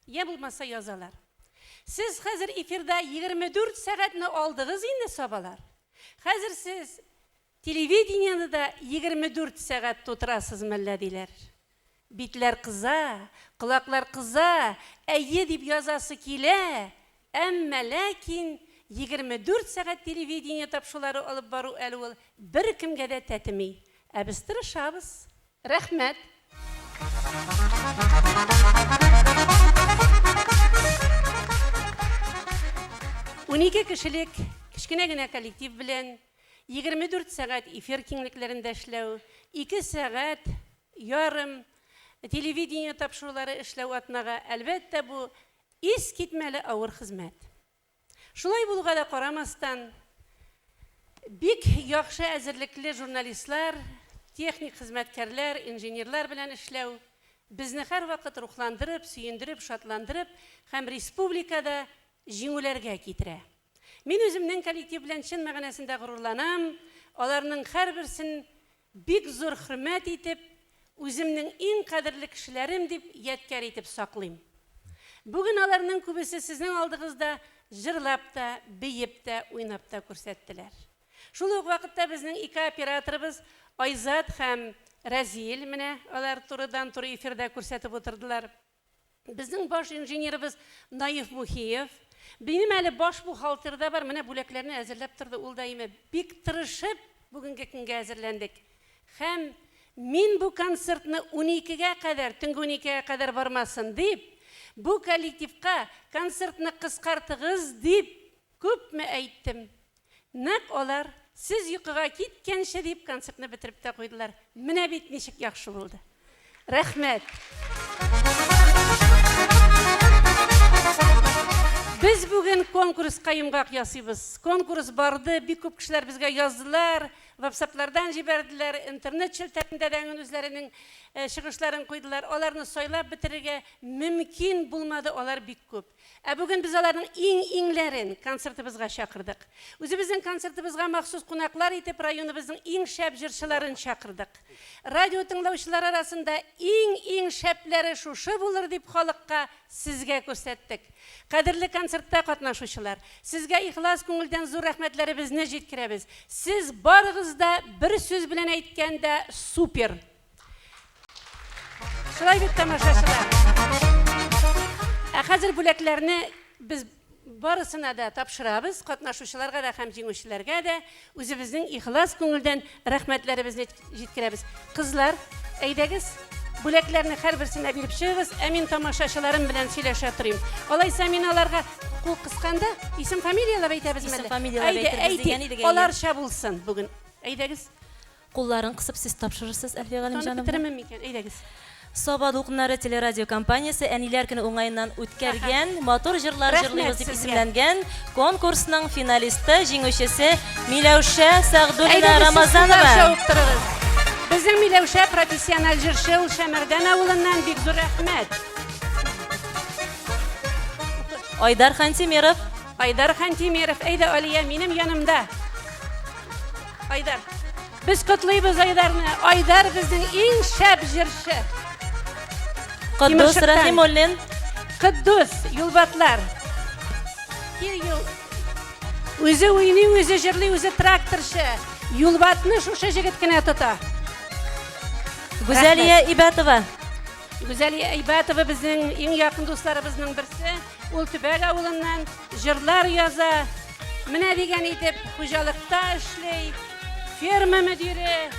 Я булмаса язалар. Сез хәзер эфирда 24 сәгатьне алдыгыз инде, сабалар. Хәзер сез телевидениене дә 24 сәгать тутырасыз мәллә диләр. Битләр кыза, колаклар кыза, әйе дип язасы килә, әмма ләкин 24 сәгать телевидение тапшырулары алып бару әле ул беркемгә дә тәтеми. Ә без тырышабыз. Рәхмәт. 12 кешелек кечкенә генә коллектив белән 24 сәгать эфир киңлекләрендә эшләү, 2 сәгать ярым телевидение тапшырулары эшләү атнага, әлбәттә, бу искитмәле авыр хезмәт. Шулай булуга да карамастан, бик яхшы әзерлекле журналистлар, техник хезмәткәрләр, инженерлар белән эшләү Безне һәрвакыт рухландырып, сөендереп, шатландырып һәм республикада җиңүләргә китерә. Мин үземнең коллектив белән чын мәгънәсендә горурланам, аларның һәрберсен бик зур хөрмәт итеп, үземнең иң кадерле кешеләрем дип ядкәр итеп саклыйм. Бүген аларның күбесе сезнең алдыгызда җырлап та, биеп тә, уйнап та күрсәттеләр. Шул ук вакытта безнең ике операторыбыз Айзат һәм Рәзил, менә алар турыдан-туры эфирда күрсәтеп утырдылар. Безнең баш инженерыбыз Наиф Мухиев. Минем әле баш бухгалтер да бар, менә бүләкләрне әзерләп торды ул да име. Бик тырышып бүгенге көнгә әзерләндек. Һәм мин бу концертны уникегә кадәр, төнге уникегә кадәр бармасын дип, бу коллективка концертны кыскартыгыз дип күпме әйттем. Нәкъ алар, сез йокыга киткәнче дип концертны бетереп тә куйдылар. Менә бит ничек яхшы булды. Рәхмәт. Без бүген конкурска йомгак ясыйбыз. Конкурс барды, бик күп кешеләр безгә яздылар, ватсаплардан җибәрделәр, интернет челтәрендә дә үзләренең чыгышларын куйдылар. Аларны сайлап бетерергә мөмкин булмады, алар бик күп. Ә бүген без аларның иң-иңләрен концертыбызга чакырдык. Үзебезнең концертыбызга махсус кунаклар итеп районыбызның иң шәп җырчыларын чакырдык. Радио тыңлаучылар арасында иң-иң шәпләре шушы булыр дип халыкка, сезгә күрсәттек. Кадерле концертта катнашучылар, сезгә ихлас күңелдән зур рәхмәтләребезне җиткерәбез. Сез барыгыз да бер сүз белән әйткәндә, супер! Шулай бит, тамашачылар. Ә хәзер бүләкләрне без барысына да тапшырабыз, катнашучыларга да һәм җиңүчеләргә дә үзебезнең ихлас күңелдән рәхмәтләребезне җиткерәбез. Кызлар, әйдәгез, бүләкләрне һәрберсенә биреп чыгыгыз, ә мин тамашачыларым белән сөйләшә торыйм. Алайса мин аларга кул кысканда исем фамилияләп әйтәбезме әллә? Исем фамилияләп әйтербез дигән идек, әйе. Аларча булсын бүген. Әйдәгез. Кулларын кысып сез тапшырырсыз, Әлфия Танып Галимҗановна. бетерермен микән? Әйдәгез. Саба дулкыннары телерадиокомпаниясе Әниләр көне уңаеннан үткәргән Матур җырлар Рәхмәт җырлыйбыз дип сезгә. исемләнгән конкурсның финалисты, җиңүчесе Миләүшә Сәгъдуллина Әйдәгез, сез куллар Рамазанова. чабып торыгыз. Безнең Миләүшә профессиональ җырчы, ул Шәмәрдән авылыннан, бик зур рәхмәт. Айдар Хантимиров. Айдар Хантимиров, әйдә, Алия, минем янымда. Айдар. Без котлыйбыз Айдарны. Айдар безнең иң шәп җырчы. Котдус Тимершыктан. Рәхимуллин. Котдус, юлбатлар. Кил юл. Үзе уйный, үзе җырлый, үзе тракторчы. Юлбатны шушы җегет кенә тота. Гүзәлия Ибәтова. Гүзәлия Ибәтова безнең иң якын дусларыбызның берсе. Ул Төбәк авылыннан җырлар яза. Менә дигән итеп хуҗалыкта эшли, ферма мөдире.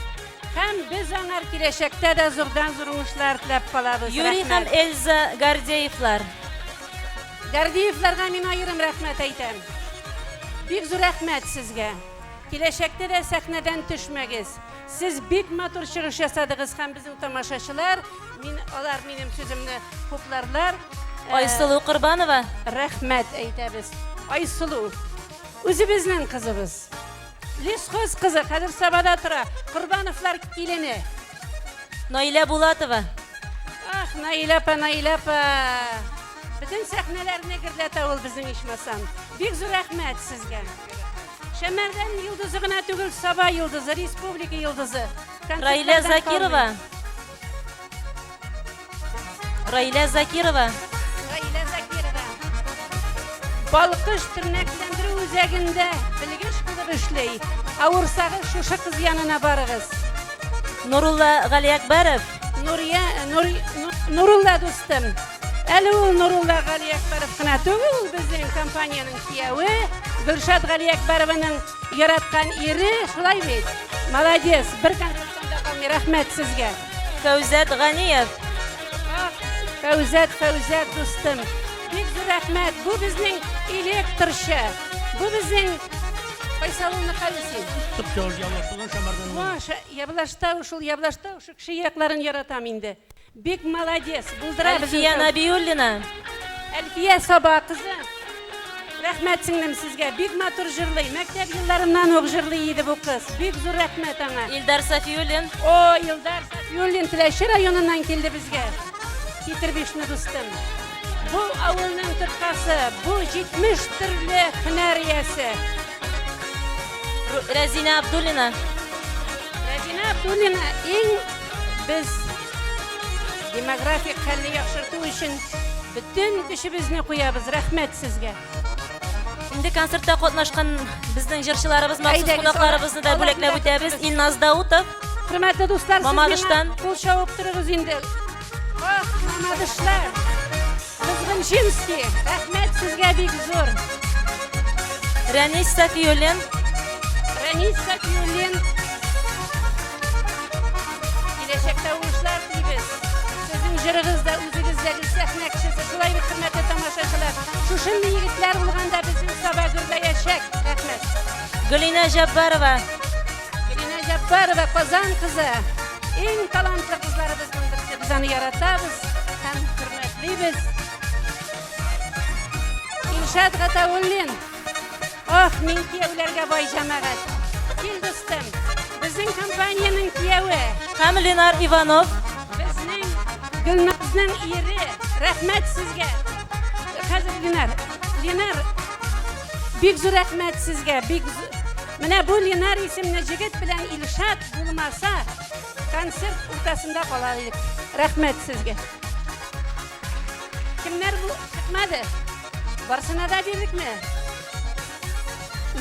Һәм без аңар киләчәктә дә зурдан-зур уңышлар теләп калабыз. Юрий һәм Рәхмәт. Эльза Гордеевлар. Гордеевларга мин аерым рәхмәт әйтәм. Бик зур рәхмәт сезгә. Киләчәктә дә сәхнәдән төшмәгез. Сез бик матур чыгыш ясадыгыз һәм безнең тамашачылар, мин, алар минем сүземне хупларлар. Айсылу Корбанова. Рәхмәт әйтәбез. Айсылу, үзебезнең кызыбыз. Лесхоз кызы, хәзер Сабада тора. Корбановлар килене. Наилә Булатова. Ах, Наилә апа, Наилә апа. Бөтен сәхнәләрне гөрләтә ул безнең ичмасам. Бик зур рәхмәт сезгә. Шәмәрдән йолдызы гына түгел, Саба йолдызы, республика йолдызы. Раилә Концертлардан Закирова. калмый. Раилә Закирова. Раилә Закирова. Балкыш тернәкләндерү үзәгендә белгеч булып эшли. Авырсагыз шушы кыз янына барыгыз. Нурулла Галиәкбәров. Нурия, Нур, Нурулла дустым. Әле ул Нурулла Галиәкбәров кына түгел, ул безнең компаниянең кияве, Гөлшат Галиәкбәрованың яраткан ире, шулай бит? Молодец, бер концерттан да калмый, рәхмәт сезгә. Фәүзәт Ганиев. Ах, Фәүзәт, Фәүзәт дустым. Бик зур рәхмәт. Бу безнең электрчы. Бу безнең кайсы авылныкы әле син? Төп Яблаштаудан Шәмәрдәннән. Маша, Яблаштау шул, Яблаштау шул кеше якларын яратам инде. Бик молодец, булдыра безнең Әлфия Фәү- Нәбиуллина. Әлфия Саба кызы. Рәхмәт сеңлем сезгә. Бик матур җырлый. Мәктәп елларыннан ук җырлый иде бу кыз. Бик зур рәхмәт аңа. Илдар Сафиуллин. О, Илдар Сафиуллин Теләче районыннан килде безгә. Китер бишне, дустым. Бу авылның тоткасы, бу 70 төрле һөнәр иясе. Рәзинә Абдуллина. Рәзинә Абдуллина иң без демографик хәлне яхшырту өчен бөтен көчебезне куябыз. Рәхмәт сезгә. Инде концертта катнашкан безнең җырчыларыбыз, махсус кунакларыбызны да бүләкләп үтәбез. Илназ Даутов. Хөрмәтле дуслар, сез Мамадыштан. кул чабып торыгыз инде. Ах, Мамадышлар! Кызгынчинский, рәхмәт сезгә бик зур. Рәнис Сафиуллин. Рәнис Сафиуллин. Киләчәктә уңышлар телибез. Сезнең җырыгыз да үзегез дә гел сәхнә кешесе. Шулай бит, хөрмәтле тамашачылар. Шушындый егетләр булганда безнең Саба гөрләячәк. Рәхмәт. Гөлинә Җаббарова. Гөлинә Җаббарова, Казан кызы. Иң талантлы кызларыбызның берсе. Без аны яратабыз һәм хөрмәтлибез. Илшат Гатауллин. Ох, мин кияүләргә бай җәмәгать. Кил, дустым. Безнең компаниянең кияве. Һәм Ленар Иванов. Безнең Гөлназның ире. Рәхмәт сезгә. Хәзер Ленар. Ленар, бик зур рәхмәт сезгә. Бик Менә бу Ленар исемле җегет белән Илшат булмаса, концерт уртасында кала идек. Рәхмәт сезгә. Кемнәр бу чыкмады? Барсына да бирдекме?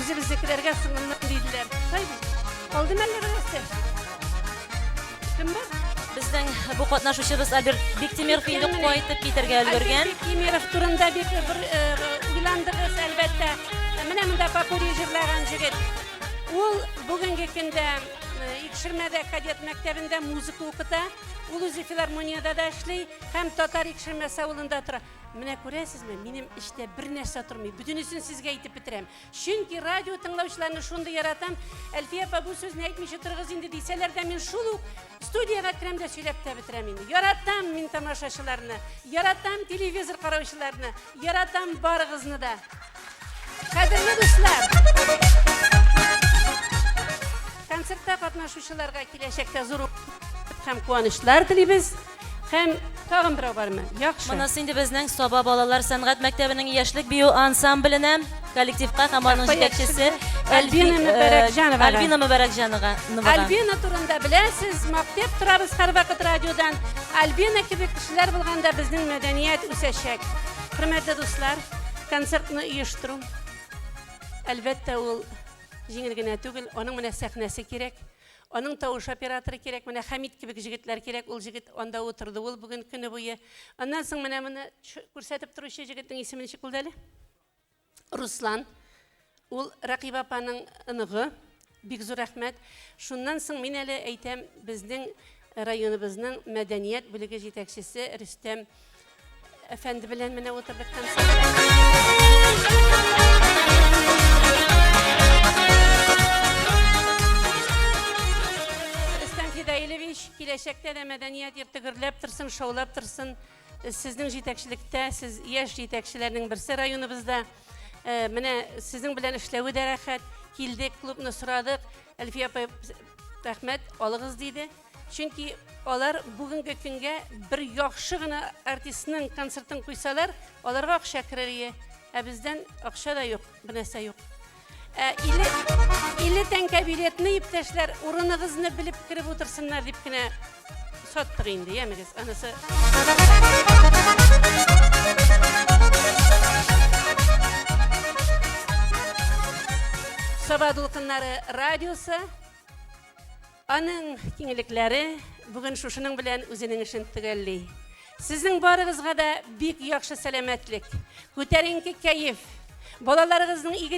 Үзебезнекеләргә соңыннан диделәр. Шулай бит? Калды мәллә берәрсе? Кем бар? Безнең бу катнашучыбыз Альберт Биктимиров инде кайтып китәргә өлгергән. Альберт Биктимиров турында бик бер э, уйландыгыз, әлбәттә. Менә монда попури җырлаган җегет. Ул бүгенге көндә э, Икшермәдә кадет мәктәбендә музыка укыта. Ул үзе филармониядә дә эшли һәм Татар Икшермәсе авылында тора. Менә күрәсезме, минем эчтә бер нәрсә тормый. Бөтенесен сезгә әйтеп бетерәм. Чөнки радио тыңлаучыларны шундый яратам. Әлфия апа, бу сүзне әйтмичә торыгыз инде дисәләр дә, мин шул ук студиягә керәм дә сөйләп тә бетерәм инде. Яратам мин тамашачыларны, яратам телевизор караучыларны, яратам барыгызны да. Кадерле дуслар! Концертта катнашучыларга киләчәктә зур һәм куанычлар телибез. Һәм тагын берәү бармы? Яхшы. Монысы инде безнең Саба балалар сәнгать мәктәбенең яшьлек бию ансамбленә, коллективка һәм аның җитәкчесе Альбина Мөбәрәкҗановага. Альбина Мөбәрәкҗанова. Альбина турында беләсез, мактап торабыз һәрвакыт радиодан. Альбина кебек кешеләр булганда безнең мәдәният үсәчәк. Хөрмәтле дуслар, концертны оештыру, әлбәттә, ул җиңел генә түгел, аның менә сәхнәсе кирәк. Аның тавыш операторы кирәк, менә Хәмит кебек җегетләр кирәк, ул җегет анда утырды, ул бүген көне буе. Аннан соң менә моны күрсәтеп торучы җегетнең исеме ничек булды әле? Руслан. Ул Рәкыйбә апаның оныгы. Бик зур рәхмәт. Шуннан соң мин әле әйтәм, безнең районыбызның мәдәният бүлеге җитәкчесе Рөстәм әфәнде белән менә утырдык концертта. Рөстәм Фидаилевич, киләчәктә дә мәдәният йорты гөрләп торсын, шаулап торсын. Сезнең җитәкчелектә, сез яшь җитәкчеләрнең берсе районыбызда. Э, менә сезнең белән эшләве дә рәхәт. Килдек, клубны сорадык. Әлфия апай, рәхмәт, алыгыз диде. Чөнки алар бүгенге көнгә бер яхшы гына артистның концертын куйсалар, аларга акча керер ие. Ә бездән акча да юк, бер нәрсә юк. Ә 50 тәңкә билетны, иптәшләр, урыныгызны белеп кереп утырсыннар дип кенә саттык инде, ямегез, анысы. Саба дулкыннары радиосы Аның киңлекләре бүген шушының белән үзенең эшен төгәлли. Сезнең барыгызга да бик яхшы сәламәтлек, күтәренке кәеф, балаларыгызның игелек.